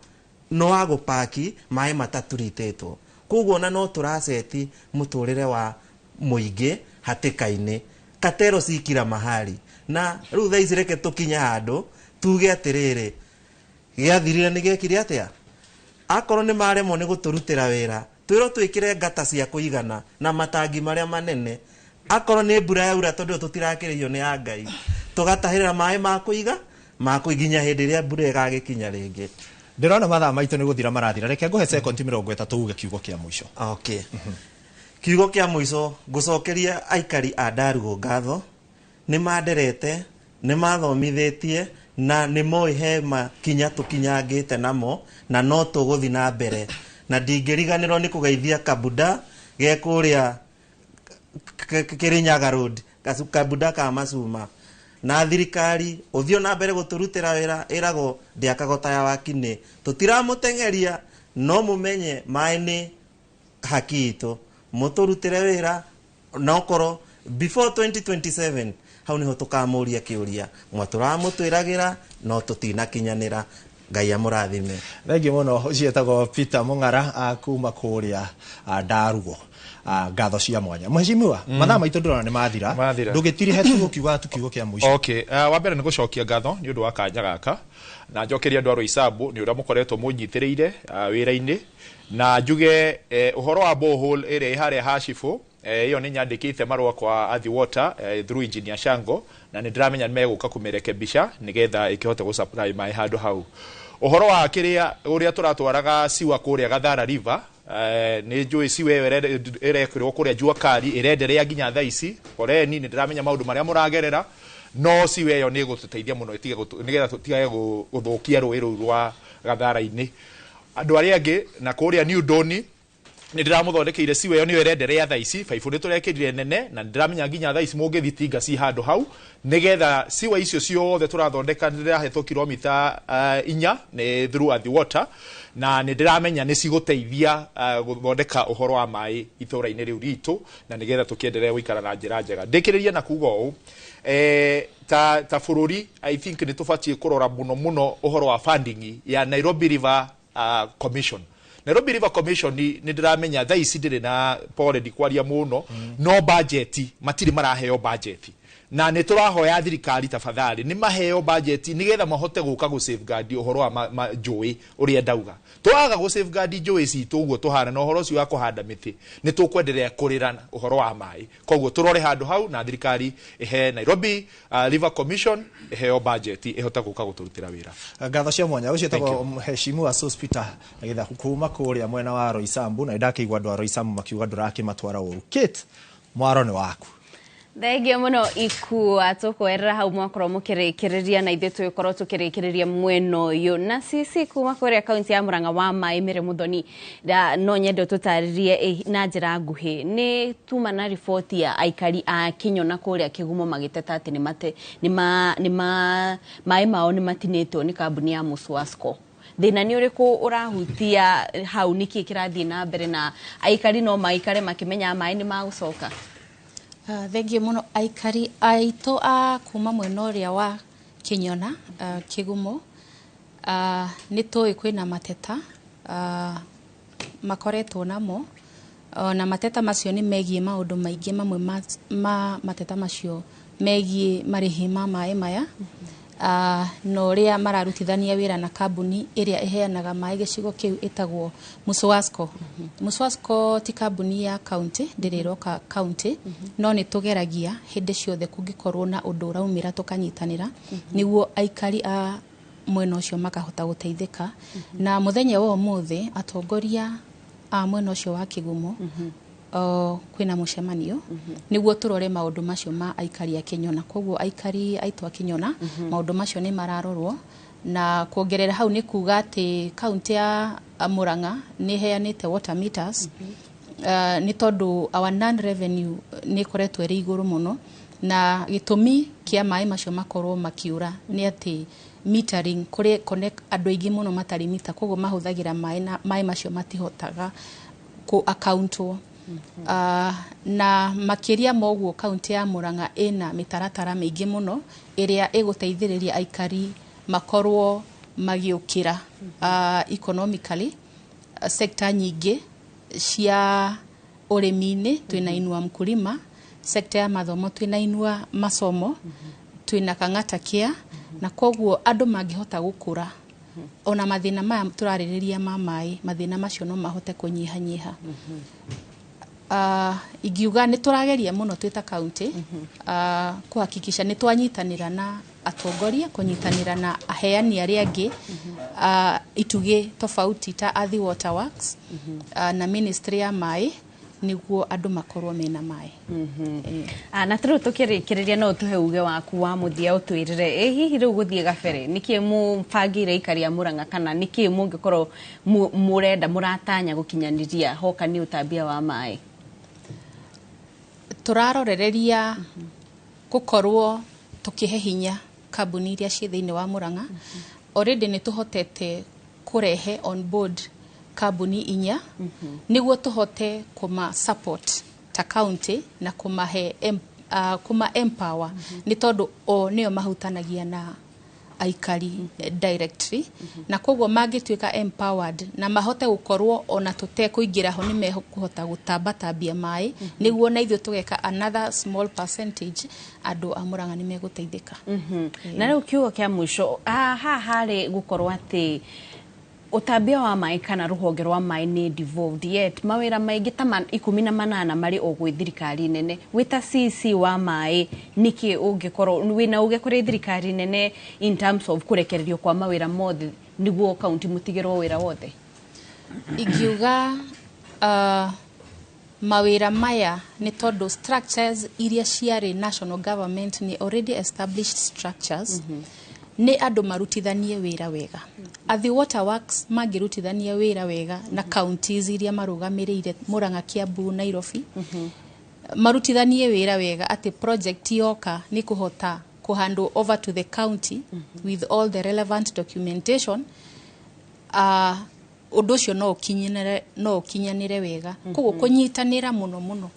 no wa gũpaki maĩ mataturitĩtwo. Koguo ona no tũraceti mũtũrĩre wa mũingĩ hatĩka-inĩ. Katero ci kila mahali. Na rĩu thaa ici reke tũkinye handũ tuge atĩrĩrĩ, gĩathirire nĩ gĩekire atĩa? Akorwo nĩ maremwo nĩ gũtũrutĩra wĩra, twĩrwo twĩkĩre ngata cia kũigana na matangi marĩa manene. Akorwo nĩ mbura yaura tondũ tũtirakĩrĩhio nĩ ya Ngai, tũgatahĩrĩra maĩ ma kũiga ma kũiginya hĩndĩ ĩrĩa mbura ĩgagĩkinya rĩngĩ. Ndĩrona mathaa maitũ nĩ gũthira marathira. Reke ngũhe sekondi 30 uge kiugo kĩa mũico. Okay. Kiugo kĩa mũico ngũcokeria aikari a Ndarugo ngatho. Nĩ manderete, nĩ mathomithĩtie na nĩ moĩ he makinya tũkinyangĩte namo na no tũgũthiĩ na mbere. Na ndingĩriganĩrwo nĩ kũgeithia Kabuda ge kũrĩa Kirinyaga Road, Kabuda ka Macuma. Na thirikari ũthiĩ na mbere gũtũrutĩra wĩra ĩragwo ndĩakagwo ta ya wakinĩ. Tũtiramũteng'eria no mũmenye maĩ nĩ haki itũ. Mũtũrutĩre wĩra na okorwo before 2027 hau niho tũkamũria kĩũria mwatũramũtwĩragĩra no tũtinakinyanĩra. Ngai amũrathime. Thengiũ mũno. Ũcio etagwo Peter Mung'ara kuma kũrĩa Ndarugo. Ngatho cia mwanya mheshimiwa. Mathaa maitũ ndĩrona nĩ mathira, ndũgĩtirihe tu ũkiuga tu kiugo kĩa mũico. Okay, wa mbere nĩ gũcokia ngatho nĩ ũndũ wa kanya gaka na njokeria andũ a Roysambu nĩ ũrĩa mũkoretwo mũnyitĩrĩire wĩra-inĩ, na njuge ũhoro wa borehole ĩrĩa ĩ harĩa ha Cibũ ĩyo nĩ nyandĩkĩte marũa kwa Athi Water through Engineer Shango, na nĩ ndĩramenya nĩ megũka kũmĩrekebisha nĩgetha ĩkĩhote gũ supply maĩ handũ hau. Ũhoro wa kĩrĩa ũrĩa tũratwaraga siwa kũrĩa Gathara River, nĩ njũĩ siwa ĩyo ĩrekĩrwo kũrĩa Jua Kali ĩrenderea nginya thaa ici. Poleni, nĩ ndĩramenya maũndũ marĩa mũragerera, no siwa ĩyo nĩ ĩgũtũteithia mũno nĩgetha tũtigage gũthũkia rũĩ rũu rwa Gathara-inĩ. Andũ arĩa angĩ na kũrĩa New Dawn nĩ ndĩramũthondekeire siwa ĩyo nĩyo ĩrenderea thaa ici. Baibũ nĩ tũrekĩrire nene na nĩ ndĩramenya nginya thaa ici mũngĩthiĩ tinga ci handũ hau nĩgetha siwa icio ciothe tũrathondeka. Nĩ ndĩrahetwo kilomita 4 nĩ through Athi Water, na nĩ ndĩramenya nĩ cigũteithia gũthondeka ũhoro wa maĩ itũũra-inĩ rĩu ritũ na nĩgetha tũkĩendelee gũikara na njĩra njega. Ndĩkĩrĩrie na kuga ũũ, ta bũrũri I think nĩ tũbatiĩ kũrora mũno mũno ũhoro wa funding ya Nairobi River Commission. Nairobi River Commission nĩ ndĩramenya thaa ici ndĩrĩ na pole ndikwaria mũno, no budget matirĩ maraheo budget, na nĩ tũrahoya thirikari tafadhali nĩ maheo budget nĩgetha mahote gũka gũ safeguard ũhoro wa njũĩ ũrĩa ndauga. Twaga gũ safeguard njũĩ citũ ũguo tũhana na ũhoro ũcio wa kũhanda mĩtĩ nĩ tũkwenderea kũrĩra ũhoro wa maĩ. Koguo tũrore handũ hau na thirikari ĩhe Nairobi River Commission ĩheo budget ĩhote gũka gũtũrutĩra wĩra. Ngatho cia mwanya. Ũcio etagwo mheshimiwa Sospeter nĩgetha kuma kũrĩa mwena wa Roysambu, na nĩndakĩigua andũ a Roysambu makiuga ndũrakĩmatwara ũru. Kate, mwaro nĩ waku. Thengio mũno Ikua, tũkwerera hau mwakorwo mũkĩrĩkĩrĩria na ithuĩ tũgĩkorwo tũkĩrĩkĩrĩria mwena ũyũ. Na Cici kuma kũrĩa kaunti ya Murang'a wa maĩ Mĩrĩ Mũthoni, no nyende ũtũtarĩrie na njĩra nguhĩ nĩ tuma na riboti ya aikari a Kinyona kũrĩa Kĩgumo magĩteta atĩ maĩ mao nĩ matinĩtwo nĩ kambuni ya Muswasco. Thĩna nĩ ũrĩkũ ũrahutia hau, nĩkĩ kĩrathiĩ na mbere na aikari no maikare makĩmenya maĩ nĩ magũcoka? Thengiũ mũno. Aikari aitũ a kuma mwena ũrĩa wa Kinyona, Kĩgumo, nĩ tũĩ kwĩna mateta makoretwo namo, na mateta macio nĩ megiĩ maũndũ maingĩ. Mamwe ma mateta macio megiĩ marĩhi ma maĩ maya, na ũrĩa mararutithania wĩra na kambuni ĩrĩa ĩheanaga maĩ gĩcigo kĩu ĩtagwo Muswasco. Muswasco ti kambuni ya county, ndĩrĩ ĩroka county, no nĩ tũgeragia hĩndĩ ciothe kũngĩkorwo na ũndũ ũraumĩra tũkanyitanĩra nĩguo aikari a mwena ũcio makahota gũteithĩka. Na mũthenya wa ũmũthĩ atongoria a mwena ũcio wa Kĩgumo kwĩna mũcemanio nĩguo tũrore maũndũ macio ma aikari a Kinyona. Koguo aikari aitũ a Kinyona maũndũ macio nĩ mararorwo. Na kuongerera hau nĩ kuga atĩ kaunti ya Murang'a nĩ ĩheanĩte water meters. Nĩ tondũ our non revenue nĩ ĩkoretwo ĩrĩ igũrũ mũno, na gĩtũmi kĩa maĩ macio makorwo makiura nĩ atĩ metering kũrĩ connect andũ aingĩ mũno matarĩ mita, koguo mahũthagĩra maĩ na maĩ macio matihotaga kũ accountwo. Na makĩria ma ũguo, kaunti ya Murang'a ĩna mĩtaratara mĩingĩ mũno ĩrĩa ĩgũteithĩrĩria aikari makorwo magĩũkĩra economically. Sector nyingĩ cia ũrĩmi-inĩ twĩna Inua Mkulima, sector ya mathomo twĩna Inua Masomo, twĩna Kang'ata Care, na koguo andũ mangĩhota gũkũra, ona mathĩna maya tũrarĩrĩria ma maĩ, mathĩna macio no mahote kũnyihanyiha. Ingiuga nĩ tũrageria mũno twĩ ta kaunti kũhakikisha nĩ twanyitanĩra na atongoria, kũnyitanĩra na aheani arĩa angĩ itugĩ tofauti ta Athi Water Works na ministry ya maĩ, nĩguo andũ makorwo mena maĩ. Na rĩu tũkĩrĩkĩrĩria, no ũtũhe uge waku wa mũthia, ũtwĩrĩre ĩ hihi rĩu gũthiĩ gabere nĩkĩ mũbangĩire aikari a Murang'a, kana nĩkĩ mũngĩkorwo mũrenda, mũratanya gũkinyanĩria hoka nĩ ũtambia wa maĩ? Tũrarorereria gũkorwo tũkĩhe hinya kambuni iria ciĩ thĩinĩ wa Murang'a. Already nĩ tũhotete kũrehe on board kambuni inya nĩguo tũhote kũma support ta county na kũmahe kũma empower, nĩ tondũ o nĩo mahutanagia na aikari directly, na koguo mangĩtuĩka empowered na mahote gũkorwo ona tũtekũingĩra ho, nĩ mekũhota gũtambatambia maĩ, nĩguo na ithuĩ tũgeka another small percentage, andũ a Murang'a nĩ megũteithĩka. Na rĩu kiugo kĩa mũico haha harĩ gũkorwo atĩ ũtambia wa maĩ kana rũhonge rwa maĩ nĩ devolved, yet mawĩra maingĩ ta 18 marĩ o gwĩ thirikari nene. Wĩ ta CC wa maĩ, nĩkĩ ũngĩkorwo wĩna uge kũrĩ thirikari nene in terms of kũrekererio kwa mawĩra mothe, nĩguo kaunti mũtigĩrwo wĩra wothe? Ingiuga mawĩra maya, nĩ tondũ structures iria ciarĩ national government nĩ already established structures, nĩ andũ marutithanie wĩra wega. Athi Water Works mangĩrutithania wĩra wega na counties iria marũgamĩrĩire, Murang'a, Kiambu, Nairobi, marutithanie wĩra wega atĩ project yoka nĩ kũhota kũ hand over to the county with all the relevant documentation, ũndũ ũcio no ũkinyanĩre wega. Koguo kũnyitanĩra mũno mũno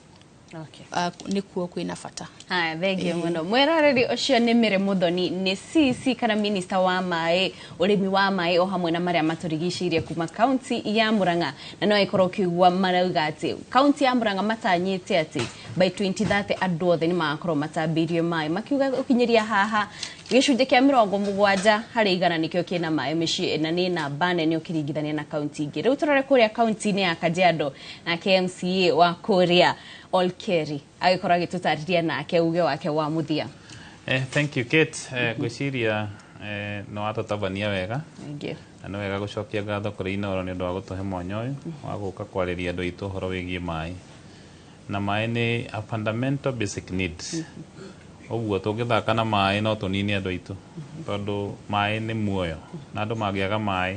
nĩkuo kwĩna bata. Haya, thengiũ mũno mwĩroreri. Ũcio nĩ Mary Muthoni, nĩ CC kana minista wa maĩ, ũrĩmi wa maĩ o hamwe na marĩa matũrigicĩirie kuma kaunti ya Murang'a. Na no ĩkorwo ũkĩigua marauga atĩ kaunti ya Murang'a matanyĩte atĩ by 2030 andũ othe nĩ magakorwo matambĩirio maĩ, makiuga ũkinyĩria haha gĩcunjĩ kĩa 70% nĩkĩo kĩna maĩ mĩciĩ, na nĩ namba nene ũkĩringithania na kaunti ingĩ. Rĩu tũrore kũrĩa kaunti-inĩ ya Kajiado na MCA wa kũrĩa Olkeri agĩkorwo agĩtũtarĩria nake uge wake wa mũthia. Thank you, Kate. Ngwĩciria nĩ watũtabania wega. Thank you. Na nĩ wega gũcokia ngatho kũrĩ Inooro nĩ ũndũ wa gũtũhe mwanya ũyũ wa gũka kwarĩria andũ aitũ ũhoro wĩgiĩ maĩ. Na maĩ nĩ a fundamental basic need. Ũguo tũngĩthaka na maĩ no tũnine andũ aitũ, tondũ maĩ nĩ muoyo, na andũ mangĩaga maĩ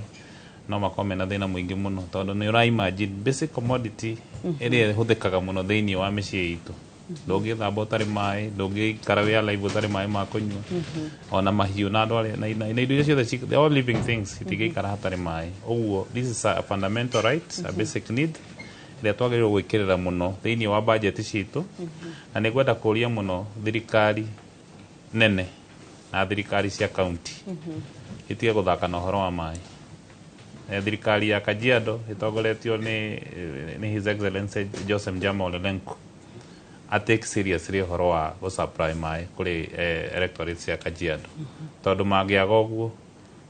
no makorwo mena thĩna mũingĩ mũno, tondũ nĩ ũra imagine basic commodity ĩrĩa ĩhũthĩkaga mũno thĩinĩ wa mĩciĩ itũ. Ndũngĩthamba ũtarĩ maĩ, ndũngĩikara wĩ alive ũtarĩ maĩ ma kũnyua, ona mahiũ na andũ arĩa na indo iria ciothe all living things itingĩikara hatarĩ maĩ. Ũguo this is a fundamental right, a basic need ĩrĩa twagĩrĩirwo gwĩkĩrĩra mũno thĩinĩ wa budget citũ. Na nĩ ngwenda kũria mũno thirikari nene na thirikari cia kaunti itige gũthaka na ũhoro wa maĩ. Thirikari ya Kajiado ĩtongoretio nĩ His Excellency Joseph Njama Ole Lenku atake seriously ũhoro wa gũsupply maĩ kũrĩ electorate cia Kajiado, tondũ mangĩaga ũguo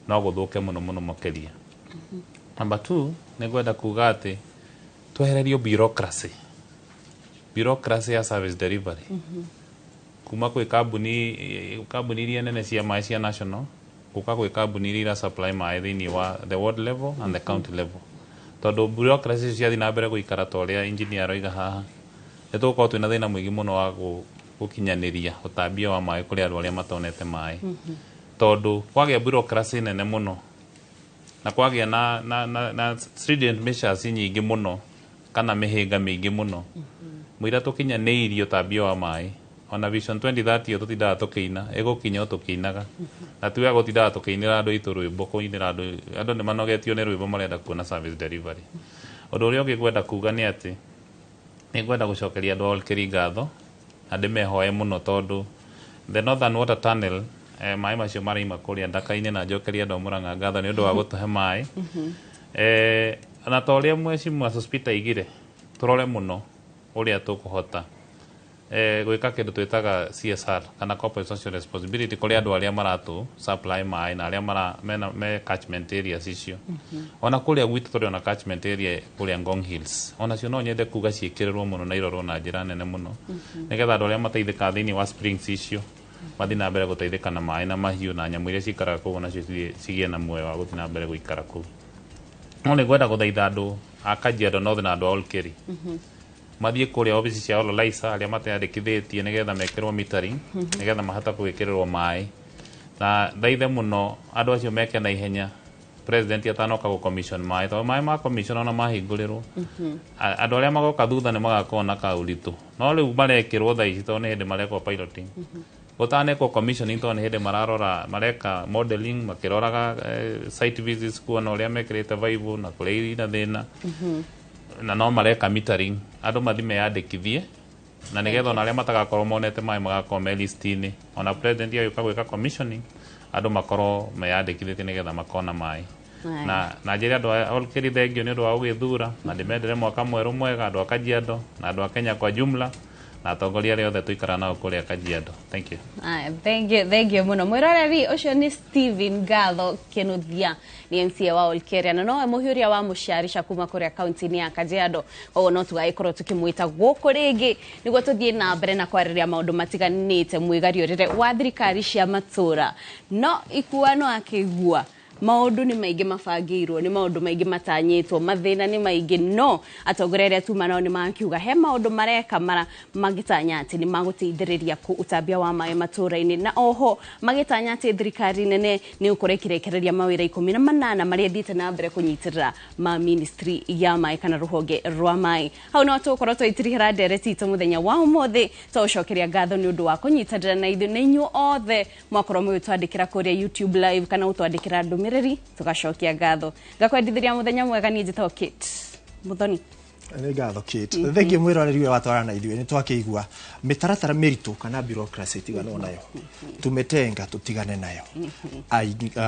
no gũthũke mũno mũno makĩria. Number two, nĩ ngwenda kuga atĩ twehererio bureaucracy ya service delivery kuma kwĩ kambuni iria nene cia maĩ cia national gũka gwĩ kambuni iria ira supply maĩ thĩinĩ wa the ward level and the county level, tondũ bureaucracy icio ciathiĩ na mbere gũikara ta ũrĩa engineer aroiga haha, nĩ tũgũkorwo twĩna thĩna mũingĩ mũno wa gũkinyanĩria ũtambia wa maĩ kũrĩ andũ arĩa matonete maĩ, tondũ kwagĩa bureaucracy nene mũno na kwagĩa na stringent measures nyingĩ mũno. Kana mĩhĩnga mĩingĩ mũno mũira tũkinyanĩirie ũtambia wa maĩ. Ona Vision 2030 ĩyo tũtindaga tũkĩina, ĩgũkinya o tũkĩinaga, na tiwega gũtindaga tũkĩinĩra andũ aitũ rwĩmbo, kũinĩra andũ. Andũ nĩ manogetio nĩ rwĩmbo, marenda kuona service delivery. Ũndũ ũrĩa ũngĩ ngwenda kuga nĩ atĩ nĩ ngwenda gũcokeria andũ a Olkeri ngatho na ndĩmehoe mũno, tondũ the Northern Water Tunnel, maĩ macio maraima kũrĩa Ndaka-inĩ, na njokeria andũ a Murang'a ngatho nĩ ũndũ wa gũtũhe maĩ. Na ta ũrĩa Mheshimiwa Sospita aigire, tũrore mũno ũrĩa tũkũhota gwĩka kĩndũ twĩtaga CSR kana corporate social responsibility kũrĩ andũ arĩa maratũ supply maĩ na arĩa mara mena me catchment areas icio. Ona kũrĩa gwitũ tũrĩ ona catchment area kũrĩa Ngong Hills, onacio no nyende kuga ciĩkĩrĩrwo mũno na irorwo na njĩra nene mũno, nĩgetha andũ arĩa mateithĩkaga thĩinĩ wa springs icio mathiĩ na mbere gũteithĩka na maĩ, na mahiũ na nyamũ iria cikaraga kũu onacio cigĩe na muoyo wa gũthiĩ na mbere gũikara kũu. No nĩ ngwenda gũthaitha andũ a Kajiado North na andũ a Olkeri mathiĩ kũrĩa obici cia Ololaisa arĩa mateyandĩkithĩtie, nĩgetha mekĩrwo metering, nĩgetha mahote gwĩkĩrĩrwo maĩ. Na thaithe mũno andũ acio meke na ihenya president atanoka gũ commission maĩ, tondũ maĩ ma commission ona mahingũrĩrwo, andũ arĩa magoka thutha nĩ magakorwo na kaũritũ. No rĩu marekĩrwo thaa ici, tondũ nĩ hĩndĩ marekwo piloting, gũtanekwo commissioning, tondũ nĩ hĩndĩ mararora, mareka modeling, makĩroraga site visits kuona ũrĩa mekĩrĩte baibũ na kũrĩa ina thĩna, na no mareka metering. Andũ mathi meyandĩkithie na nĩgetha ona arĩa matagakorwo monete maĩ magakorwo me list-inĩ. Ona president agĩũka gwĩka commissioning, andũ makorwo meyandĩkithĩtie nĩgetha makona maĩ. Na njĩre andũ a Olkeri thengio nĩ ũndũ wa gũgĩthura, na ndĩmendere mwaka mwerũ mwega, andũ a Kajiado na andũ a Kenya kwa jumla, na atongoria arĩa othe tũikara nao kũrĩa Kajiado. Thank you. Aya, thank you, thank you muno mwiroreri. Ucio ni Stephen Gatho Kinuthia, ni MCA wa Olkeria na nowe muhiuria wa muciarisha kuma kuria kaunti-inĩ ya Kajiado. Koguo no tugagĩkorwo tukĩmwĩta gũkũ rĩngĩ nĩguo tũthiĩ na mbere na kwarĩrĩria maũndũ matiganĩte mwĩgariũrĩre wa thirikari cia matũra. No ikua no akĩigua maũndũ nĩ maingĩ mabangĩirwo, nĩ maũndũ maingĩ matanyĩtwo, mathĩna nĩ maingĩ, no atongoria arĩa tuma nao nĩ makiuga he maũndũ mareka mara magĩtanya atĩ nĩ magũteithĩrĩria ũtambia wa maĩ matũra-inĩ, na oho magĩtanya atĩ thirikari nene nĩ gũkorwo ĩkĩrekereria mawĩra 18 marĩa ĩthiĩte na mbere kũnyitĩrĩra ma ministry ya maĩ kana rũhonge rwa maĩ. Hau no tũgũkorwo tũgĩtirihĩra ndereti itũ mũthenya wa ũmũthĩ. Tũgũcokeria ngatho nĩ ũndũ wa kũnyitanĩra na ithuĩ, na inyuĩ othe mwakorwo mũgĩtwandĩkĩra kũrĩa YouTube live kana gũtwandĩkĩra ndũmĩrĩri, tũgacokia ngatho. Ngakwendithĩria mũthenya mwega. Niĩ njĩtagwo Kate Muthoni. Nĩ ngatho, Kate. Thengiũ mwĩroreri ũyũ watwarana na ithuĩ. Nĩ twakĩigua mĩtaratara mĩritũ kana bureaucracy, tiganwo nayo, tũmĩtenga, tũtigane nayo.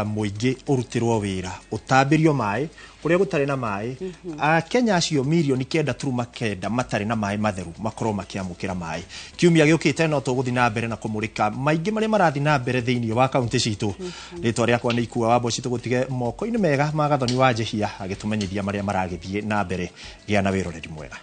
Mũingĩ ũrutĩrwo wĩra, ũtambĩrio maĩ kũrĩa gũtarĩ na maĩ. Akenya acio mirioni 9.9 matarĩ na maĩ matheru makorwo makĩamũkĩra maĩ. Kiumia gĩũkĩte no tũgũthiĩ na mbere na kũmũrĩka maingĩ marĩa marathiĩ na mbere thĩinĩ wa kaunti citũ. Rĩtwa rĩakwa nĩ Ikua wa Mboci. Tũgũtige moko-inĩ mega ma Gathoni wa Njĩhia agĩtũmenyithia marĩa maragĩthiĩ na mbere. Gĩa na wĩroreri mwega.